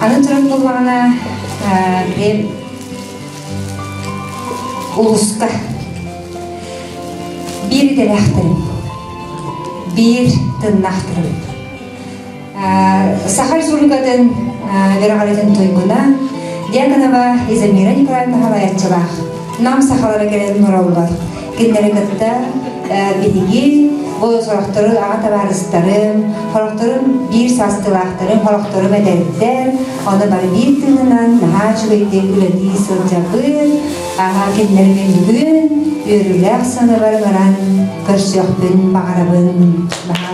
Аны туран буоллаҕына бэйэм улууска биир идэлээхтэрим, биир тыннаахтарым. Саха Республикатын үөрэҕиритин туйгуна Дьяконова Изамира Николаевна салайааччылаах Нам сахалара кэлэн олороллор. Кинилэри кытта биһиги бу сорохтору аҕа табаарыстарым, сорохторум биир саастыылаахтарым, сорохторум эдэрдэр, ону бары биир тыынынан наһаа үчүгэйдик үлэлии сылдьабыт. Аһа кинилэри мин бүгүн үөрүүлээх санабар баран көрсүөхпүн баҕарабын. Наһаа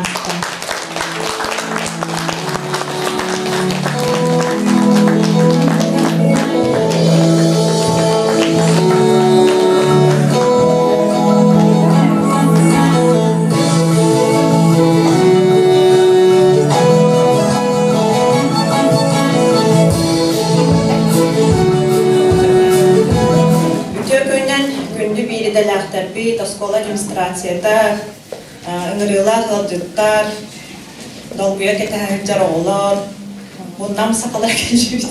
Үтүө күнүнэн күндү биир идэлээхтэрбит, оскуола демонстрацията, ыҥырыылаах ыалдьыттар, долгуйа кэтэһэ сылдьар оҕолор, муннам сахалар кэлбит.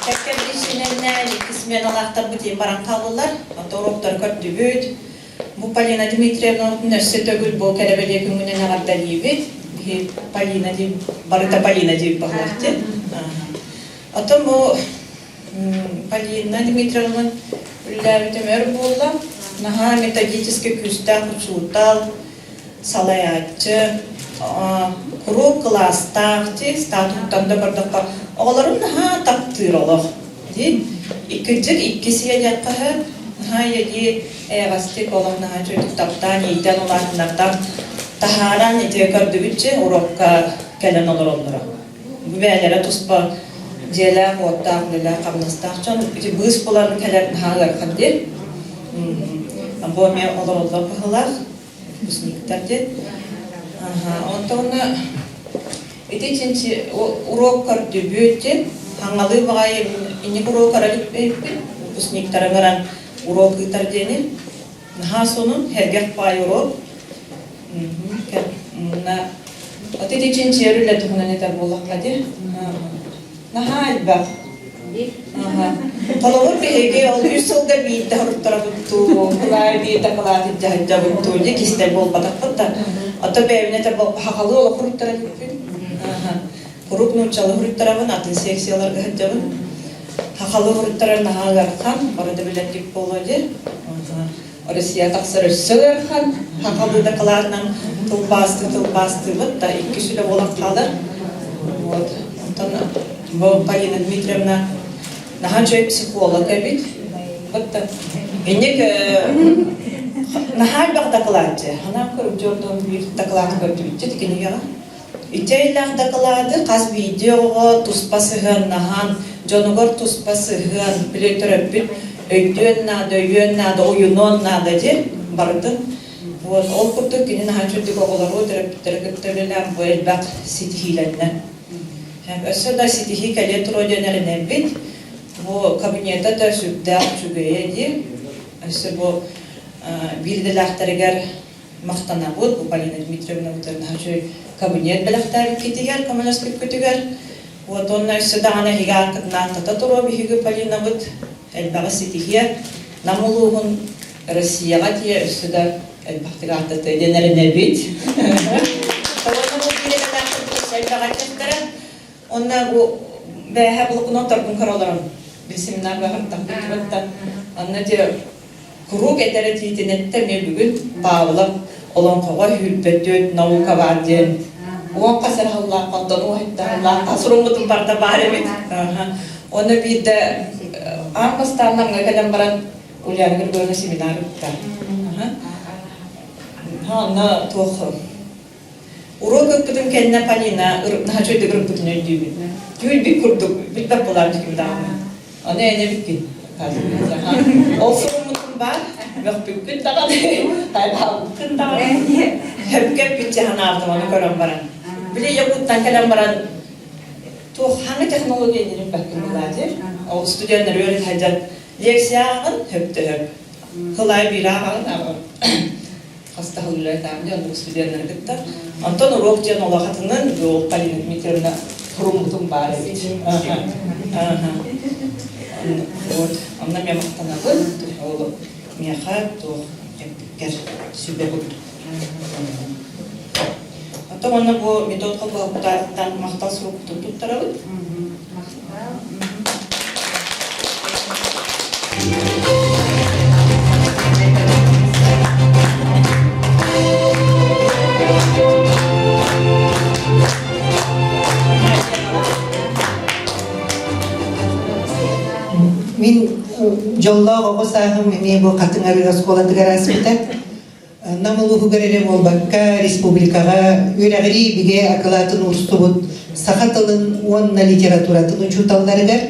Кэккэ биричиинэннэн икки сменалаахтарбыт иин баран хааллылар. Онто уруоктары көрдүбүт. Бу Полина Дмитриевна өссө төгүл бу кэрэ күҥҥүнэн эҕэрдэлиибит. Биһи Полина барыта Полина диир баһылар диэн. Оттон бу Полина Дмитриевна үлэлээбитим өр буолла. Наһаа методически күүстээх учуутал, салайааччы, куруук кылаастаах, статуттан да көрдөххө, оҕолорун наһаа таптыыр олох. Дии иккирдьик иккис ийэ диэххэ наһаа ийэлии эйэҕэстик олох наһаа үчүгэйдик таптаан иитэн улаатыннартан таһааран ити көрдүбүт уруокка кэлэн олороллоро. Бу бэйэлэрэ туспа дьиэлээх-уоттаах, үлэлээх-хамнастаах дьон ити быыс булан кэлэр наһаа ыарахан диэн. Бу эмиэ олороллор быһыылаах, выпускниктар диэн. Онтон ити чинчи уруок көрдүбүт диэн, хаҥалыы баҕайы инник уруок көрө иликпин, выпускниктары ыҥыран уруок ыытар диэни. Наһаа сонун, сэргэх баай уруок. От ити чинчийэр үлэ туһунан этэр буоллахха дии. Наһаа элбэх. Холобур, биһиги ол үс сылга биирдэ хоруттарабыттуу, кылаай биирдэ кылаат илдьэ сылдьабыттуу, дьэ кистэл буолбатахпыт да. Ото бэйэбин этэр хахалыы олох хоруттара иликпин. Куруук нууччалыы хоруттарабын, атын секцияларга сылдьабын. Хахалыы хоруттарар наһаа ыарахан, бары да билэргит буолуо дии. Россия тахсар өссө ыарахан, хахалыы дакылаатынан тылбаастыы тылбаастыыбыт да икки сүлэ буолан хаалар. Вот. Онтон бу Полина Дмитриевна наһаа үчүгэй психолог эбит. Вот инник наһаа элбэх дакылаатчы. Ханаан көрүм дьордон биир дакылааты көрдүбүтчү кинигэҕэ. Үтүө дакылааты хас биирдии оҕоҕо туспа сыһыаннаһан, дьонугар туспа сыһыан, били төрөппүт өйдүөн наада, өйүөн наада, уйунуон наада диэн барытын. Вот, ол курдук кини наһаа үчүгдүк оҕолору, төрөппүттэри кытта үлэлээн бу элбэх ситиһиилэннэ. Өссө да ситиһии кэлиэ туруо диэн эрэнэбит. Бу кабинета да сүрдээх үчүгэйэ дии. Өссө бу биир идэлээхтэригэр махтанабыт. Бу Полина Дмитриевна наһаа үчүгэй кабинет бэлэхтээбиккитигэр, көмөлөспүккүтүгэр. Вот онно өссө даҕаны эһиги ааттата туруо биһиги Полинабыт элбэҕи ситиһиэ. Нам улууһун Россияҕа тиийэ өссө да элбэхтик ааттатыа диэн эрэнэбит. Онно бу бээһэ блокнот торгун көрө бир семинар баһыртахпыт Анна дьэ куруук этэр этиитин эттэ эмиэ бүгүн Павлов олоҥхоҕо сүүрбэ наука баар диэн уон хас эрэ сыллаах онтон уоһуттаах хас уруммутун барыта баар эбит. Онно биирдэ аан бастаан Намҥа кэлэн баран Ульяна Григорьевна семинар ыытта. Онно туох Уруок ыппытым кэннэ Полина наһаа үчүгэйдик ырыппытын өйдүүбүн. Түүл курдук билбэт буолаам дьиким даҕаны. Аны эн эбиккин. Ол суруммутум баар, мөхпүккүн даҕаны, тайбаабыккын даҕаны. Хөпкө эппитчэ санаабытым ону көрөн баран. Били Якуттан кэлэн баран туох хаҥа технология иннин бэккин булаадыр. Ол студенттар үөрэтэ сылдьан лекция ааҕын хөптөһөп. Кылай биир ааҕын ааҕын. Хастаһыл үлэлээтээм диэн оннук студеннары кытта. Онтон уруок диэн олохатынан ол Полина Дмитриевна хуруммутум баар эбит. Вот, онно мен махтанабын. Ол миэхэ туох эппиккэр сүбэ курдук. Оттон онно бу метод холбоһуктаахтан махтал сурукпутун туттарабыт. Мин дьоллоох оҕо сааһым эмиэ бу Хатыҥ Арыы оскуолатыгар ааспыта. Нам улууһугар эрэ буолбакка, республикаҕа үөрэҕирии бигэ акылаатын уурсубут саха тылын уонна литературатын учууталларыгар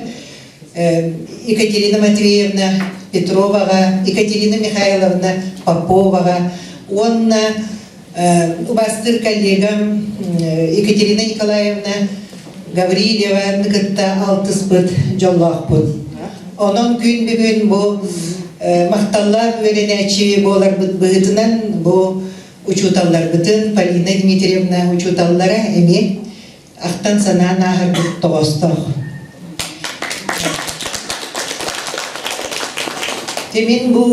Екатерина Матвеевна Петроваҕа, Екатерина Михайловна Поповаҕа уонна убаастыыр коллегам Екатерина Николаевна Гаврильеваны кытта алтыспыт дьоллоохпут. Онон күн бүгүн бу махталлаах үөрэнээччи буоларбыт быһыытынан бу учууталларбытын Полина Дмитриевна учууталлара эмиэ ахтан-санаан ааһарбыт тоҕоостоох. Мин бу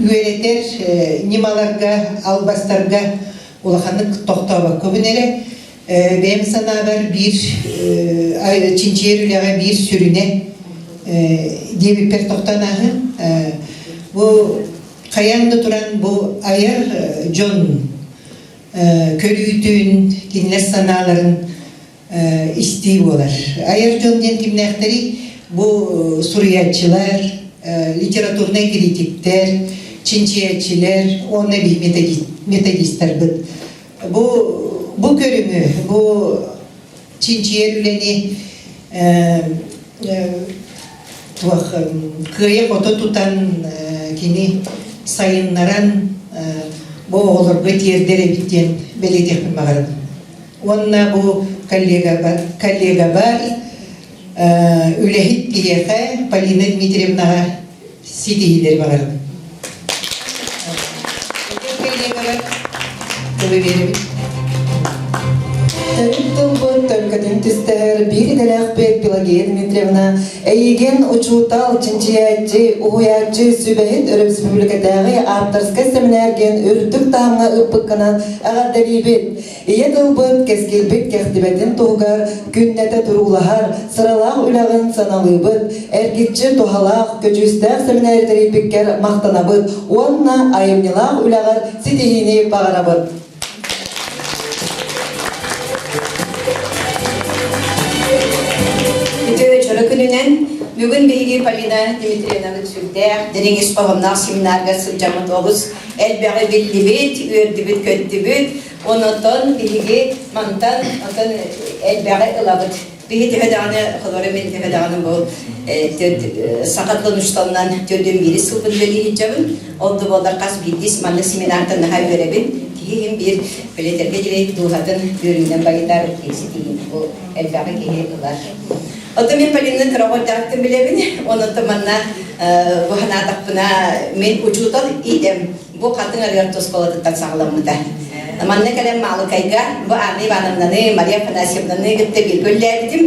үөрэтэр ньымаларга, албастарга улаханнык тохтообоккобун эрэ Бэйэм санаабар биир чинчийэр үлэҕэ биир сүрүнэ диэбиппэр тохтоон ааһыам. Бу хайаан да туран бу айар дьон көрүүтүн, кинилэр санааларын истии буолар. Айар дьон диэн кимнээхтэрий? Бу суруйааччылар, литературнай критиктэр, чинчийээччилэр уонна биир методистарбыт. Бу, бу көрүҥү, бу чинчийэр үлэни туох кыайа-хото тутан кини сайыннаран бу оҕолорго тиэрдэр эбит диэн бэлиэтиэхпин баҕарабын. Уонна бу коллегабар, коллегабар үлэһит киһиэхэ Полина Дмитриевнаҕа ситиһиилэри баҕарабын. Тылы биэрэбит. Төрүт тылбыт төлкөтүн түстэһэр биир идэлээхпит Пелагея Дмитриевна эйигин учуутал, чинчийээччи, уһуйааччы, сүбэһит өрөспүүбүлүкэтээҕи ааптарскай сэминээргин үрдүк таһымҥа ыыппыккынан эҕэрдэлиибит. Ийэ тылбыт кэскилбит кэхтибэтин туһугар күннэтэ туруулаһар, сыралаах үлэҕин саналыыбыт, эргиччи туһалаах, көдьүүстээх сэминээри тэрийбиккэр махтанабыт уонна айымньылаах үлэҕэр ситиһиини баҕарабыт. Үтүө дьоро күнүнэн бүгүн биһиги Полина Дмитриевнабыт сүрдээх дириҥ ис хоһоонноох семинарга сылдьаммыт олус элбэҕи биллибит, үөрдүбүт-көттүбүт. Онотон биһиги мантан отон элбэҕи ылабыт. Биһи төһө даҕаны холоро мин төһө даҕаны бу саха тылын учууталынан төрдүн биирис сылбын үлэлии сылдьабын. Ол да буоллар хас биирдии маннык семинартан наһаа үөрэбин. Киһи иһин биир билэтэргэ диэри дууһатын үөрүүнэн байытар ситиһии бу элбэҕи киһи ылар. Оттон мин Полина Кыраҕордаахтын билэбин. Онон манна бу санаатахпына мин учуутал идэм бу хатыҥ арыгар оскуолатыттан саҕаламмыта. Манна кэлэн Маалыкайга бу Анна Ивановнаны, Мария Афанасьевнаны кытта бииргэ үлэлээбитим.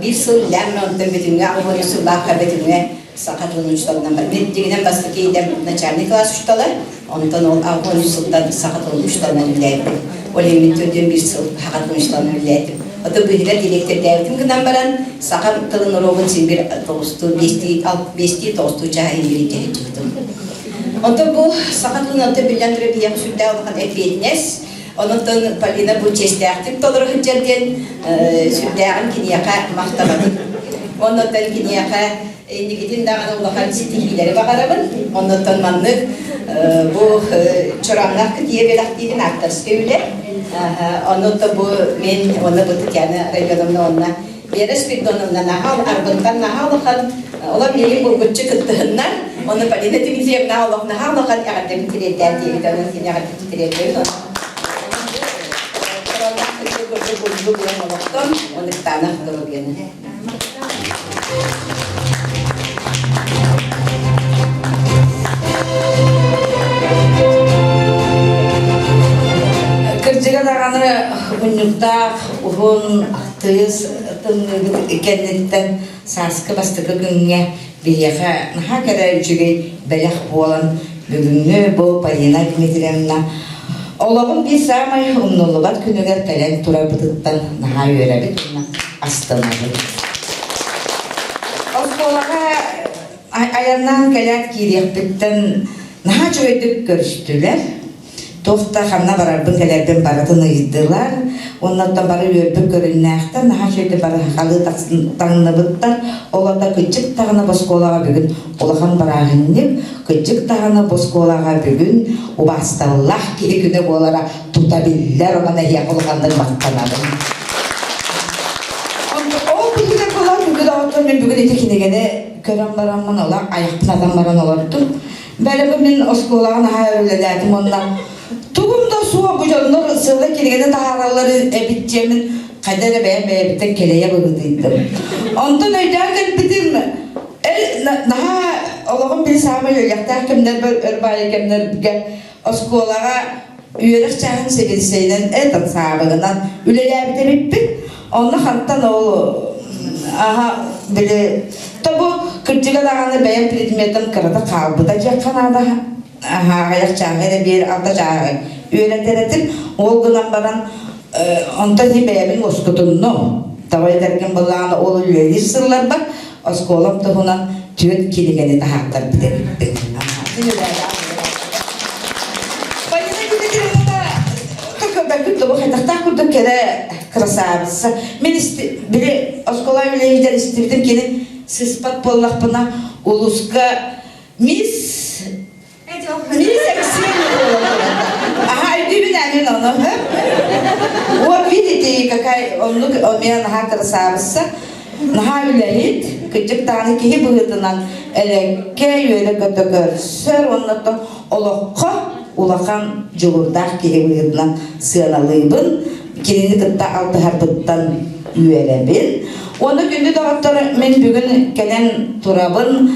Биир сыл үлэлээн онтон бүтүҥҥэ аҕыс сыллаахха бүтүҥҥэ саха тылын учууталынан бар. Мин дьиҥинэн бастакы идэм начальный класс учуутала, онтон ол 60 сылтан саха тылын учууталынан үлэлээбитим. Ол иһин мин төрдүөн биир сыл саха тылын учууталынан үлэлээтим. Ото быыһыгар дириэктэрдээбитим гынан баран, саха тылын уруогун син бир тоҕустуу, биэстии, биэстии тоҕустуу чааһы иһин бириитэ сылдьыбытым. Онтон бу саха тылын онтон биллэн турар биһиэхэ сүрдээх улахан эппиэтинэс. Онон Полина бу чиэстээхтик толоро сылдьар диэн сүрдээҕин киниэхэ махтанабын. Оннуттан киниэхэ инникитин даҕаны улахан ситиһиилэри баҕарабын. Оннуттан маннык бу чорааннаах кытыйа бэлэхтиибин авторскай үлэ. Оннуттан бу мин уонна бу Татьяна Родионовна уонна Вера Спиридоновна наһаа Арбынтан наһаа улахан олор миигин булгуччу кыттыһыннар. Оны Полина Дмитриевна олох наһаа улахан эҕэрдэбин тириэрдээн диэбит. Онон кини эҕэрдэбин тириэрдэбин. Олохтон оныктаанах доруобуйаны. Кырдьыга даҕаны унньуктаах уһун тыйыс тымныыбыт кэнниттэн сааскы бастакы күҥҥэ биһиэхэ наһаа кэрэ үчүгэй бэлэх буолан бүгүҥҥү бу Полина Дмитриевна олоҕун биир саамай умнуллубат күнүгэр кэлэн турарбытыттан наһаа үөрэбит уонна астынабыт. Оскуолаҕа айаннаан кэлээт киириэхпиттэн наһаа үчүгэйдик көрүстүлэр. Туох да ханна барарбын кэлэрбин барытын ыйдылар. Оннуттан бары үөрбүт көрүннээхтэр, наһаа үчүгэйдик бары сахалыы таҥныбыттар. Ол ата кыдьык даҕаны бу оскуолаҕа бүгүн улахан бырааһынньык, кыдьык даҕаны бу оскуолаҕа бүгүн убаасталлаах киһи күнэ буолара тута биллэр, онон эһиэхэ улаханнык махтанабын. Ол быһыыга буолан бүгүн оҕоттон мин бүгүн ити кинигэни көрөн бараммын, ола айахпын атан баран олордум. Бэлэбин мин оскуолаҕа наһаа үлэлээтим уонна тугум да суох бу дьоннор сыала кинигэни таһаараллар эбит диэмин хайда эрэ бэйэм бэйэбиттэн кэлэйэ быһыытыйдым. Онтон өйдөөн кэлбитим наһаа олоҕум били саамай үөрүйэхтээх кэмнэрбэр өр баайы кэмнэргэ оскуолаҕа үөрэх чааһын сэбиэдиссэйинэн этан саабыгынан үлэлээбит эбиппин. Онно хантан ол аха били тобу кырдьыга даҕаны бэйэм предметым кырата хаалбыта дьиэххэ наада аҕыйах чааһы эрэ биэр алта чааһы үөрэтэр этим. Ол гынан баран онтон иһин бэйэбин уоскутуннум. Тоҕо этэргин былаана ол үлэлиир сылларбар оскуолам туһунан түөрт кинигэни таһааттарбыт эбиппин. Полина Дмитриевна көрбөккүт тобу хайдахтаах курдук кэрэ красавица. Мин били оскуола үлэһитэр истибитим кини сыспат буоллахпына улууска мисс Мисс Аксения Ага, өйдүүбүн мин ону. Вот видите, какая оннук меня наһаа красавица. Наһаа үлэһит, кырдьык даҕаны киһи быһыытынан элекке үөрэ-көтө көрсөр, оннуттан олоххо улахан дьулуурдаах киһи быһыытынан сыаналыыбын, кинини кытта алтыһарбыттан үөрэбин. Уонна күндү доҕоттор, мин бүгүн кэлэн турабын.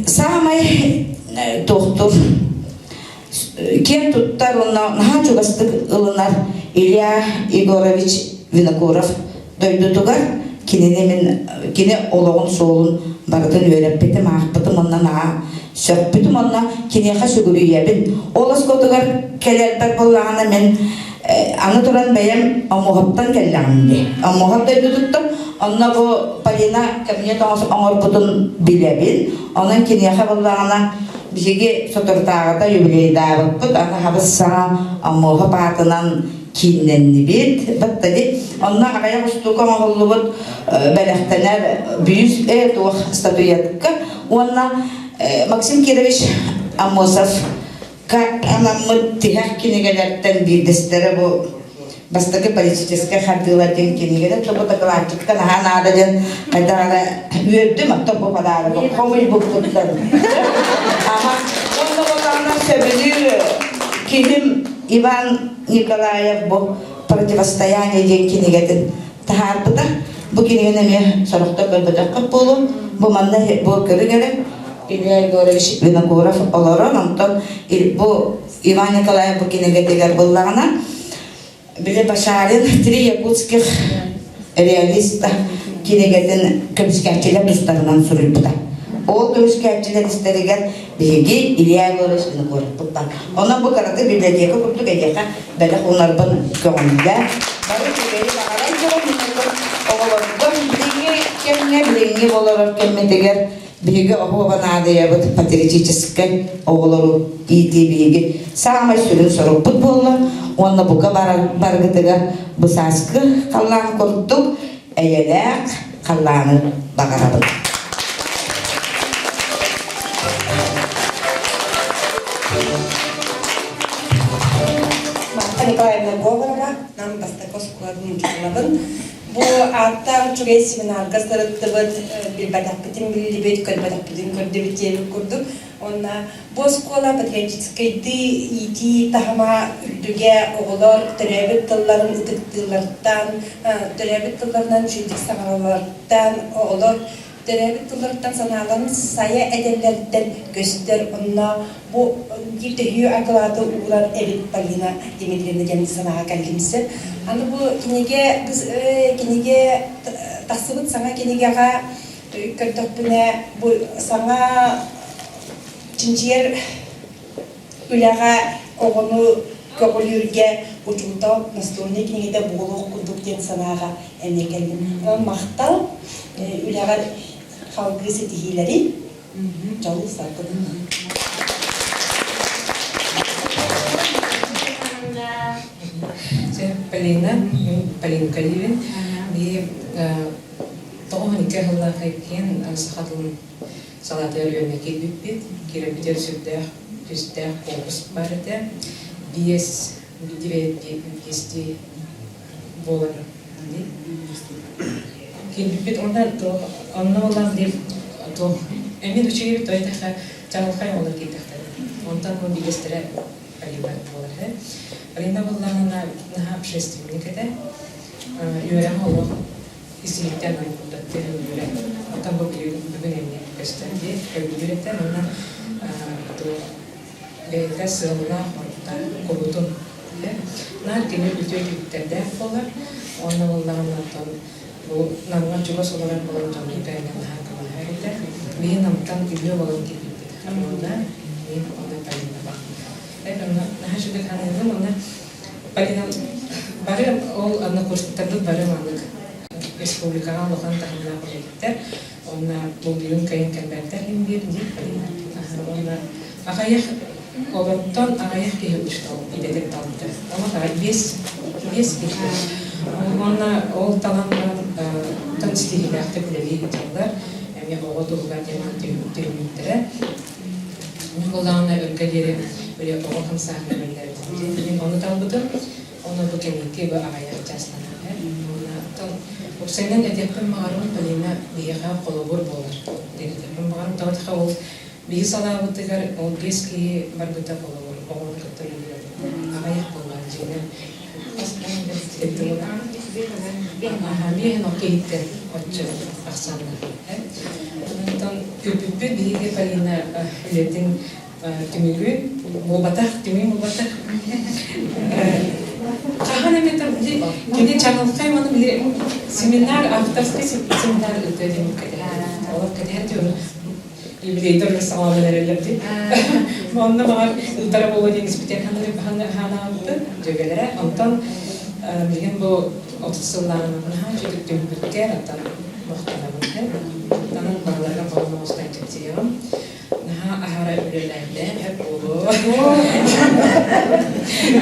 Саамай туохтур киэн туттар уонна наһаа чугастык ылынар Илья Егорович Винокуров дойдутугар кинини мин кини олоҕун суолун барытын үөрэппитим, аахпытым уонна наһаа сөхпүтүм уонна киниэхэ сүгүрүйэбин. Ол оскуолатыгар кэлэрбэр буоллаҕына мин аны туран бэйэм Омуоһуптан кэллэҕим дии. Омуоһуп дойдутуттан онно бу Полина кабинет оҥорбутун билэбин. Онон киниэхэ буоллаҕына биһиги соторутааҕыта юбилейдаабыппыт, аны хабыс саҥа Омуоһуп аатынан кииннэннибит. Баттади онно аҕыйах устуука оҥоһуллубут бэлэхтэнэр бүүс э туох статуэтка уонна Максим Кирович Аммосов. Анаммыт тиһэх кинигэлэртэн биирдэстэрэ бу бастакы политическай хардыылар диэн кинигэлэр тобу дакылаатчыкка наһаа наада диэн хайдах эрэ үөрдүм оттон бу подарогы хомуйбуппуттан. Аха уонна болаанна сөбүлүүр киһим Иван Николаев бу противостояние диэн кинигэтин таһаарбыта. Бу кинигэни эмиэ сорохтор көрбөтөххүт буолуо. Бу манна бу көрүҥ эрэ Илья Егорович Винокуров олорон, онтон бу Иван Николаев бу кинигэтигэр буллаҕына, били Башарин «Три якутских реалиста» кинигэтин көмүскээччилэр тустарынан суруйбута. Ол көмүскээччилэр истэригэр биһиги Илья Егорович Винокуровпут баар. Онон бу кыракый библиотека курдук эйиэхэ бэлэх уунарбын көҕүллээ. Бары үчүгэйи баҕаран туран оҕолорго билиҥҥи кэмҥэ, билиҥҥи олорор кэммитигэр биһиги оһуоба наадыйабыт патриотическай оҕолору иитии биһиги саамай сүрүн сорукпут буолла уонна бука баргытыгар бу сааскы халлаан курдук эйэлээх халлааны баҕарабыт. Марта Николаевна Говорова, нам бастакы оскуолатын учууталабын. Бу ааттаах үчүгэй семинарга сырыттыбыт, билбэтэхпитин биллибит, көрбөтөхпүтүн көрдүбүт диэбит курдук. Уонна бу оскуола патриотическайдыы иитии таһыма үрдүгэ оҕолор төрөөбүт тылларын ытыктыылларыттан, төрөөбүт тылларынан үчүгэйдик саҥаралларыттан, оҕолор төрөөбүт тылларыттан санааларын сайа этэллэриттэн көстөр. Онно бу биир төһүү акылааты уурар эбит Полина Дмитриевна диэн санааҕа кэллим сөп. Аны бу кинигэ кинигэ тахсыбыт саҥа кинигэҕэ көрдөхпүнэ бу саҥа чинчийэр үлэҕэ оҕону көҕүлүүргэ учуутал настольнай кинигэтэ буолуох курдук диэн санааҕа эмиэ кэллим. Онон махтал үлэҕэр салгыы ситиһиилэри дьолу саргыны. Полина, Полина Каливин, и 92 сыллаах киэн саха тылын салаатыгар үөрэнэ киирбиппит. Киирэрбитигэр сүрдээх түстээх куонкурус баар этэ. Биэс биэстии буолар Киирбиппит онно онно буолан биир туох эмиэ үчүгэй той тэхэ чаҕылхай оҕолор киирдэхтэрэ. Онтон бу биэстэрэ Полина буолар этэ. Полина буоллаҕына наһаа общественник этэ. Үөрэх олох исиһиттэн курдат төһөлүүрэ. Оттон бу бүгүн эмиэ көстөн дии өйдүүр этэ. Уонна туох бэйэтэ сыаллаах оруктаах кулутун наар кини үтүө түбүктэрдээх буолар. Уонна буоллаҕына оттон бу Намҥа чугас олорор буолан дьоннор бэйэнэн наһаа көмөлөһөр этэ. Биһи Намтан үһүө буолан киирбиппит. Уонна мин уонна Полина бар. Онно наһаа үчүгэй ханыыбын. Уонна Полина бары ол однокурсниктарбыт бары маннык республикаҕа улахан таһымнаах үлэһиттэр. Уонна булгуйун кыайан кэлбэттэр иһин биир диир Полина. Уонна аҕыйах олортон аҕыйах киһи учуутал идэтин талбыта. Олох аҕай биэс биэс киһи. Уонна ол талан баран тон ситиһиилээхтик үлэлии сылдьаллар. Эмиэ оҕо туһугар диэн түһүммүттэрэ. Мин буоллаҕына өргө диэри били оҕо хамсааһына биллэрбит. Мин ону талбытым. Ону бу кэнники бу аҕыйах чаастанан Уонна уопсайынан этиэхпин баҕарабын Полина биһиэхэ холобур буолар. Диэтиэхпин баҕарабын. Тоҕо ол биһи салаабытыгар ол биэс киһи барбыта холобур оҕону кытта үлэлиир аҕыйах буоллар дьиҥэр биэһин ол киһиттэн оччо ахсааннаах. Онтон күүппүппүт биһиги Полина үлэтин түмүгүн буолбатах түмүгүн буолбатах хаһан эмэ кини чаҕылхай уонна семинар авторский семинар ыытыа диэн кэтэһэр олох кэтэһэр диэн юбилейдар саҕаланан эрэллэр дии онно баҕар ыытара буолуо диэн испитин ханаабыппыт дьүөгэлэрэ онтон билигин бу 30 сыллааҕы наһаа үчүгэй түмпүккэ оттон махтанабын махтанан барыларыгар холон оҥостон кэпсиэҕим Наһаа аһара үлэлээбитэ эр буолуо.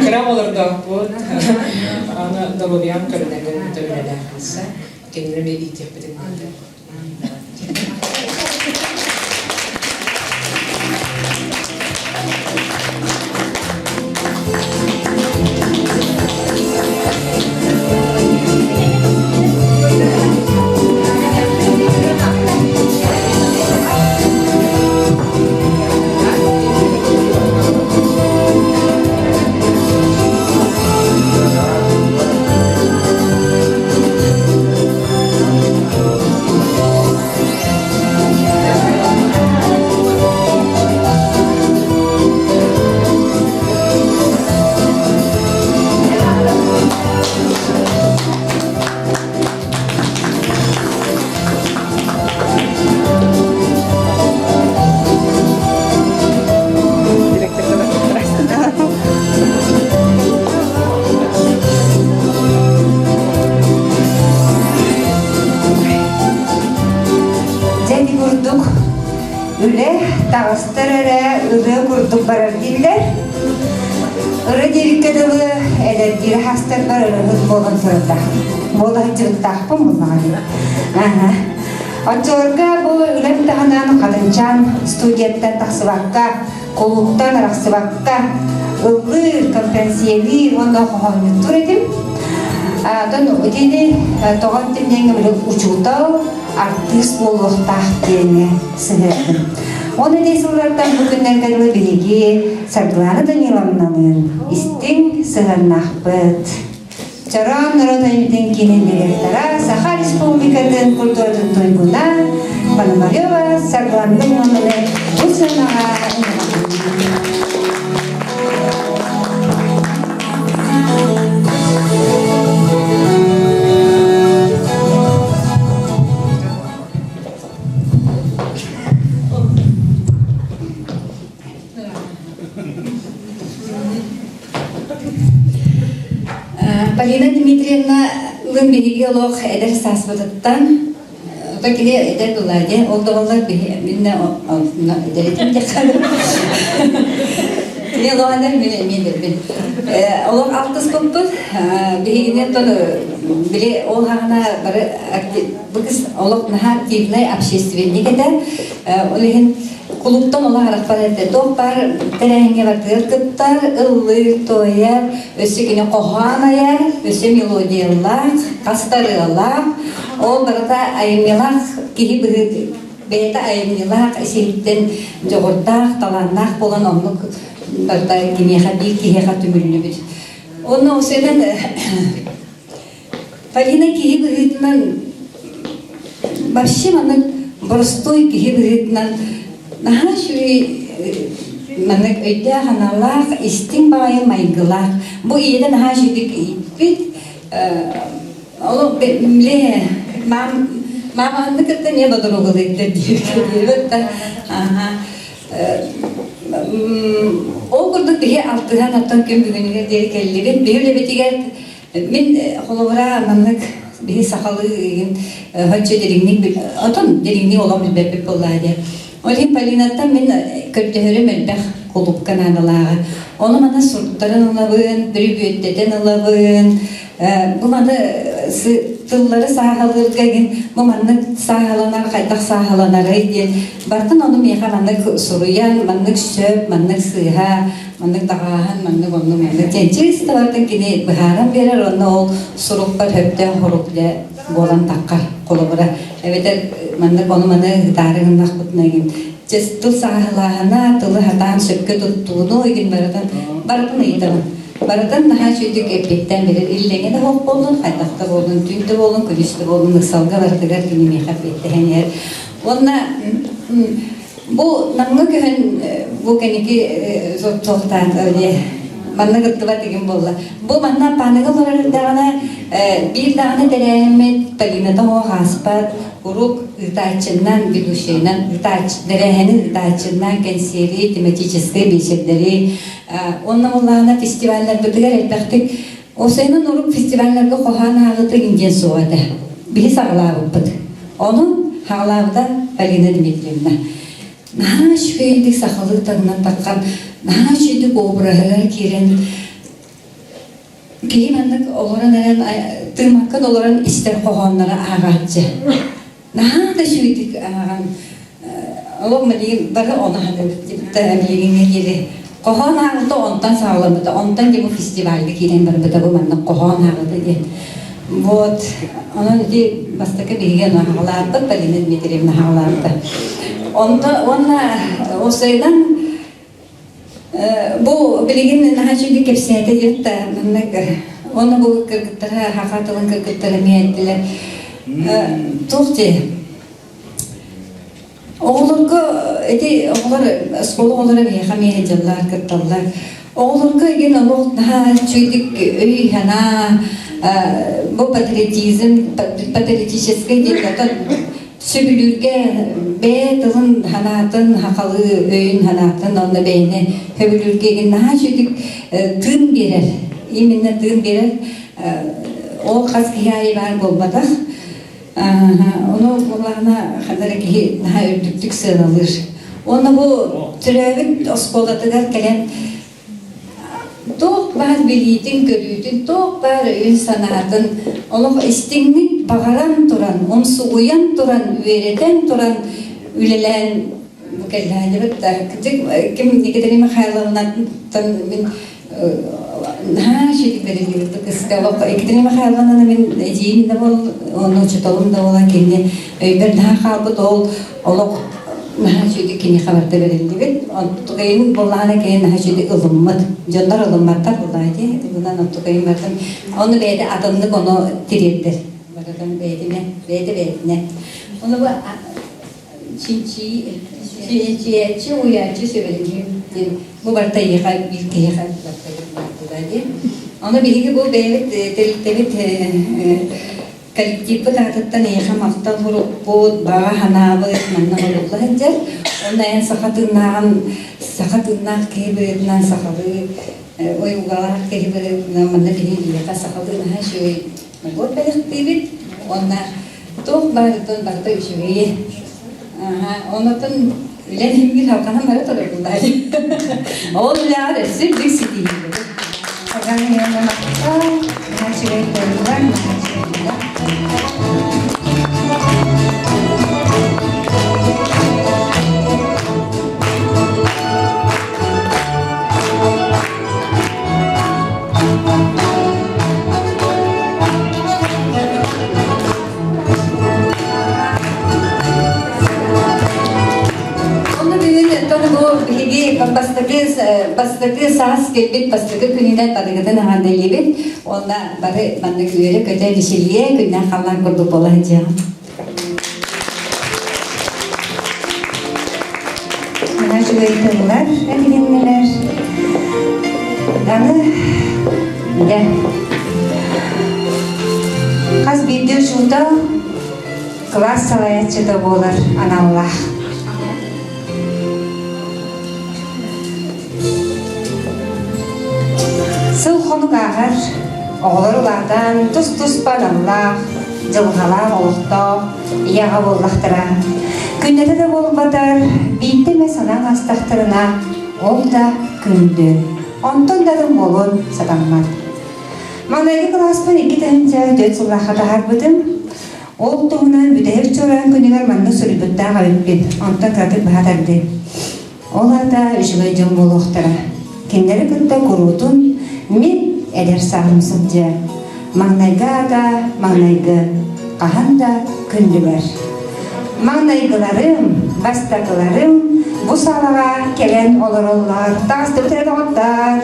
Кыра олордоохпут. Аны доруобуйам көрүнэргин үлэлээхинсэ. Кинилэри эмиэ иитиэхпитин наада. Үлэ таҕыстар эрэ ырыа курдук барар дииллэр. Ырыа диэбиккэ дылы эдэрдиир хаастарбар ырыһыт буолан турардаах. Буола сылдьыбыттаахпын буллаҕа. Аха. Оччолорго бу үлэм таһынан Хатынчаан студияттан тахсыбакка, кулууптан арахсыбакка ыллыыр, конференциялиир уонна хоһоонньуттуур этим. Оттон итини тоҕо эттим диэҥҥэ били учуутал, артыыс буолуохтаах диэҥҥэ сыһыардым. Ол ити сыллартан бу күннэргэ дылы биһиги Саргылана Даниловналыын истиҥ сыһыаннаахпыт. Чороон норуот айымньытын киинин директора, Саха Республикатын культуратын туйгуна Пономарева Саргылана Даниловнаны бу сыанаҕа Полина Дмитриевна лын биһиги олох эдэр сааспытыттан Ото кини эдэр былаадьа ол да буоллар биһи миннэ эдэритин диэххэ Кини олох эдэр мин эмиэ эдэрбин. Олох алтыспыппыт биһигини оттон били ол хаҕына бары бу кыс олох наһаа активнай общественник этэ. Ол иһин Кулууптан олох арахпат этэ. Туох баар тэрээһиҥҥэ бардыгар кыттар, ыллыыр, туойар, өссө кини хоһоон айар, өссө мелодиялаах, хастарыалаах. Ол барыта айымньылаах киһи быһыыт бэйэтэ айымньылаах исиһиттэн дьоҕурдаах, талааннаах буолан оннук барыта киниэхэ биир киһиэхэ түмүллүбүт. Онно осенен Полина киһи быһыытынан вообще маннык боростуой киһи быһыытынан наһаа үчүгэй маннык өйдөөх аналлаах истиҥ баҕайы майгылаах. Бу ийэтэ наһаа үчүгүйдүк ииппит. Ол били мам мамаһынны кытта не бодоругулыйдар диир да аха ол курдук биһи алтыһан оттон күн бүгүнүгэр диэри кэллибит. Биһи үлэбитигэр Мин холобура маннык биһи сахалыы игин хончо дириҥник отон дириҥник олох билбэппит буоллаа диэн. Ол иһин Полинаттан мин көрдөһөрүм элбэх кулупка наадалааҕа. Ону маны суртарын ылабын, бүрүбүөттэтэн ылабын. Бу маны тыллары сааһалыырга игин бу маннык сааһаланар хайдах сааһаланарый диэн бартын ону миэхэ маннык суруйан, маннык сөп, маннык сыыһа маннык даҕааһын, маннык оннук маннык диэн чисто барытын кини быһааран биэрэр уонна ол сурукпар сөптөөх хорук дьэ буолан таххар холобура эбэтэр маннык ону маны ыытаары гыннахпытына игин тыл сааһылааһына тылы хатаан сөпкө туттууну игин барытын барытын ыйытабын барытын наһаа үчүгдүк эппиэттээн биэрэр иллэҥэ да суох буоллун хайдах да буоллун түүн да буоллун күнүс да буоллун ыксалга барытыгар кини миэхэ эппиэттэһэн иһэр уонна Бу Намҥа көһөн бу кэнники суохтаан манна кыттыбат игин буолла. Бу манна пааныга олорор эрдэҕинэ биир даҕаны тэрээһиммит Полината оһох ааспат урук ыытааччынан, ведущайынан тэрээһинин ыытааччынан кэнсиэри, тематическай биэчэрдэри уонна буоллаҕына фестивалларбытыгар элбэхтик Осайынан урук фестивалларга хоһоон ааҕыыта диэн суох этэ. Биһи саҕалаабыппыт. Ону хаалаабыта Полина Дмитриевна. Наһаа үчүгэйдик сахалыы таҥнан таххан, наһаа үчүгэйдик обраһыгар киирэн киһи маннык олорон эрэн тыымаккын олорон истэр хоһоонноро ааҕааччы. Наһаа да үчүгэйдик ааҕан олох билигин бары ону хатыбыт билигиҥҥэ диэри хоһоон ааҕыта онтон саҕаламмыта онтон дьэ бу фестивальга киирэн барбыта бу маннык хоһоон ааҕыта диэн вот онон ити бастакы биһиги ону хаҕалаабыт Полина Дмитриевна хаҕалаабыта онто уонна уопсайынан Бу билигин наһаа үчүгэй кэпсээтэ диэт да маннык уонна бу кыргыттара саха тылын кыргыттара эмиэ эттилэр. Туох дии Оҕолорго ити оҕолор оскуола оҕолоро биһиэхэ эмиэ сылдьаллар, кытталлар. Оҕолорго игин олох наһаа үчүгэйдик өй-санаа бу патриотизм патриотическай диэн сөбүлүүргэ бэйэ тылын санаатын хахалыы өйүн санаатын онно бэйэни сөбүлүүргэ игин наһаа үчүгдүк тыын биэрэр именно тыын биэрэр ол хас киһи аайы баар буолбатах ону буоллаҕына ханна эрэ киһи наһаа үрдүктүк сыаналыыр. Уонна бу төрөөбүт оскуолатыгар кэлэн туох баар билиитин-көрүүтүн, туох баар өйүн-санаатын олох истиҥник баҕаран туран, умсугуйан туран, үөрэтэн туран үлэлээн бу кэллэһэлибит да ким Екатерина Михайловнаттан мин наһаа үчүгэй бэриллибит кыска олох Екатерина Михайловнаны мин эдьиийим да буол уонна учууталым да буолан кинини өйбөр наһаа хаалбыт ол олох наһаа үчүгэй киниэхэ барыта бэриллибит онтукайын буоллаҕына кини наһаа үчүгэй ылыммыт дьоннор ылымматтар буоллаҕа дии ылынан онтукайын барытын ону бэйэтэ атыннык ону тириэрдэр барытын бэйэтинэ бэйэтэ бэйэтинэ ону бу чинчийээччи уйааччы сүбэлиир диэн бу барыта эйиэхэ биир киһиэхэ барыта диэн ону биһиги бу бэйэбит тэрилтэбит коллективпыт аатыттан эйиэхэ махтал сурукпут баҕа санаабыт манна олулла сылдьар уонна эн саха тыыннааҕын саха тыыннаах киһи быһыытынан сахалыы уйулҕалаах киһи быһыытынан манна биһиги эйиэхэ сахалыы наһаа үчүгэй набор бэлэхтиибит уонна туох баарыттан барыта үчүгэйи. Онотон үлэн иһиммит халханан бара турар буллаай. Ол үлэҕэр өссө үрдүк ситиһиилэри. Үчүгэй тыллар, Онно бүгүн оттон бу биһиги бастакы бастакы саас кэлбит бастакы күнүнэн барыгытын аҕандалиибит. Уонна бары маннык үөрэ-көтө мичилийэ күннээх халлаан курдук буола сылдьыаҕым. Мына үчүгэй тыллар этилиннилэр. Аны дьэ хас биирдии учуутал кылаас салайааччыта буолар аналлаах. Сыл-хонук ааһар, оҕолор улаатан тус-туспа аналлаах, дьылҕалаах олохтоох ийэҕэ буоллахтара. Күннэтэ да буолбатар, биирдэ эмэ санаан аастахтарына, ол да күндү. Онтон да атын буолуон сатаммат. Маҥнайгы кылааспын 2004 сыллаахха таһаарбытым. Ол туһунан бүтэһик чуораан күнүгэр маннык суруйбуттаах эбиппин. Онтон кыратык быһа тардыы. Ол аата үчүгэй дьон буолуохтара. Кинилэри кытта куруутун мин эдэр сааһым сылдьыа. Маҥнайгы аата маҥнайгы, хаһан да күндүлэр. Маҥнайгыларым, бастакыларым бу саалаҕа кэлэн олороллор. Таҕыстыбыт эрэ доҕоттор.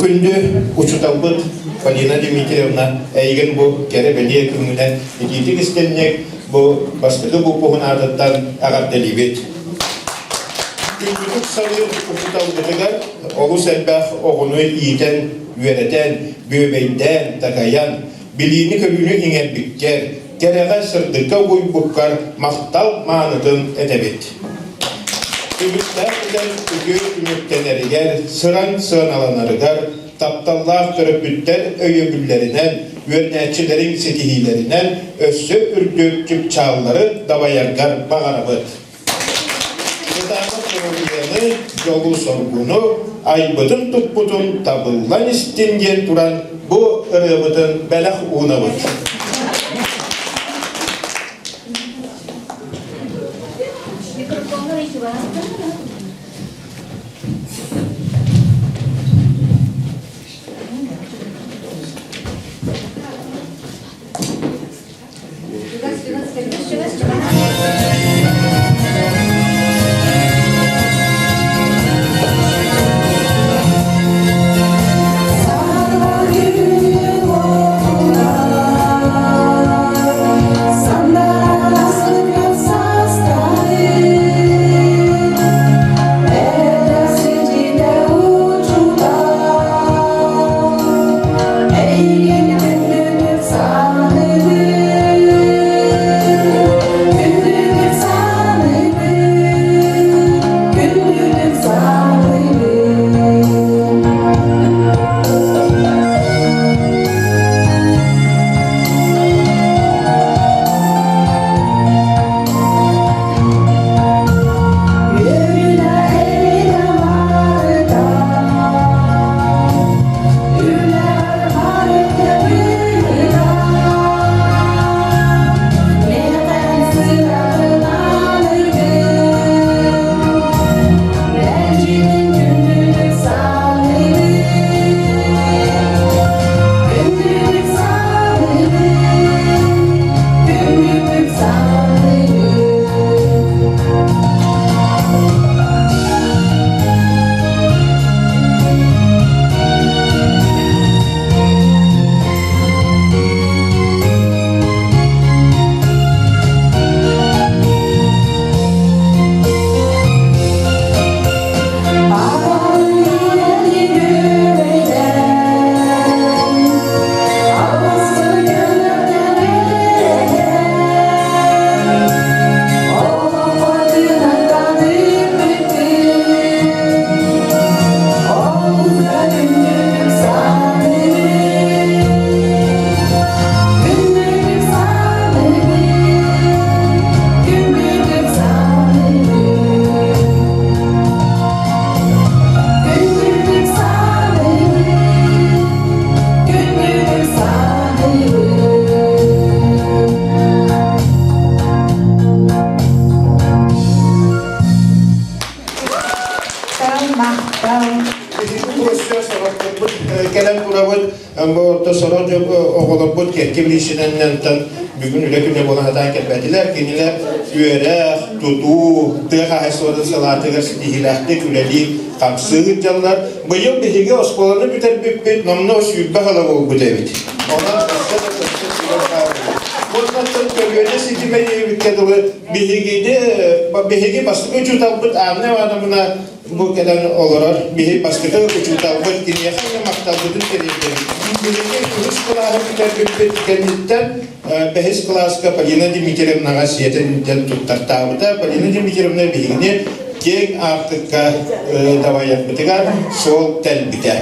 Күндү учууталбыт Полина Дмитриевна эйигин бу кэрэ-бэлиэ күҥҥүнэн итиитик истинник бу бастакы буппуһун аатыттан эҕэрдэлиибит. Күндүтүк саныыр учууталбытыгар олус элбэх оҕону иитэн, үөрэтэн, бүөбэйдээн, такайан, билиини-көрүүнү иҥэрбиккэр, кэрэҕэ, сырдыкка угуйбуккар махтал маанытын этэбит. Түбүктээх үлэҥ үтүө түмүктэнэригэр, сыраҥ сыаналанарыгар, тапталлаах төрөппүттэр өйөбүллэринэн, үөрэнээччилэриҥ ситиһиилэринэн өссө үрдүк чыпчааллары дабайаргар баҕарабыт. Кытаанах доруобуйаны, дьолу-соргуну, айбытын-туппутун табыллан истин диэн туран бу ырыабытын бэлэх уунабыт. сорохторбут кэлэн турабыт. Бу орто сорох оҕолорбут кэккэ билиисинэннэнтэн бүгүн үлэ күнэ буолан сатаан кэлбэтилэр. Кинилэр үөрэх, тутуу, тыа хаһаайыстыбатын салаатыгар ситиһиилээхтик үлэлии хамсыы сылдьаллар. Быйыл биһиги оскуоланы бүтэрбиппит номнуо 20 сыла буолбут эбит. Онон өссө да өссө сүрэх баар. Уоннаттан көлүөнэ ситимэ диэбиккэ дылы биһигини биһиги бастакы учууталбыт Анна Ивановна бу кэлэн олорор биһи бастакы учууталбыт киниэхэ эмиэ махталбытын тириэрдэбит. Биһиги үһүс кылааһы бүтэрбиппит кэнниттэн бэһис кылааска Полина Дмитриевнаҕа сиэтэн илдьэн туттартаабыта. Полина Дмитриевна биһигини киэҥ аартыкка дабайарбытыгар суол тэлбитэ.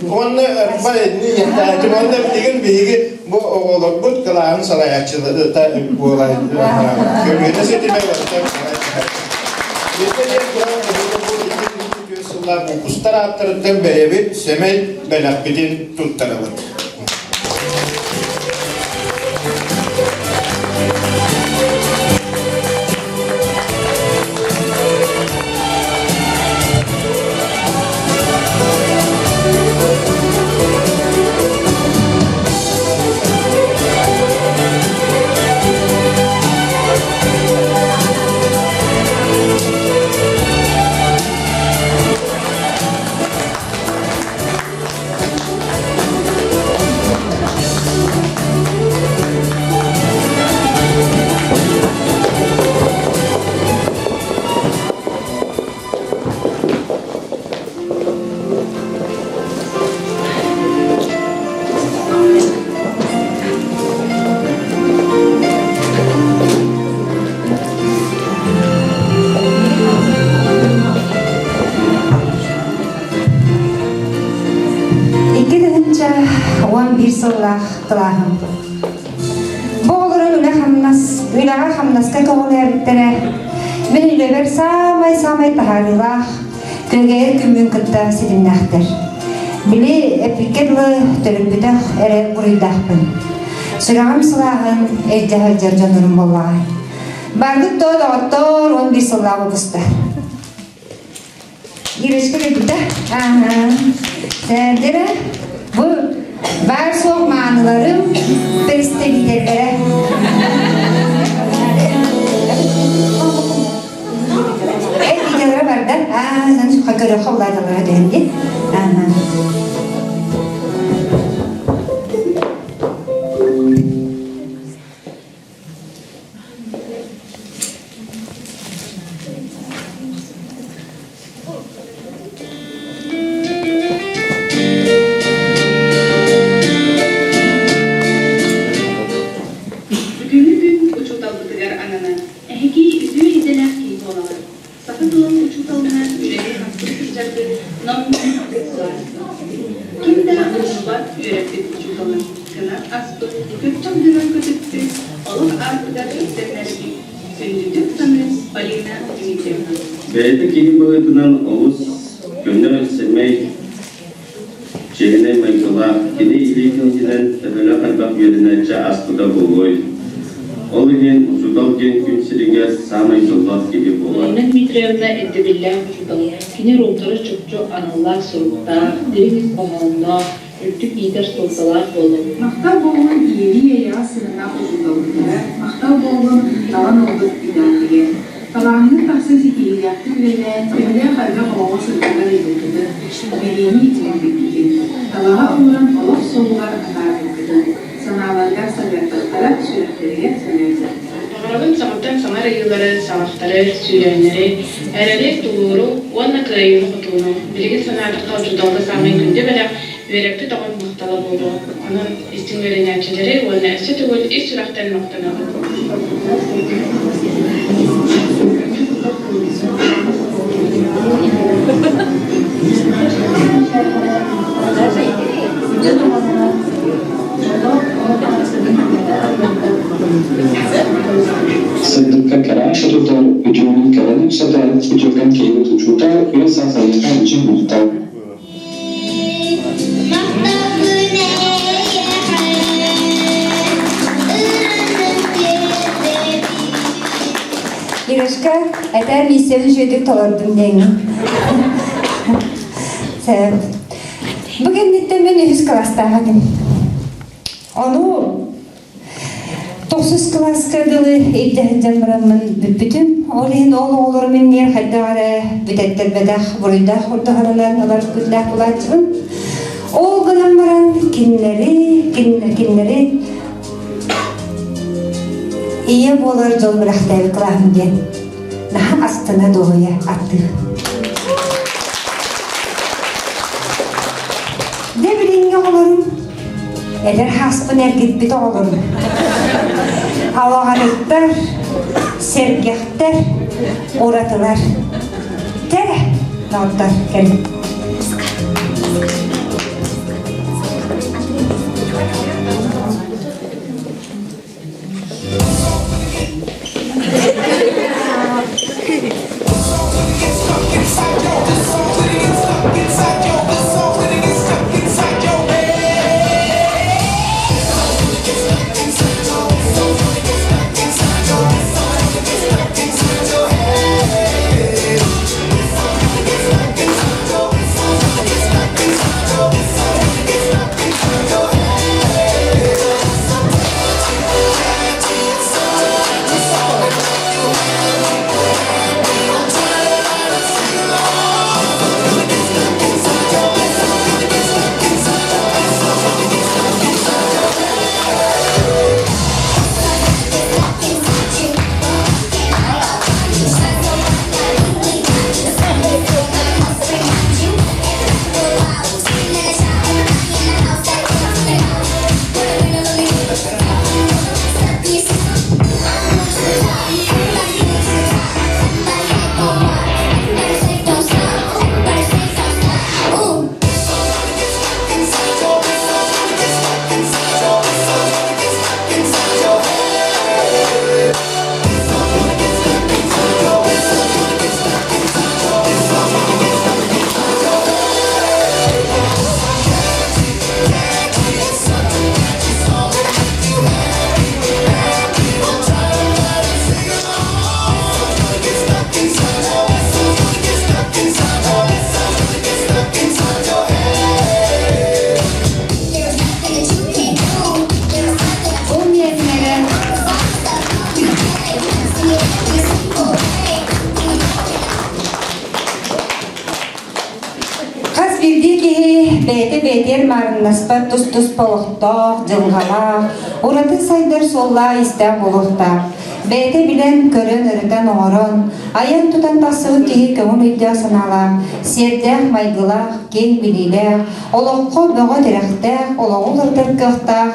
Уонна уонна билигин биһиги бу оҕолорбут кылааһын салайааччылара буолан көлүөнэ ситимэ барыта сыллаах выпустар ааттарыттан бэйэбит сэмэй бэлэхпитин туттарабыт. 2011 сыллаах кылааһым. Бу оҕолорун үлэ-хамнас, үлэҕэ-хамнаска көҕүлээбиттэрэ. Мин үлэбэр саамай-саамай таһаарыылаах, күөгэйэр күммүн кытта ситимнээхтэр. Били эппиккэ дылы төрөппүтэх эрэ буруйдаахпын. Сүрэҕим сылааһын илдьэ сылдьар дьоннорум буоллаҕа. Баргыт доо доҕоттоор 11 сыллаах выпуста. Ирочка кэлбитэ. Ааһа. Сэрдэрэ. Бу баар суох мааныларым представителлэрэ. Эй, видеолара барда. Аа, көрөхө улааталара дэнди. Ааһа. Бүгүҥҥү күн учууталбытыгар ананар. Эһиги үтүө идэлээх киһи буолаҕыт. Саха тылын учууталынан үлэлии-хамсыы сылдьаргыт номнуо Ким да умнубат үөрэппит учууталын, кынат аспыт, көччөх гынан көтүппүт, олох аартыгар үктэннэрбит күндүтүк саныыр Полина Дмитриевна. Бэйэтэ киһи быһыытынан олус көнө, сэмэй, чиэһинэй майгылаах, кини илиитин иһинэн төһөлөөх элбэх үөрэнээччи ааспыта буолуой? Ол иһин учуутал диэн күн сиригэр саамай дьоллоох киһи буолар. Полина Дмитриевна ирдэбиллээх учуутал. Кини уруоктары чопчу аналлаах суруктаах, дириҥ ис хоһоонноох, үрдүк иитэр суолталаах буолар. Махтал буоллун ийэлии-эйэҕэс сыһыаннаах учууталбытыгар, махтал буоллун талан ылбыт идэҕитигэр. Талааҥҥыт тахсан ситиһиилээхтик үлэлээн, төһөлөөх элбэх оҕоҕо сырдатар ыйбыккытын, билиини иҥэрбиккитин, талаҕа оҥорон олох суолугар атаарбыккытын, санааларыгар саһыардахтара, сүрэхтэригэр сөҥөөтөхтөрө. Баҕарабын саҥаттан саҥа арыйыылары, саҕахтары, сүүрээннэри, эрэли, тулууру уонна кыайыыны-хотууну. Билигин санаатахха учууталга саамай күндү бэлэх үөрэппит оҕом махтала буолуо. Онон истиҥ үөрэнээччилэри уонна өссө төгүл ис сүрэхтэн махтанабын. Сырдыкка кэрэ сотутар, үтүөнү кэрэни үксэтэр, үтүөкэн киһибит учуутал, үйэ-саас эйиэхэ мичил махтал. Иришка, этэр миссияны үчүгэйдик толордум диэҥҥин. Сөп. Бу кэнниттэн мин үһүс кылаастаах этим. Ону тохсус кылааска дылы илдьэ сылдьан бараммын бүппүтүм. Ол иһин ол оҕолорум иннигэр хайдах эрэ бүтэттэрбэтэх буруйдаах курдук ылар күннээх булааччыбын. Ол гынан баран кинилэри, кинилэри ийэ буолар дьол бэлэхтээбит кылааһым диэн наһаа астына дуоһуйа аттыыр. Дьэ билиҥҥи оҕолорум эдэр хааспын эргиппит оҕолорум алаҕарыттар, сэргэхтэр, уратылар. Кэрэ, доҕоттор, кэлин. Ол миэтинэрэ Хас биирдии киһи бэйэтэ бэйэтигэр маарыннаспат тус-туспа олохтоох, дьылҕалаах, ураты сайдар суоллаах-иистээх буолуохтаах. Бэйэтэ билэн, көрөн, ырытан, оҥорон, айан-тутан тахсыбыт киһи көҥүл өйдөөх-санаалаах, сиэрдээх майгылаах, киэҥ билиилээх, олоххо бөҕө тирэхтээх, олоҕу уларытар кыахтаах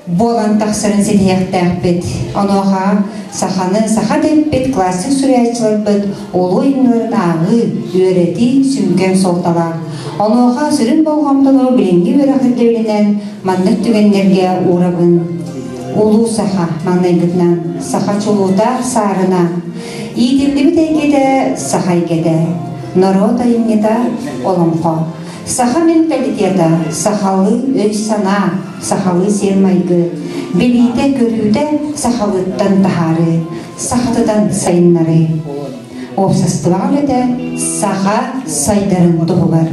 буолан тахсарын ситиһиэхтээхпит. Онуоха саханы саха дэппит классик суруйааччыларбыт улуу айымньыларын ааҕыы, үөрэтии сүҥкэн суолталаах. Онуоха сүрүн болҕомтону билиҥҥи үөрэх ирдэбилинэн маннык түгэннэргэ уурабын. Улуу саха маҥнайгытынан саха чулуута саарына, иитиллибит эйгэтэ саха эйгэтэ, норуот айымньыта олоҥхо. Саха менталитета, сахалыы өй-санаа, сахалыы сиэр-майгы, билиитэ-көрүүтэ сахалыыттан таһаарыы, сахатытан сайыннарыы. Уопсастыбаҕа үлэтэ саха сайдарын туһугар.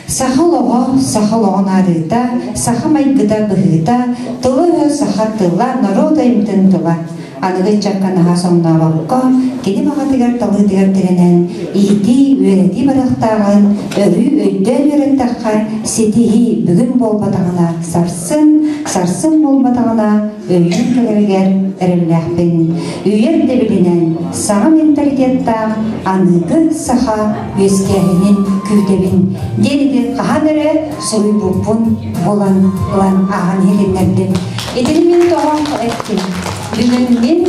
Саха олоҕо, саха олоҕун аадыыта, саха майгыта быһыыта, тыла-өһө саха тыла, норуот айымньытын тыла. Аныгы ыччакка наһаа соҥнообокко, кини баҕатыгар талыытыгар тирэнэн, иитии, үөрэтии барыахтааҕын өрүү өйдөөн үөрэттэххэ, ситиһии бүгүн буолбатаҕына сарсын, сарсын буолбатаҕына өйүүн кэлэригэр эрэллээхпин. Үйэ ирдэбилинэн саҥа менталитеттаах аныгы саха үөскээһинин күүтэбин диэн ити хаһан эрэ суруйбуппун булан ылан ааҕан иһитиннэрдим. Итини мин тоҕо эттим? Бүгүн мин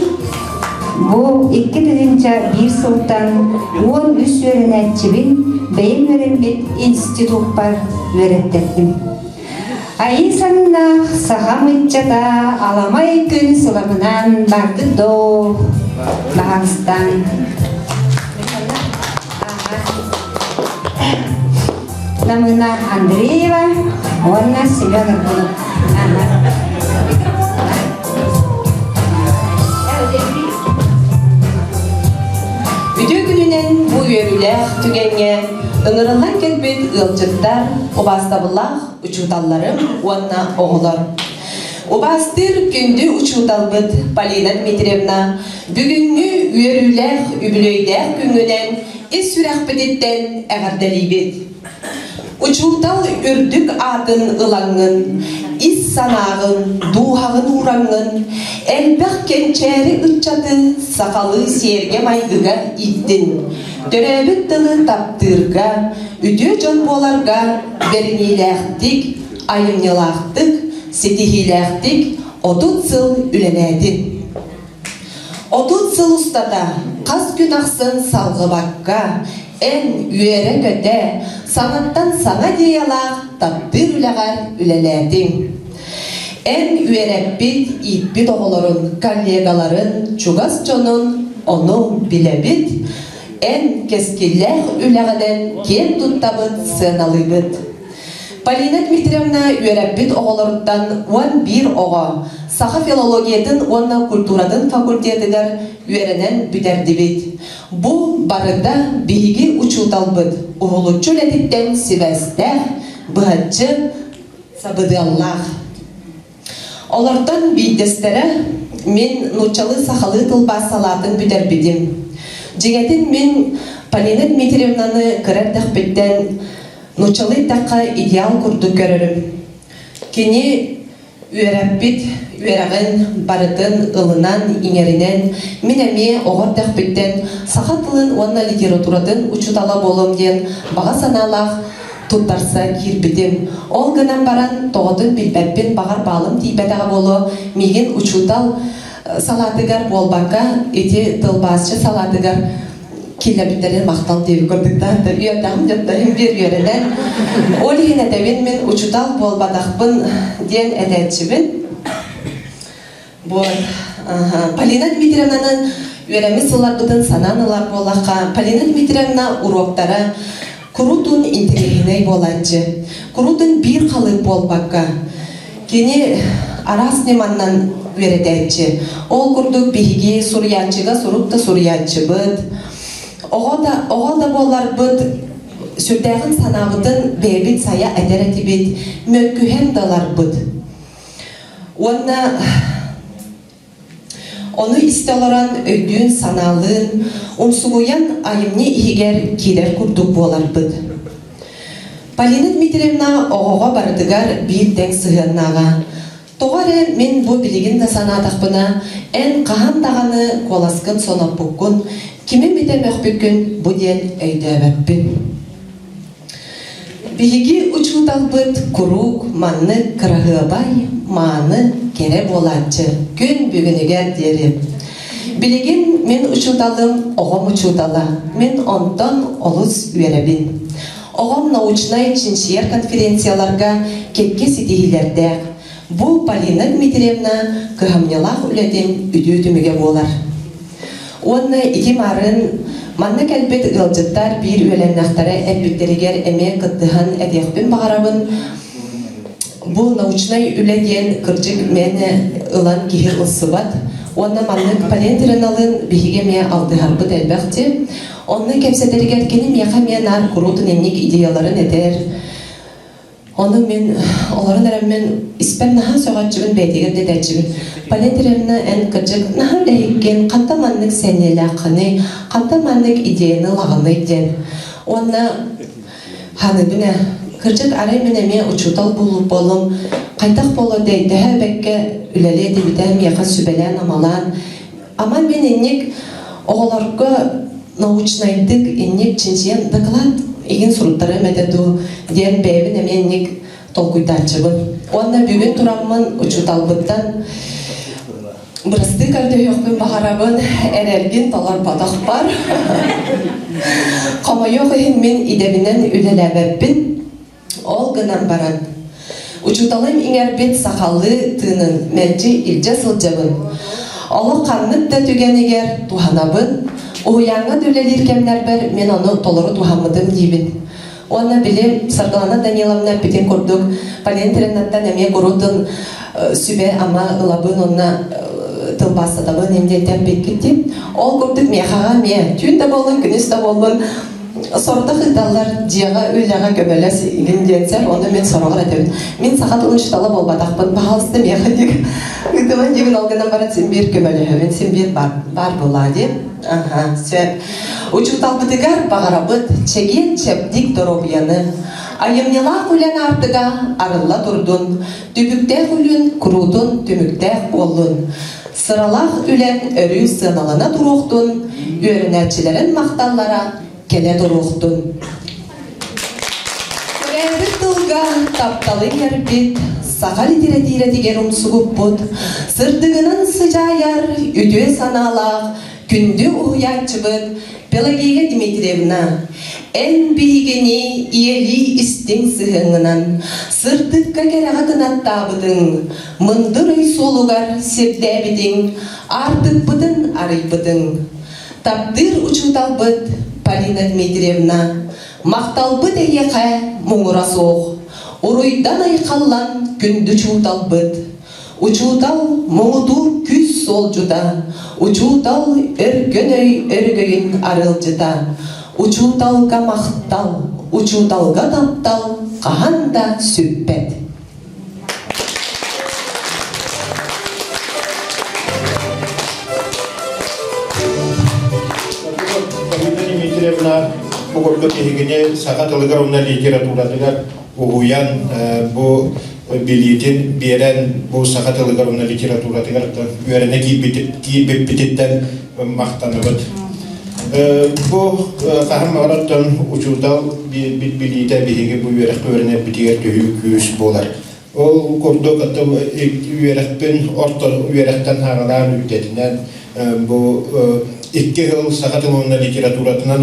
бу 2001 сылтан 13 үөрэнээччибин бэйэм үөрэммит институппар үөрэттэрдим. Айыы саннаах сахам ыччата аламай күн сыламынан бардыт доо Баһаастан. Намына Андреева уонна Семен Аргунов. Үтүө күнүнэн бу үөрүүлээх түгэҥҥэ Ыҥырыллан кэлбит ыалдьыттар, убаастабыллаах учууталларым уонна оҕолор. Убаастыыр күндү учууталбыт Полина Дмитриевна бүгүҥҥү үөрүүлээх үбүлүөйдээх күҥҥүнэн ис сүрэхпититтэн эҕэрдэлиибит. Учуутал үрдүк аатын ылаҥҥын, ис санааҕын, дууһаҕын уураҥҥын, элбэх кэнчээри ыччаты сахалыы сиэргэ-майгыга ииттин. Төрөөбүт тылы таптыырга, үтүө дьон буоларга бэриниилээхтик, айымньылаахтык, ситиһиилээхтик 30 сыл үлэлээтин. 30 сыл устата хас күн ахсын салҕыбакка, эн үөрэ-көтө, саҥаттан саҥа идеялаах таптыыр үлэҕэр үлэлээтиҥ. Эн үөрэппит, ииппит оҕолорун, коллегаларын, чугас дьонун ону билэбит, эн кэскиллээх үлэҕинэн киэн туттабыт, сыаналыыбыт. Полина Дмитриевна үөрэппит оҕолоруттан 11 оҕо саха филологиятын уонна культуратын факультетыгар үөрэнэн бүтэрдибит. Бу барыта биһиги учууталбыт уһулуччу үлэтиттэн сибээстээх, быһаччы сабыдыаллаах. Олортон биирдэстэрэ мин нууччалыы-сахалыы тылбаас салаатын бүтэрбитим. Дьиҥэтин мин Полина Дмитриевнаны кыра эрдэхпиттэн нууччалыы эттэххэ идеал курдук көрөрүм. Кини үөрэппит үөрэҕин барытын ылынан, иҥэринэн, мин эмиэ оҕо эрдэхпиттэн саха тылын уонна литературатын учуутала буолуом диэн баҕа санаалаах туттарса киирбитим. Ол гынан баран, тоҕотун билбэппин, баҕар баалым тиийбэтэҕэ буолуо, миигин учуутал салаатыгар буолбакка, ити тылбаасчы салаатыгар киллэрбиттэрин махтал диэбит курдуктаах үөрдэҕим дьоттойум биир үөрэнэн. Ол иһин этэбин мин учуутал буолбатахпын диэн этээччибин. Бу Полина Дмитриевнаны үөрэммит сылларбытын санаан ылар буоллахха, Полина Дмитриевна уруоктара куруутун интэриэһинэй буолааччы. Куруутун биир халыып буолбакка, кини араас ньыманнан үөрэтээччи. Ол курдук биһиги суруйааччыга сурук да суруйааччыбыт, оҕо да, оҕо да буолларбыт сүрдээҕин санаабытын бэйэбит сайа этэр этибит, мөккүһэн да ыларбыт. Уонна ону истэ олорон өйдүүн-санаалыын, умсугуйан айымньы иһигэр киирэр курдук буоларбыт. Полина Дмитриевна оҕоҕо барытыгар биир тэҥ сыһыаннааҕа. Тоҕо эрэ мин бу билигин да санаатахпына, эн хаһан даҕаны куоласкын соноппуккун, кими эмитэ мөхпүккүн бу диэн өйдөөбөппүн. Биһиги учууталбыт куруук маннык кыраһыабай, мааны, кэрэ буолааччы күн бүгүнүгэр диэри. Билигин мин учууталым оҕом учуутала, мин онтон олус үөрэбин. Оҕом научнай чинчийэр конференцияларга кэккэ ситиһиилэрдээх. Бу Полина Дмитриевна кыһамньылаах үлэтин үтүө түмүгэ буолар. Уонна ити марын манна кэлбит ыалдьыттар биир үөлэннэхтэрэ эппиттэригэр эмиэ кыттыһан этиэхпин баҕарабын. Бу научнай үлэ диэн кырдьык мээнэ ылан киһи ылсыбат. Уонна маннык Полина Тириналыын биһиги эмиэ алтыһарбыт элбэх дии. Онно кэпсэтэригэр кини миэхэ эмиэ наар куруутун инник идеяларын этэр. Ону мин олорон эрэммин испэр наһаа сөҕөөччүбүн, бэйэтигэр да этээччибин. Полина Андреевна, эн кырдьык наһаа үлэһиккин, хантан маннык сэниэлээххиний, хантан маннык идеяны ылаҕыный диэн. Уонна ханыыбын ээ, кырдьык арай мин эмиэ учуутал буоллум, хайдах буолуо этэй, төһө эбэккэ үлэлиэ этибитэ, миэхэ сүбэлээн-амалаан. Ама мин инник оҕолорго научнайдык инник чинчийэн доклад игин суруттарыам этэ дуу диэн бэйэбин эмиэ инник толкуйдааччыбын. Уонна бүгүн тураммын учууталбыттан бырастыы көрдөһүөхпүн баҕарабын, эрэлгин толорботохпор. Хомойуох иһин мин идэбинэн үлэлээбэппин. Ол гынан баран, учууталым иҥэрбит сахалыы тыынын мэлдьи илдьэ сылдьабын. Олох ханнык да түгэнигэр туһанабын, уһуйааҥҥа да үлэлиир кэмнэрбэр мин ону толору туһаммытым диибин. Уонна били Саргылана Даниловна эппитин курдук, Полина Треннаттан эмиэ куруутун сүбэ-ама ылабын уонна тылбаастатабын диэн эппиккит дии. Ол курдук миэхэҕэ эмиэ түүн да буоллун, күнүс да буоллун. сордох ыыталлар дьиэҕэ үлэҕэ көмөлөс игин диэн сэр, ону мин сороҕор этэбин. Мин саха тылын учуутала буолбатахпын, пожалуйста, миэхэ диик ыытыман диибин, ол гынан баран син биир көмөлөһөбүн, син биир баар, баар буолаа дии. Аха, сөп. Учууталбытыгар баҕарабыт чэгиэн-чэбдик доруобуйаны, айымньылаах үлэн аартыга арылла турдун, түбүктээх үлүн куруутун түмүктээх буоллун. Сыралаах үлэн өрүү сыаналана туруохтун, үөрэнээччилэрин махталлара кэлэ туруохтун. Төрөөбүт тылга тапталы иҥэрбит, саха литэрэтиирэтигэр умсугуппут, сырдыгынан сыдьаайар үтүө санаалаах күндү уһуйааччыбыт Пелагея Дмитриевна, эн биһигини ийэлии истиҥ сыһыаҥҥынан сырдыкка кэрэҕэ кынаттаабытыҥ, мындыр өй суолугар сирдээбитиҥ, аартыкпытын арыйбытыҥ. Таптыыр учууталбыт Полина Дмитриевна, махталбыт эйиэхэ муҥура суох. Уруйдан-айхаллан күндү учууталбыт. Учуутал муҥутуур күүс суолдьута, учуутал өркөн өй өрөгөйүн арыалдьыта, учууталга махтал, учууталга таптал хаһан да сүппэт. Полина Дмитриевна бу курдук биһигини саха тылыгар уонна литературатыгар уһуйан бу билиитин биэрэн бу саха тылыгар уонна литературатыгар үөрэнэ киирбиппититтэн махтанабыт. Бу хаһан баҕараттан учуутал билиитэ биһиги бу үөрэххэ үөрэнэрбитигэр төһүү күүс буолар. Ол курдук үөрэхпин орто үөрэхтэн саҕалаан үрдэтинэн бу икки сыл саха тылын уонна литературатынан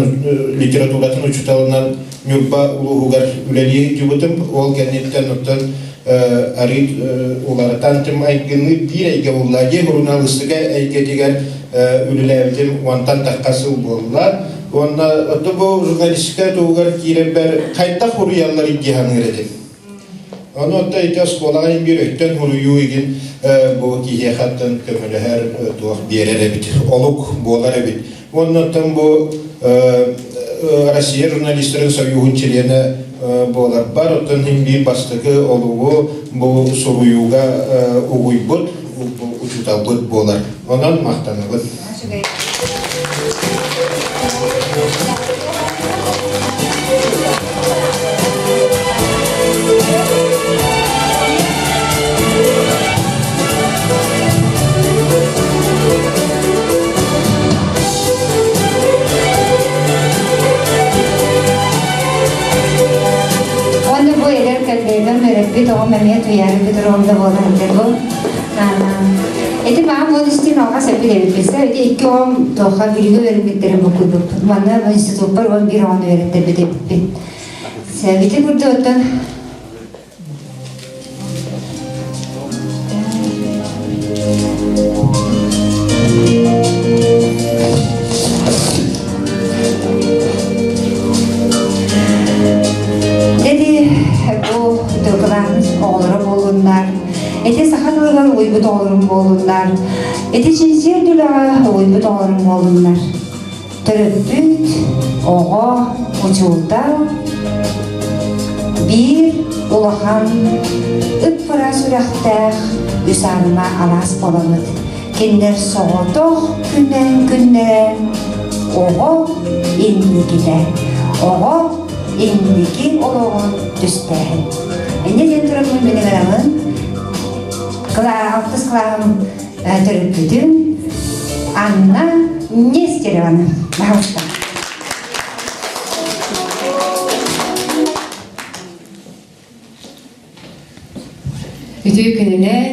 литературатын учууталынан Ньурба улууһугар үлэлии сылдьыбытым. Ол кэнниттэн оттон арыый уларытан тым айгыныы биир эйгэ буолла. Дии суруналыыстыка эйгэтигэр үлэлээбитим уонтан тахха сыл буолла. Уонна оттон бу журналистика туһугар киирэрбэр хайдах суруйаллар дии саныыр этим. Ону оттон ити оскуолаҕа биир өттөн суруйуу игин бу киһиэхэ оттон көмөлөһөр туох биэрэр эбит, олук буолар эбит. Уонна оттон бу Россия журналистарын союһун чилиэнэ буоларбар, оттон иһин биир бастакы олугу бу суруйууга угуйбут учууталбыт буолар. Онон махтанабыт. Уонна бу эдэр кэллиэгам үөрэппит оҕом эмиэ Туйаара Петровна буолан бу Ити маам уон истиин алҕас эппит эбиппин. Ити икки оҕом туохха билиги үөрэммиттэрин буккуйбуппут. Манна институппар 11 оҕону үөрэттэрбит эбиппин. Ити курдук оттон Ити бу документ оҕолоро буолуннар, ити саха тылыгар уйбут оҕолорум буолуннар, ити чинчийэр үлэҕэ уйбут оҕолорум буолуннар. Төрөппүт, оҕо, учуутал биир улахан ып-ыраас үрэхтээх үс аарыма алаас буоламмыт. Кинилэр соҕотох күнэ күннэрэ оҕо инникитэ, оҕо инники олоҕун түстээһин. Инньэ диэн тураммын мин ыҥыраммын алтыс кылааһым төрөппүтүм Анна Нестерованы. Пожалуйста. Үтүө күнүнэн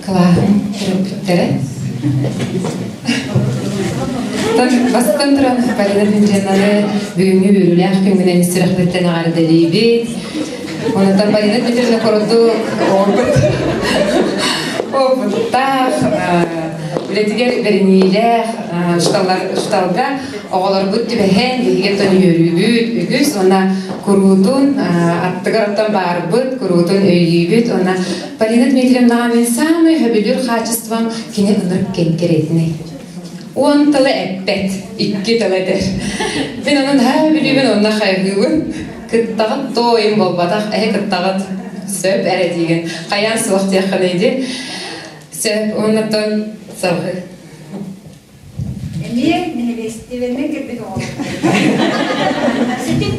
кылааһым төрөппүттэрэ. Бастатан туран Полина Дмитриевнаны бүгүҥҥү үөрүүлээх күҥҥүнэн сүрэхпиттэн эҕэрдэлиибит. Онтон Полина Дмитриевна курдук опыт опыттаах, үлэтигэр бэриниилээх учууталга оҕолорбут түбэһэн биһиги оттон үөрүүбүт үгүс уонна куруутун аттыгар оттон баарбыт куруутун өйүүбүт уонна Полина Дмитриевнаҕа мин саамай сөбүлүүр хаачыстыбам кини ынырык кэҥкэриэтинэй. Уон тылы эппэт, икки тылы этэр. Мин онон һаа билибин онно хайгыыбын. Кыттаҕыт туойум буолбатах, эһи кыттаҕыт. Сөп эрэ диигин. Хайаан суох диэххиний дии. Сөп, оннуттан салгыы. Эмиэ нэһилиэстибэннэн кэлбит оҕолор. Ситим.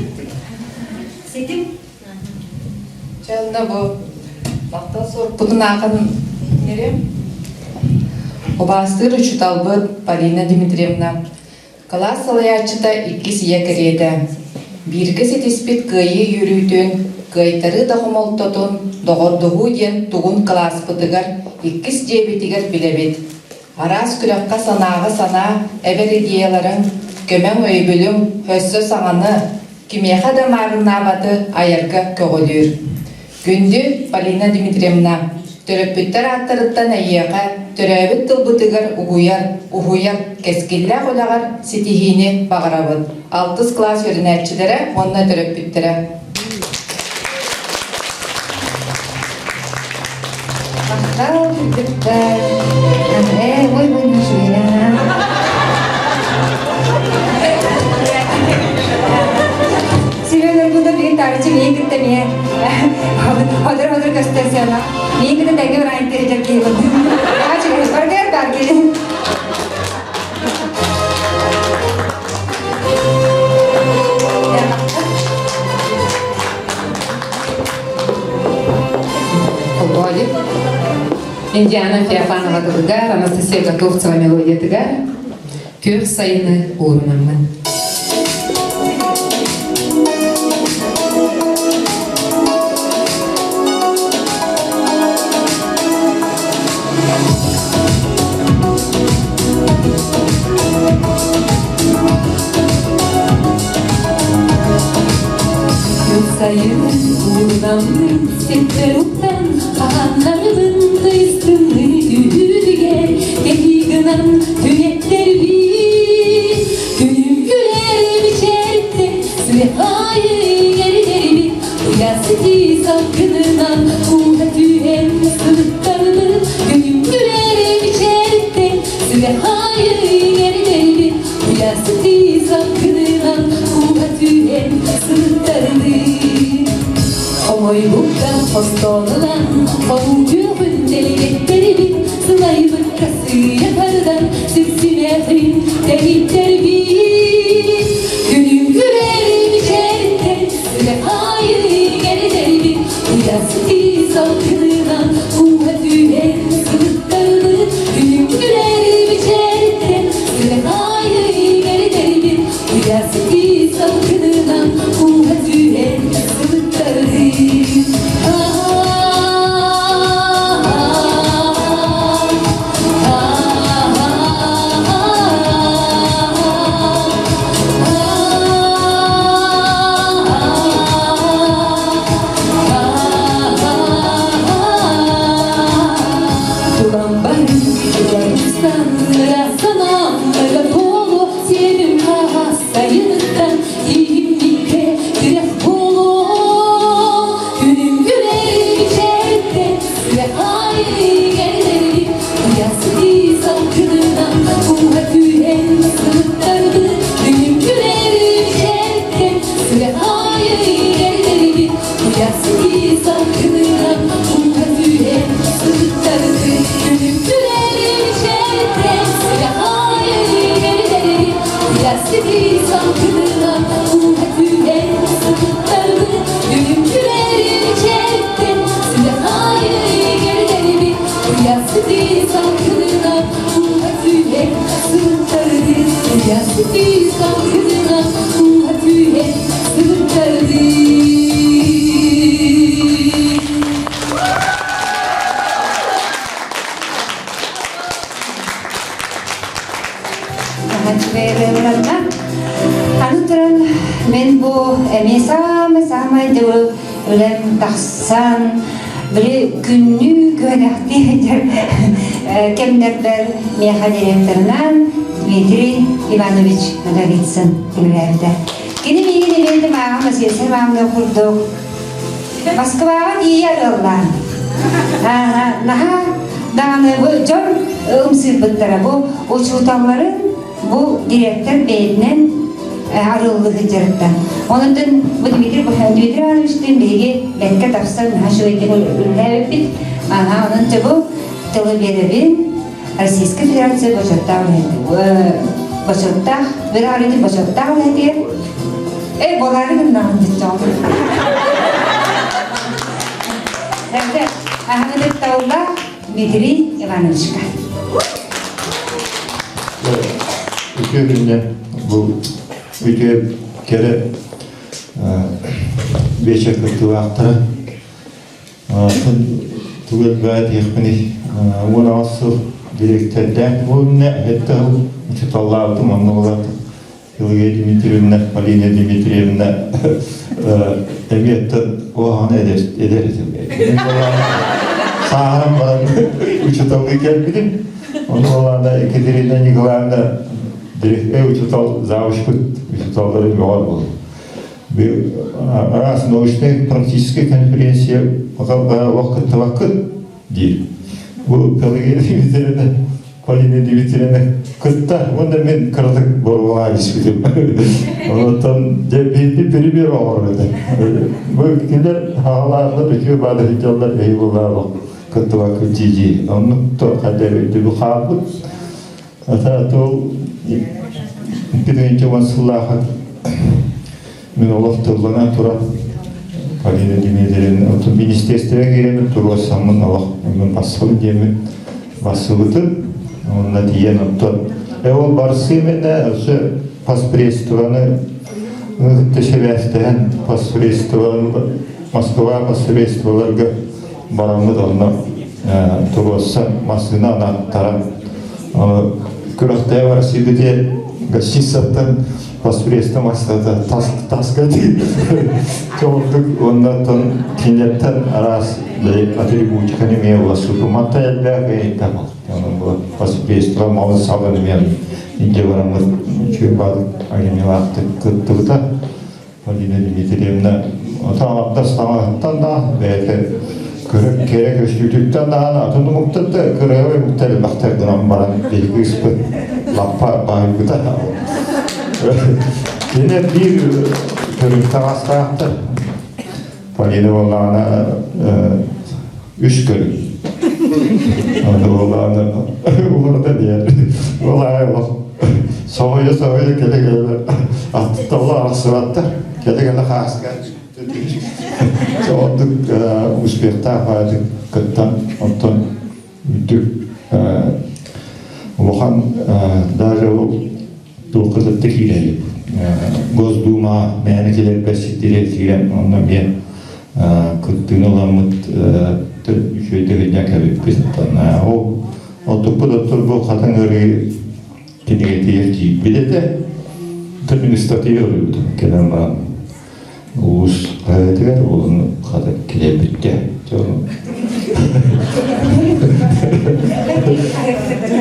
Ситим. Чэ, онно бу махтал суорпутун аахын нерем. Убаастыыр учууталбыт Полина Дмитриевна кылаас салайааччыта иккис ийэ кэриэтэ. Бииргэ ситиспит кыайыы үөрүүтүн, кыайтарыы да хомолтотун, доҕордоһуу диэн тугун кылааспытыгар иккис дьиэбитигэр билэбит. Араас күрэххэ санааҕа санаа эбэр идеяларыҥ, көмөҥ өйөбүлүҥ өссө саҥаны, кимиэхэ да маарыннаабаты айарга көҕүлүүр. Күндү Полина Дмитриевна, төрөппүттэр ааттарыттан эйиэхэ төрөөбүт тылбытыгар угуйар, уһуйар кэскиллээх үлэҕэр ситиһиини баҕарабыт. Алтыс кылаас үөрэнээччилэрэ уонна төрөппүттэрэ. Махтал кыргыттар. Э, ой, ой, Семен Аргунов биир таарычы миин кытта миэ Хотор-хотор көстөр сыана. Миин кытта тэҥҥэ бараан тиһитэр киһи курдук. Аачы, баргар бар киһи. Холбоодик. Индиана Феофанова тылыгар, Анастасия Готовцева мелодиятыгар Күөх сайыны уурунаммын. Сайын уурунаммын сирдэр уктан хаһаннарыбын тыйыстымныы түһүүтүгэр кэһии гынан түгэттэрбин күнүм күлэр мичээриттэн сүрэх аайы иҥэринэрбин уйаас итии салгынынан ууга түһэн сырыттарбын күнүм күлэр мичээриттэн сүрэх аайы иҥэринэрбин уйаас итии салгынынан ууга түһэн сырыттарбын Хомойбукка хостоон ылан, хонуу күөҕүн тэлгэттэрбин, сылайбыкка сыыйа тардан, сипсимээхин тэһиттэрбин. Күнүм күрэри мичээриттэн, сүрэх аайы иҥэринэрбин, уйас итии салгынынан ууга түһэн сылыттарбын. Күнүм күрэри мичээриттэн, сүрэх аайы иҥэринэрбин, уйас итии салгынынан ууга түһэн Сайыныттан Тииһиммиккэ тирэх буолуо, күнүм күлэр мичээриттэн сүрэх аайы иҥэринэрбит, уйас итии салгынынан кууһа түһэн сырыттарбыт, күнүм күлэр мичээриттэн сүрэх аайы иҥэринэрбит, уйас итии салгынынан кууһа түһэн сырыттарбыт, күнүм күлэр мичээриттэн сүрэх аайы иҥэринэрбит, Уйас салгынынан ууга түһэн сытыттарбыт, Күнүм күлэрин мичээриттэн сүрэх аайы иҥэринэрбит. Уйас салгынынан ууга түһэн сытыттарбыт, Уйас салгынынан ууга түһэн сытыттарбыт. Аны туран мен бу эмиэ саамай-саамай дьылы үлэм тахсан били күннүү күөнэхтии сылдьар кэмнэрбэр миэхэ директорынан Дмитрий Иванович Ноговицын үлэлээбитэ. Кини миигин эмиэ мааҕын Василий Ивановна курдук Москваҕа тиийэ арыаллаан. Наһаа даҕаны бу дьон ымсыырбыттара. Бу учууталларын. Бу директор бэйэтинэн арыллыы сылдьарыттан. Онон бу Дмитрий Дмитрий Ивановичтыын биһиги бэркэ тапсан наһаа үчүгэйдик үлэлээбиппит. Аха, онон дьэ бу тылы биэрэбин Российскай Федерация бочуоттаах бочуоттаах үөрэҕириитин бочуоттаах үлэһитигэр э буолаары гыннаҕын дьиттоҕум. Аһаҥы тауллаах Дмитрий Ивановичка. Үтүө күннэ бу үтүө кэрэ биэчэр кыттыылаахтара тугу элбэҕи этиэхпиний 18 сыл дириэктэрдээн буолунна сэттэ сыл учууталлаабытым онно буолан Пелагея Дмитриевна, Полина Дмитриевна эмиэттэн куһаҕаны эдэр эдэр этим. Сааһыран баран учууталлыы кэлбитим. Ону буоллаҕына Екатерина Николаевна учуутал завучпут учууталлары мөҕөр буолар. Араас научнай практическай конференция олох кыттыбаккыт диир. Бу Пелагея Дмитриевна Полина Дмитриевна кытта уонна мин кыратык боруолаан испитим. Онтон дьэ биирди пример оҥорор этэ. Бу кинилэр хаалааннар үтүө баада сылдьаллар эһи булаабах кыттыбаккыт дии-дии. Оннук то хадэр өйдөбүл хаалбыт. Ата тол 2010 сыллааха мин олох тылланан туран Полина Дмитриевна оту министерствоҕа киирэммин туруорсаммын олох мин бассыбын диэммин бассыбытым онно тиийэн оттон ол барсыы мене өссө поспредствоны кытта сибээстэһэн поспредствоны Москва поспредстволарга бараммыт онно туруорсан массыына анаттаран күрэхтэһэ барсыыбыт диэн гостиницаттан поспредство массыыната таска чоҕурдук уонна кинилэртэн араас атрибутиканы эмиэ уласыппы манта элбэх ыйыттамал поспредство малын салын эмиэ инде бараммыт үчүгэй баалык айымньылаахтык кыттыбыта Полина Дмитриевна таҥардас таҥаһыттан да бэйэтэ кэрэ көстүүтүттэн даҕаны атын омуктар да кырыабай омуктар элбэхтэр гынан баран биһиги ыспыт лаппа баайбыта. Кини биир көрүҥ таҥастаахтар. Полина буоллаҕына үс көрүҥ. Аны буоллаҕына уларыта диэн. Ол аайы олох соһуйа-соһуйа кэлэ-кэлэ атталла арахсыбаттар. Кэлэ-кэлэ хааска Ордук успехтаах баайдык кыттан, онтон үрдүк улахан даже ол туохха кытта киирэр Госдума мээнэ кэлэрбэр сирдире киирэн онно эмиэ кыттыыны ыламмыт үчүгэй дэгинньэ кэбиппит. Ол оттукпут оттор бу хатыҥ ыарыы кинигэтигэр киирбит этэ. Мин ыстатыйа суруйбутум кэлэн баран улуус хаһыатыгар олону хата килэрбиттэ.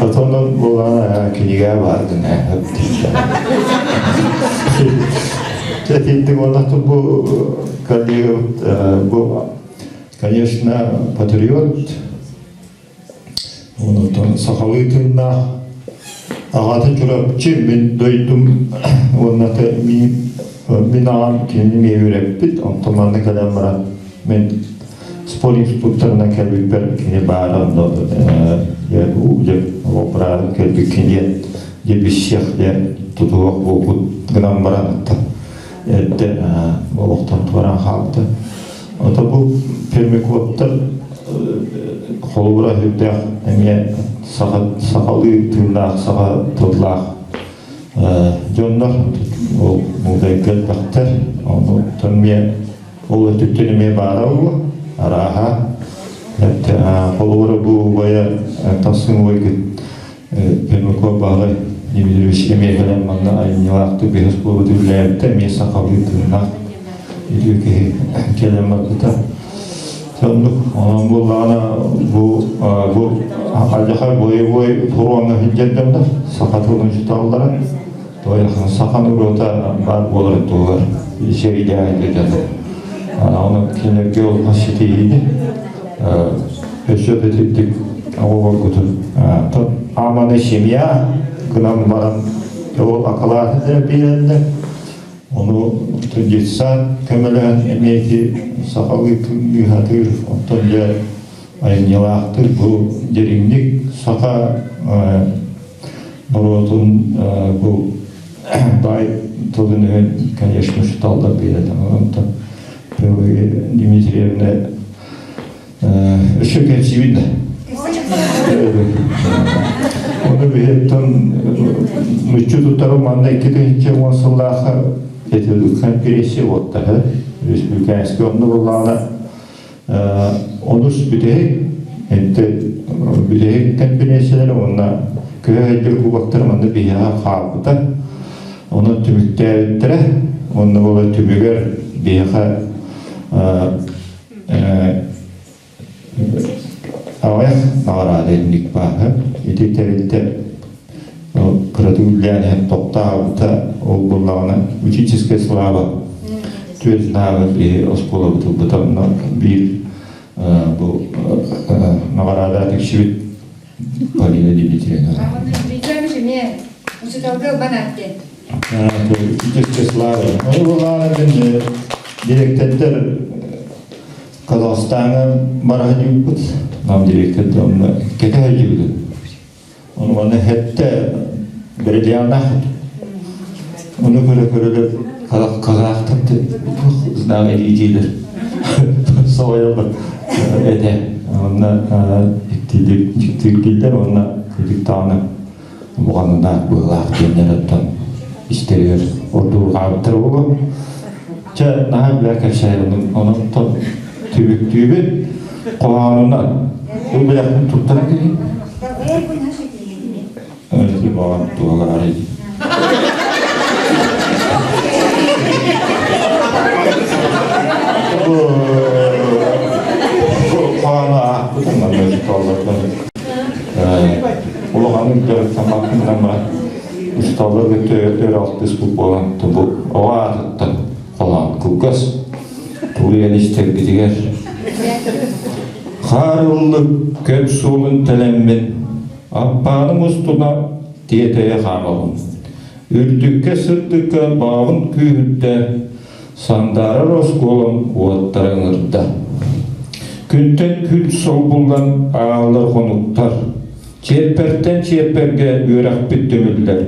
Отонон буолан кинигэ баардын Этинтик онно бу коллегабыт бу конечно патриот Онтон сахалыы тыыннаах аҕата Чурапчы мин дойдум уонна мин аҕам кинини эмиэ үөрэппит. Онтон манна кэлэн баран мин спорт институттарынан кэлбиппэр кини баара онно быраабын кэлбиккин диэн дьэ диэн тутуһуох буолбут гынан баран эрдэ олохтон туораан хаалбыта. Ото бу пермякоттар холобура сүрдээх эмиэ сахалыы тыыннаах, саха тыллаах дьоннор ол муудайга элбэхтэр. Онтон эмиэ ол өттүттэн эмиэ баара буолуо. Арааһа холобура бу убайа тахсын убайгыт Пермяков Баһылай Дмитриевич эмиэ кэлэн манна айымньылаахтык биһис буолбут үлэлээбитэ, эмиэ сахалыы тыыннаах үтүө киһи кэлэн барбыта. Соннук онон буоллаҕына бу бу алдьархай боевой фроҥҥа сылдьар дьоннор саха тылын учууталлара саха норуота баар буоларын туһугар сэриилээх дьоннор. Ону кинилэргэ улахан ситиһиини өссө да итинник оҕолоргутун аманы семья гынан баран. Ол акылаатын эрэ биэрэллэр. Ону детсад көмөлөһөн эмиэ ити сахалыы тыынныыһатыыр, оттон дьэ айымньылаахтык бу дириҥник саха норуотун бу баай тылын-өһүн, конечно, учууталлар биэрэллэр. Онтон Пелагея Дмитриевна өссө кэпсиибин да. Ону биһиттэн мүччү туттарым манна 2010 сыллаахха этилбит конференция буолта республиканский онно буоллаҕына онус бүтэһик энте бүтэһик конференциялары уонна көһө кубоктар манна биһиэхэ хаалбыта онон түмүктээбиттэрэ онно буола түмүгэр биһиэхэ Аҕыйах наҕараада инник бааһы ити тэрилтэ кыратык үллээн иһэн тохтообута ол буоллаҕына учительская слава түөрт знагы биһи оскуолабыт ылбыта онно биир бу наҕараада тиксибит Полина Дмитриевна. Учуталга ылбан аттен. Учительская слава. Ол буоллаҕына директордар Казахстаҥҥа бара сылдьыбыппыт. Нам директорда онно кэтэ сылдьыбытым. Ону манна хэттэ бэридианнаах Ону көрө-көрөлөр казахтар знак илиитиилэр соҕойоллор этэ. Онно дьиктиргиллэр уонна кырдьыктаҕына буҕаннаах быһыылаах диэннэр оттон истэригэр ордуурҕаабыттара буолуо. Чэ, наһаа билэр кэпсээним онон түбүктүүбүт хоһоонунан. Бу билэхпин туттаран кэлин. Баҕар туһалаары. Бу хоһоону аахпытым манна толлордон. Улаханнык дьарыктаммаппын баран усталларга төһө алтыспыт буолан бу оҕо аатыттан холоон кылгас тулуйан истэргитигэр хаар ыллык көп суолун тэлэммин аппааным устуна тиэтэйэ хаамабын үрдүккэ сырдыкка баҕабын күүһүрдэ Сандаарар оскуолам уоттара ыҥырда. Күнтэн күн солбуллан ааллар хонуктар. Чиэппэртэн чиэппэргэ үөрэхпит түмүллэр.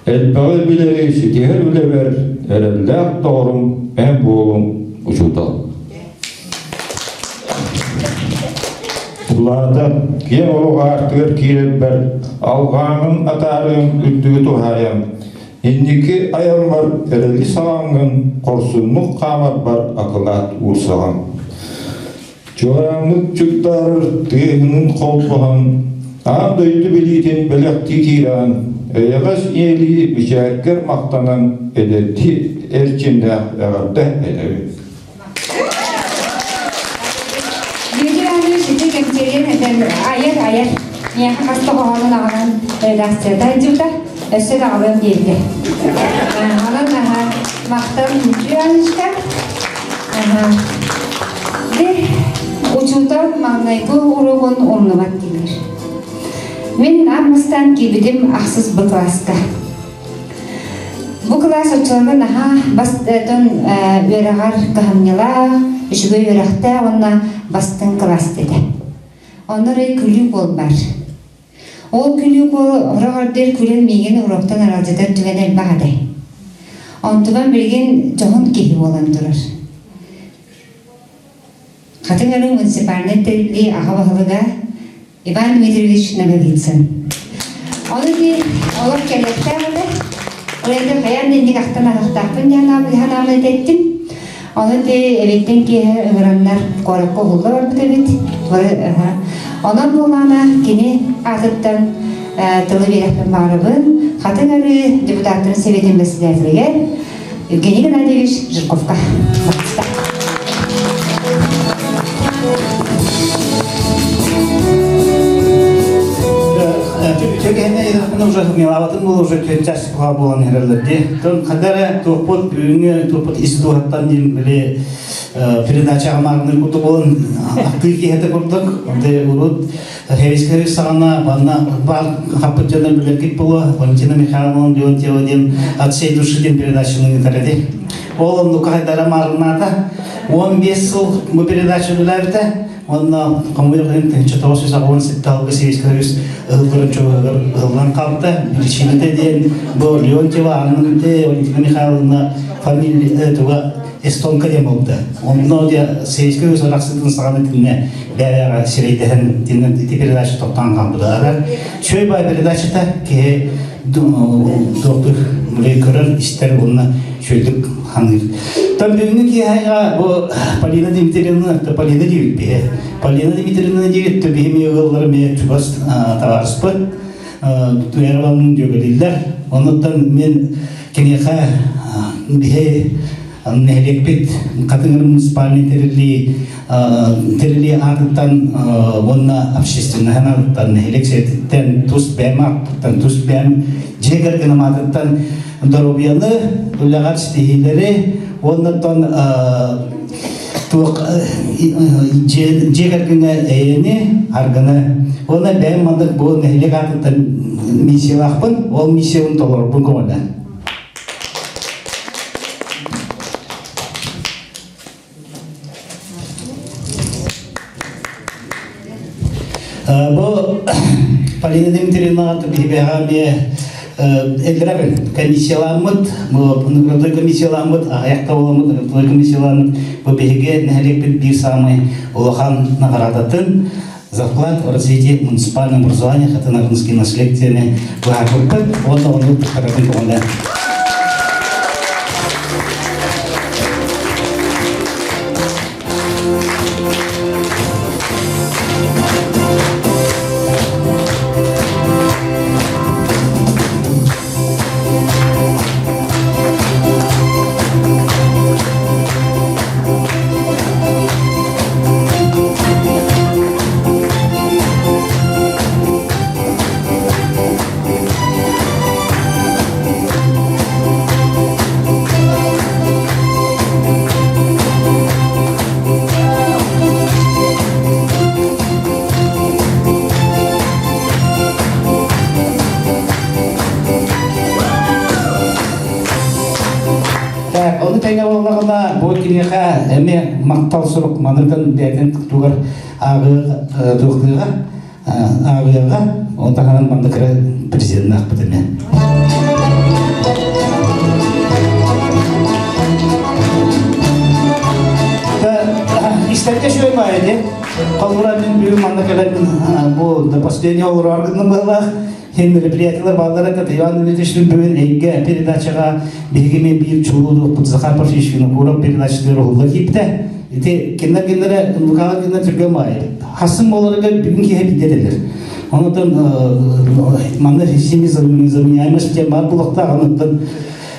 Элбэҕи билэри ситиһэр үлэбэр эрэллээх доҕорум эн буолуҥ учуутал. Улаатан, киэҥ олох аартыгар киирэрбэр алҕааҥын атаарыам үрдүгү туһаайан Инники айаммар эрэли саҕаҥҥын, хорсуннук хаамарбар акылаат уурсаҕын. Чуорааммыт чугдаарар тыаһынын холбоһон, аан дойду билиитин бэлэхтии киирэн, эйэҕэс ийэлии мичээргэр махтанан эдэрдии эрчимнээх эҕэрдэ этэбин. Дмитрий Иванович ити кэмчиэрийэн этэн айар айар миэхэ хас да хоһоонун аҕалан редакцията илдьибитэ өссө да аҕалыам диэбитэ. Онон махтал Дмитрий Ивановичка. Учуутал маҥнайгы уруогун умнубат дииллэр. Мин аан бастаан киирбитим ахсыс Б кылааска. Бу кылаас оччолорго наһаа бастан үөрэҕэр кыһамньылаах, үчүгэй үөрэхтээх уонна бастыҥ кылаас этэ. Онно эрэ күлүү буол баар. Ол күлүү буол сороҕор биир күлэн миигин уруоктан аралдьытар түгэн элбэх этэ. Онтубан билигин дьоһун киһи буолан турар. Хатыҥ Арыы муниципальнай тэриллии аҕа баһылыга Иван Дмитриевич Ноговицын. Ону ити олох кэлиэхтээх этэ. Ол эрэн хайаан да инник ахтан аһахтаахпын диэн санаабын этэттим. Ону ити эбиттэн киэһэ ыҥыраннар куоракка уһулла барбыт эбит. Онон буоллаҕына кини аатыттан тылы биэрэхпин баҕарабын. Хатыҥ Арыы депутаттарын сэбиэтин председателигэр Евгений Геннадьевич Жирковка. Уже милаватын был уже час буолан иһэрэллэр дии. Тон хадара туохпут бүгүҥҥү туохпут ис дууһаттан диэн били передача амаарыныр курдук буолан ахтыы киһитэ курдук. Онте урут Хевискэ саҕана манна баар хаппыт дьонор билэргит буолуо Валентина Михайловна Леонтьева диэн «От всей души» диэн передачаны ыытар эти. Ол оннука хайдара маарыннаата. 15 сыл бу передача үлэлээбитэ. Онно хомойуох иһин 1987 алгы Советский Союз ыһылларын чугаһыгар ыһыллан хаалта. Причината диэн бу Леонтьева Анна Валентина Михайловна фамилия туга эстонка диэн буолбута. Онно дьэ Советский Союз арахсыытын саҕана итиннэ бэйэҕэ сирэйдэһэн итиннэ ити передача тохтоон хаалбыта. Арар үчүгэй баай передачата киһи доктор көрөр, истэр уонна үчүгэйдик ханыыр. Там бүгүҥҥү киэһэҕэ бу Полина Дмитриевна, Полина диэбит биһи. Полина Дмитриевна диэбит биһи эмиэ ыалларым эмиэ чугас табаарыспыт. Туярованын дьүөгэлииллэр. Онуттан мен киниэхэ биһи нэһилиэкпит Хатыҥыр муниципальный тэриллии тэриллии аатыттан уонна общественноһын аатыттан нэһилиэк сиэтиттэн тус бэйэм ааттыттан тус бэйэм дьиэ кэргэним аатыттан доруобуйаны үлэҕэр ситиһиилэри уонна оттон туох дьиэ кэргэҥҥэ эйэни аргыны уонна бэйэм маннык бу нэһилиэк аатыттан миссиялаахпын ол миссиябын толорорбун көҥүллээн Бу Полина Дмитриевнаҕа биһиэхэ эмиэ элбэҕин комиссияламмыт, бу наградной комиссияламмыт, аҕыйах буоламмыт наградной комиссияламмыт бу биһиги нэһилиэкпит биир саамай улахан наҕараадатын за вклад в развитие муниципального образования Хатынарынский наследиены быһаарбыппыт уонна ону туттарарын көҕүлээн. Так, ону тэҥэ буоллаҕына, бу киниэхэ эмиэ махтал сурук манытын бэйэтин тугар ааҕыаҕа туохтыаҕа ааҕыаҕа ол таһынан манна кыра президеннаахпыт эмиэ. Истэргэ үчүгэй баайы дии. Холобура мин бүгүн манна кэлэн бу до последнего олорор гынным быһыылаах. Хин мероприятиелар бааллар это Иван Дмитриевич бүгүн эйгэ передачаҕа биһиги мен биир чулуу дуохпут Захар Парфимович Винокуров передачатыгар уһулла киирбитэ. Ити кинилэр кинилэрэ НВК-ҕа кинилэр түргэн баайы. Хассын буоларыгар бүгүн киһи билдэ этэлэр. Онутан манна заменяемость диэн баар буолуохтаах. Онуттан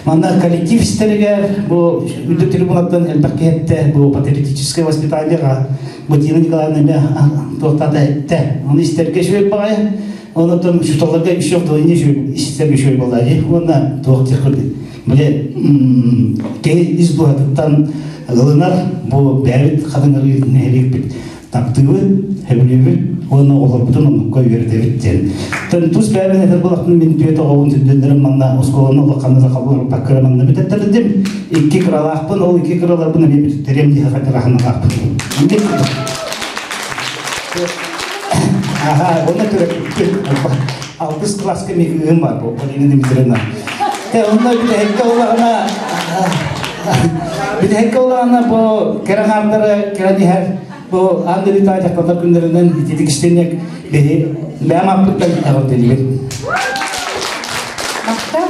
манна коллектив истэригэр бу үрдүк трибунаттан элбэх киһиттэ бу патриотическое воспитаниеға бу Дина Николаевна эмиэ туохтаата эттэ. Оны истэргэ үчүгэй баҕайы. Онуттан учууталларга еще вдвойне истэргэ үчүгэй буолла дии. Уонна туох диэх Били киһи ис дууһатыттан ылынар бу бэйэбит хатыҥырыы нэһилиэкпит таптыыбыт, сөбүлүүбүт уонна олорбутун оннукка үөрэтэбит диэн. Тон тус бэйэбин этэр буолахпын мин түөт оҕобун түрдүннэрим манна оскуоланы улаханна сахалар баккыра манна бүтэттердим. Икки кыралаахпын, ол икки кыраларбын эмиэ бүтүттэриэм дии хатыраһаналаахпын. Аха, онно төрөппүт алтыс класска мекүгүм бар бу Полина Дмитриевна. Те онно бүтэһиккэ улаҕана бүтэһиккэ улаҕана бу кэрэ хаардары кэлэн иһэр бу аан дойдутааҕы дьахталлар күннэринэн ититик истинник биһи бэйэм ааппыттан эҕэрдэлиибин. Махтал.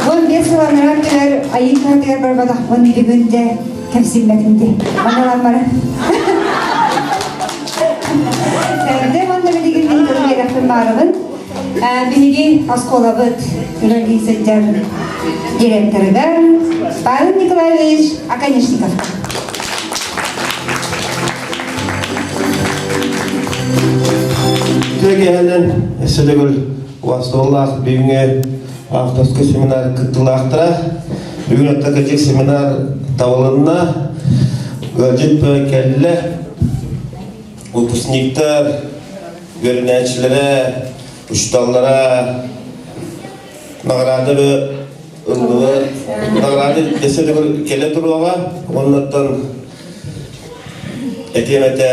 15 сыл анараа өттүгэр айыы кыһатыгар барбатахпын бүгүн дьэ кэмсиммэтим дии. Маналан баран. Дэ уонна билигин мин тылы биэрэхпин баарабын. Биһиги оскуолабыт үлэлии сылдьар директорыгар Павел Николаевич Оконешниковка. Үтүө киэһэнэн өссө төгүл убастабыллаах бүгүҥҥү авторскай семинар кыттыылаахтара. Бүгүн оттон кырдьык семинар табылынна. Ыалдьыт кэллэ. Выпускниктар. үөрэнээччилэрэ, учууталлара наҕараада ыллылар. Наҕараада дэсэ төгүл кэлэ туруоҕа. Оннуттан этиэм этэ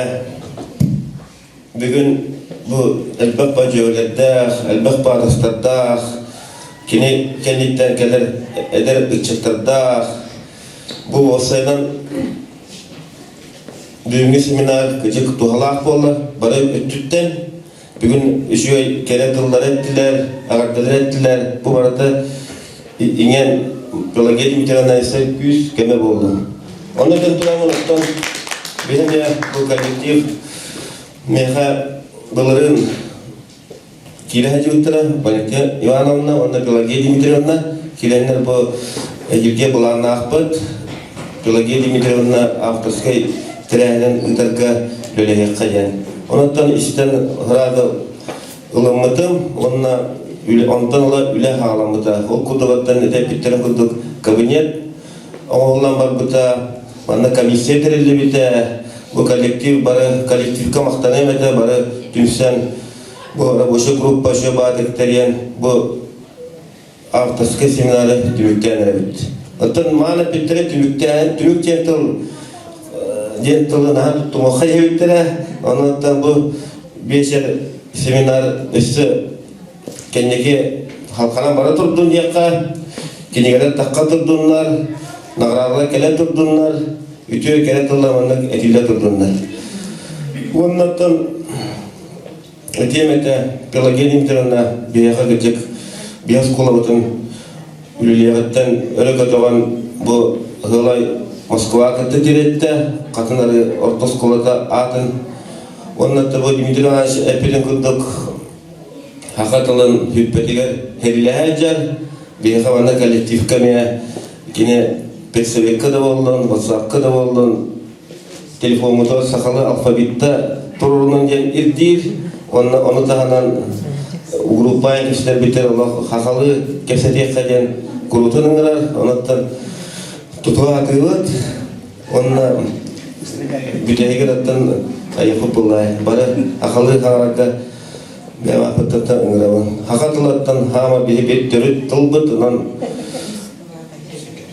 Бүгүн бу элбэх бадьыалардаах, элбэх баатастардаах, кини кэнниттэн кэлэр эдэр ыччаттардаах. Бу уопсайынан бүгүҥҥү семинар кыдьык туһалаах буолла. Бары өттүттэн бүгүн үчүгэй кэрэ тыллары эттилэр, эҕэрдэлэр эттилэр. Бу барыта иҥэн Пелагея Дмитриевна күүс көмө буолла. Онно этэн тураммын оттон биһиги бу коллектив миэхэ былырыын киирэ сылдьыбыттара Валентина Ивановна уонна Пелагея Дмитриевна киирэннэр бу эдиргэ былааннаахпыт. Пелагея Дмитриевна авторскай тэрээһинин ыытарга үлэлэһиэххэ диэн. Онон истэн ыраада ылыммытым уонна онтон ыла үлэ хаҕаламмыта. Ол курдугаттан этэппиттэрин курдук кабинет оҥоһуллан барбыта, манна комиссия тэриллибитэ, бу коллектив бары коллективка махтаныам этэ, бары түмсэн бу рабочая группа еще баатык тэрийэн бу авторскай семинары түмүктээн эрэбит. Оттон маан эппиттэрэ түмүктээн, түмүк диэн тыл диэн тылы наһаа туттумуохха диэбиттэрэ. Онон бу биэсэр семинар өссө кэнники халханан бара турдун диэххэ, кинигэлэр тахха турдуннар, наҕараадалар кэлэ турдуннар, үтүө кэрэ тыллар маннык этиллэ турдуннар. Уоннаттан этиэм этэ Пелагея Дмитриевна биһиэхэ кырдьык биһи оскуолабытын үлэлиэҕиттэн өрө көтөҕөн бу ыһылай Москва кытта тириэттэ, Хатын Арыы орто оскуолата аатын уонна бу Дмитрий Иванович эппитин курдук саха тылын бүппэтигэр һиллэһэ сылдьар. Биһиэхэ манна коллективка эмиэ кини педсоветка да буоллун, ватсапка да буоллун телефоммутугар сахалыы алфавитта туруорунун диэн ирдиир. Онно ону таһынан группа кэпсэтэрбитигэр олох хахалыы кэпсэтиэххэ диэн куруутун ыҥырар. Онуттан тутуһа сатыыбыт. Онно бүтэһигэр оттон айыппыт буоллай. Бары хахалыы хаҥарарга бэйэм ааппыттан ыҥырабын. Хаха тылыттан хаама биһиги төрүт тылбыт, онон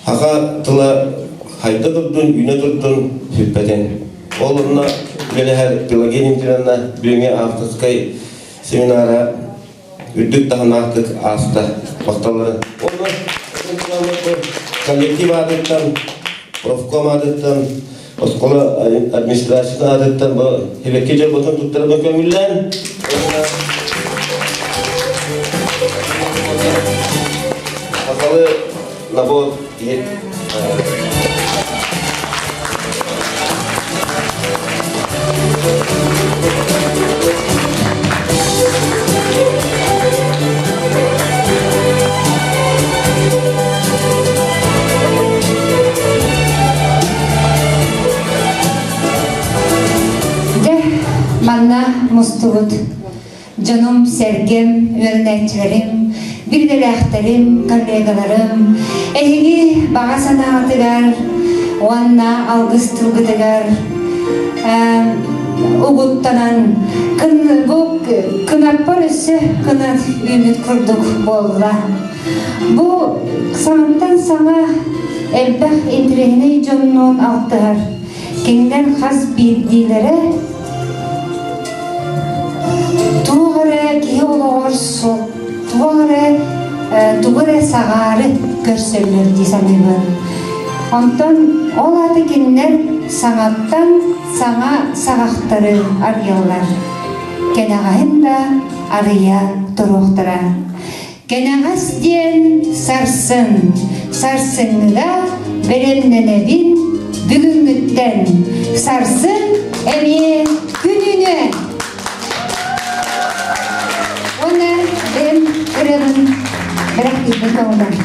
хаха тыла хайда турдун, үүнэ турдун сүппэтин. Ол онно үлэлэһэр Пелагея Дмитриевна бүгүҥҥү авторскай семинара үрдүк таһымнаахтык ааста. Махталлары. Онно коллектив аатыттан, профком аатыттан, оскуола администрациятын аатыттан бу Хибекки дьолботун туттарга көҥүллээн Сахалы набор иһит Дьэ, манна мустубут дьонум, сэргэм, үөрэнээччилэрим, билгэлээхтэрим, коллегаларым, эһиги баҕа санааҕытыгар уонна алгыс тылгытыгар угуттанан бу кынаппар өссө кынат үүммүт курдук буолла. Бу саҥаттан саҥа элбэх интэриэһинэй дьоннуун алтыһар. Кинилэр хас биирдиилэрэ туох эрэ киһи олоҕор туох эрэ тугу эрэ саҕаары көрсөллөр дии саныыбын. Онтон ол аата кинилэр саҥаттан саҥа саҕахтары арыйаллар. Кэнэҕэһин да арыйа туруохтара. Кэнэҕэс диэн сарсын, сарсыҥҥыга бэлэмнэнэбин бүгүҥҥүттэн. Сарсын эмиэ күнүнэ. Уонна бэйэм ырыабын бэлэхтиирбин көҥүллэм.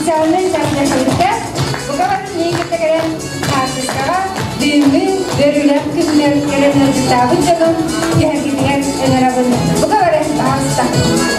официальнай саргы Бука бары миин кытта кэлэн хаартыскаҕа бүгүҥҥү үөрүүлээх күннэр кэлэн ыалдьыттаабыт дьонум түһэргитигэр ыҥырабын. Бука бары, пожалуйста.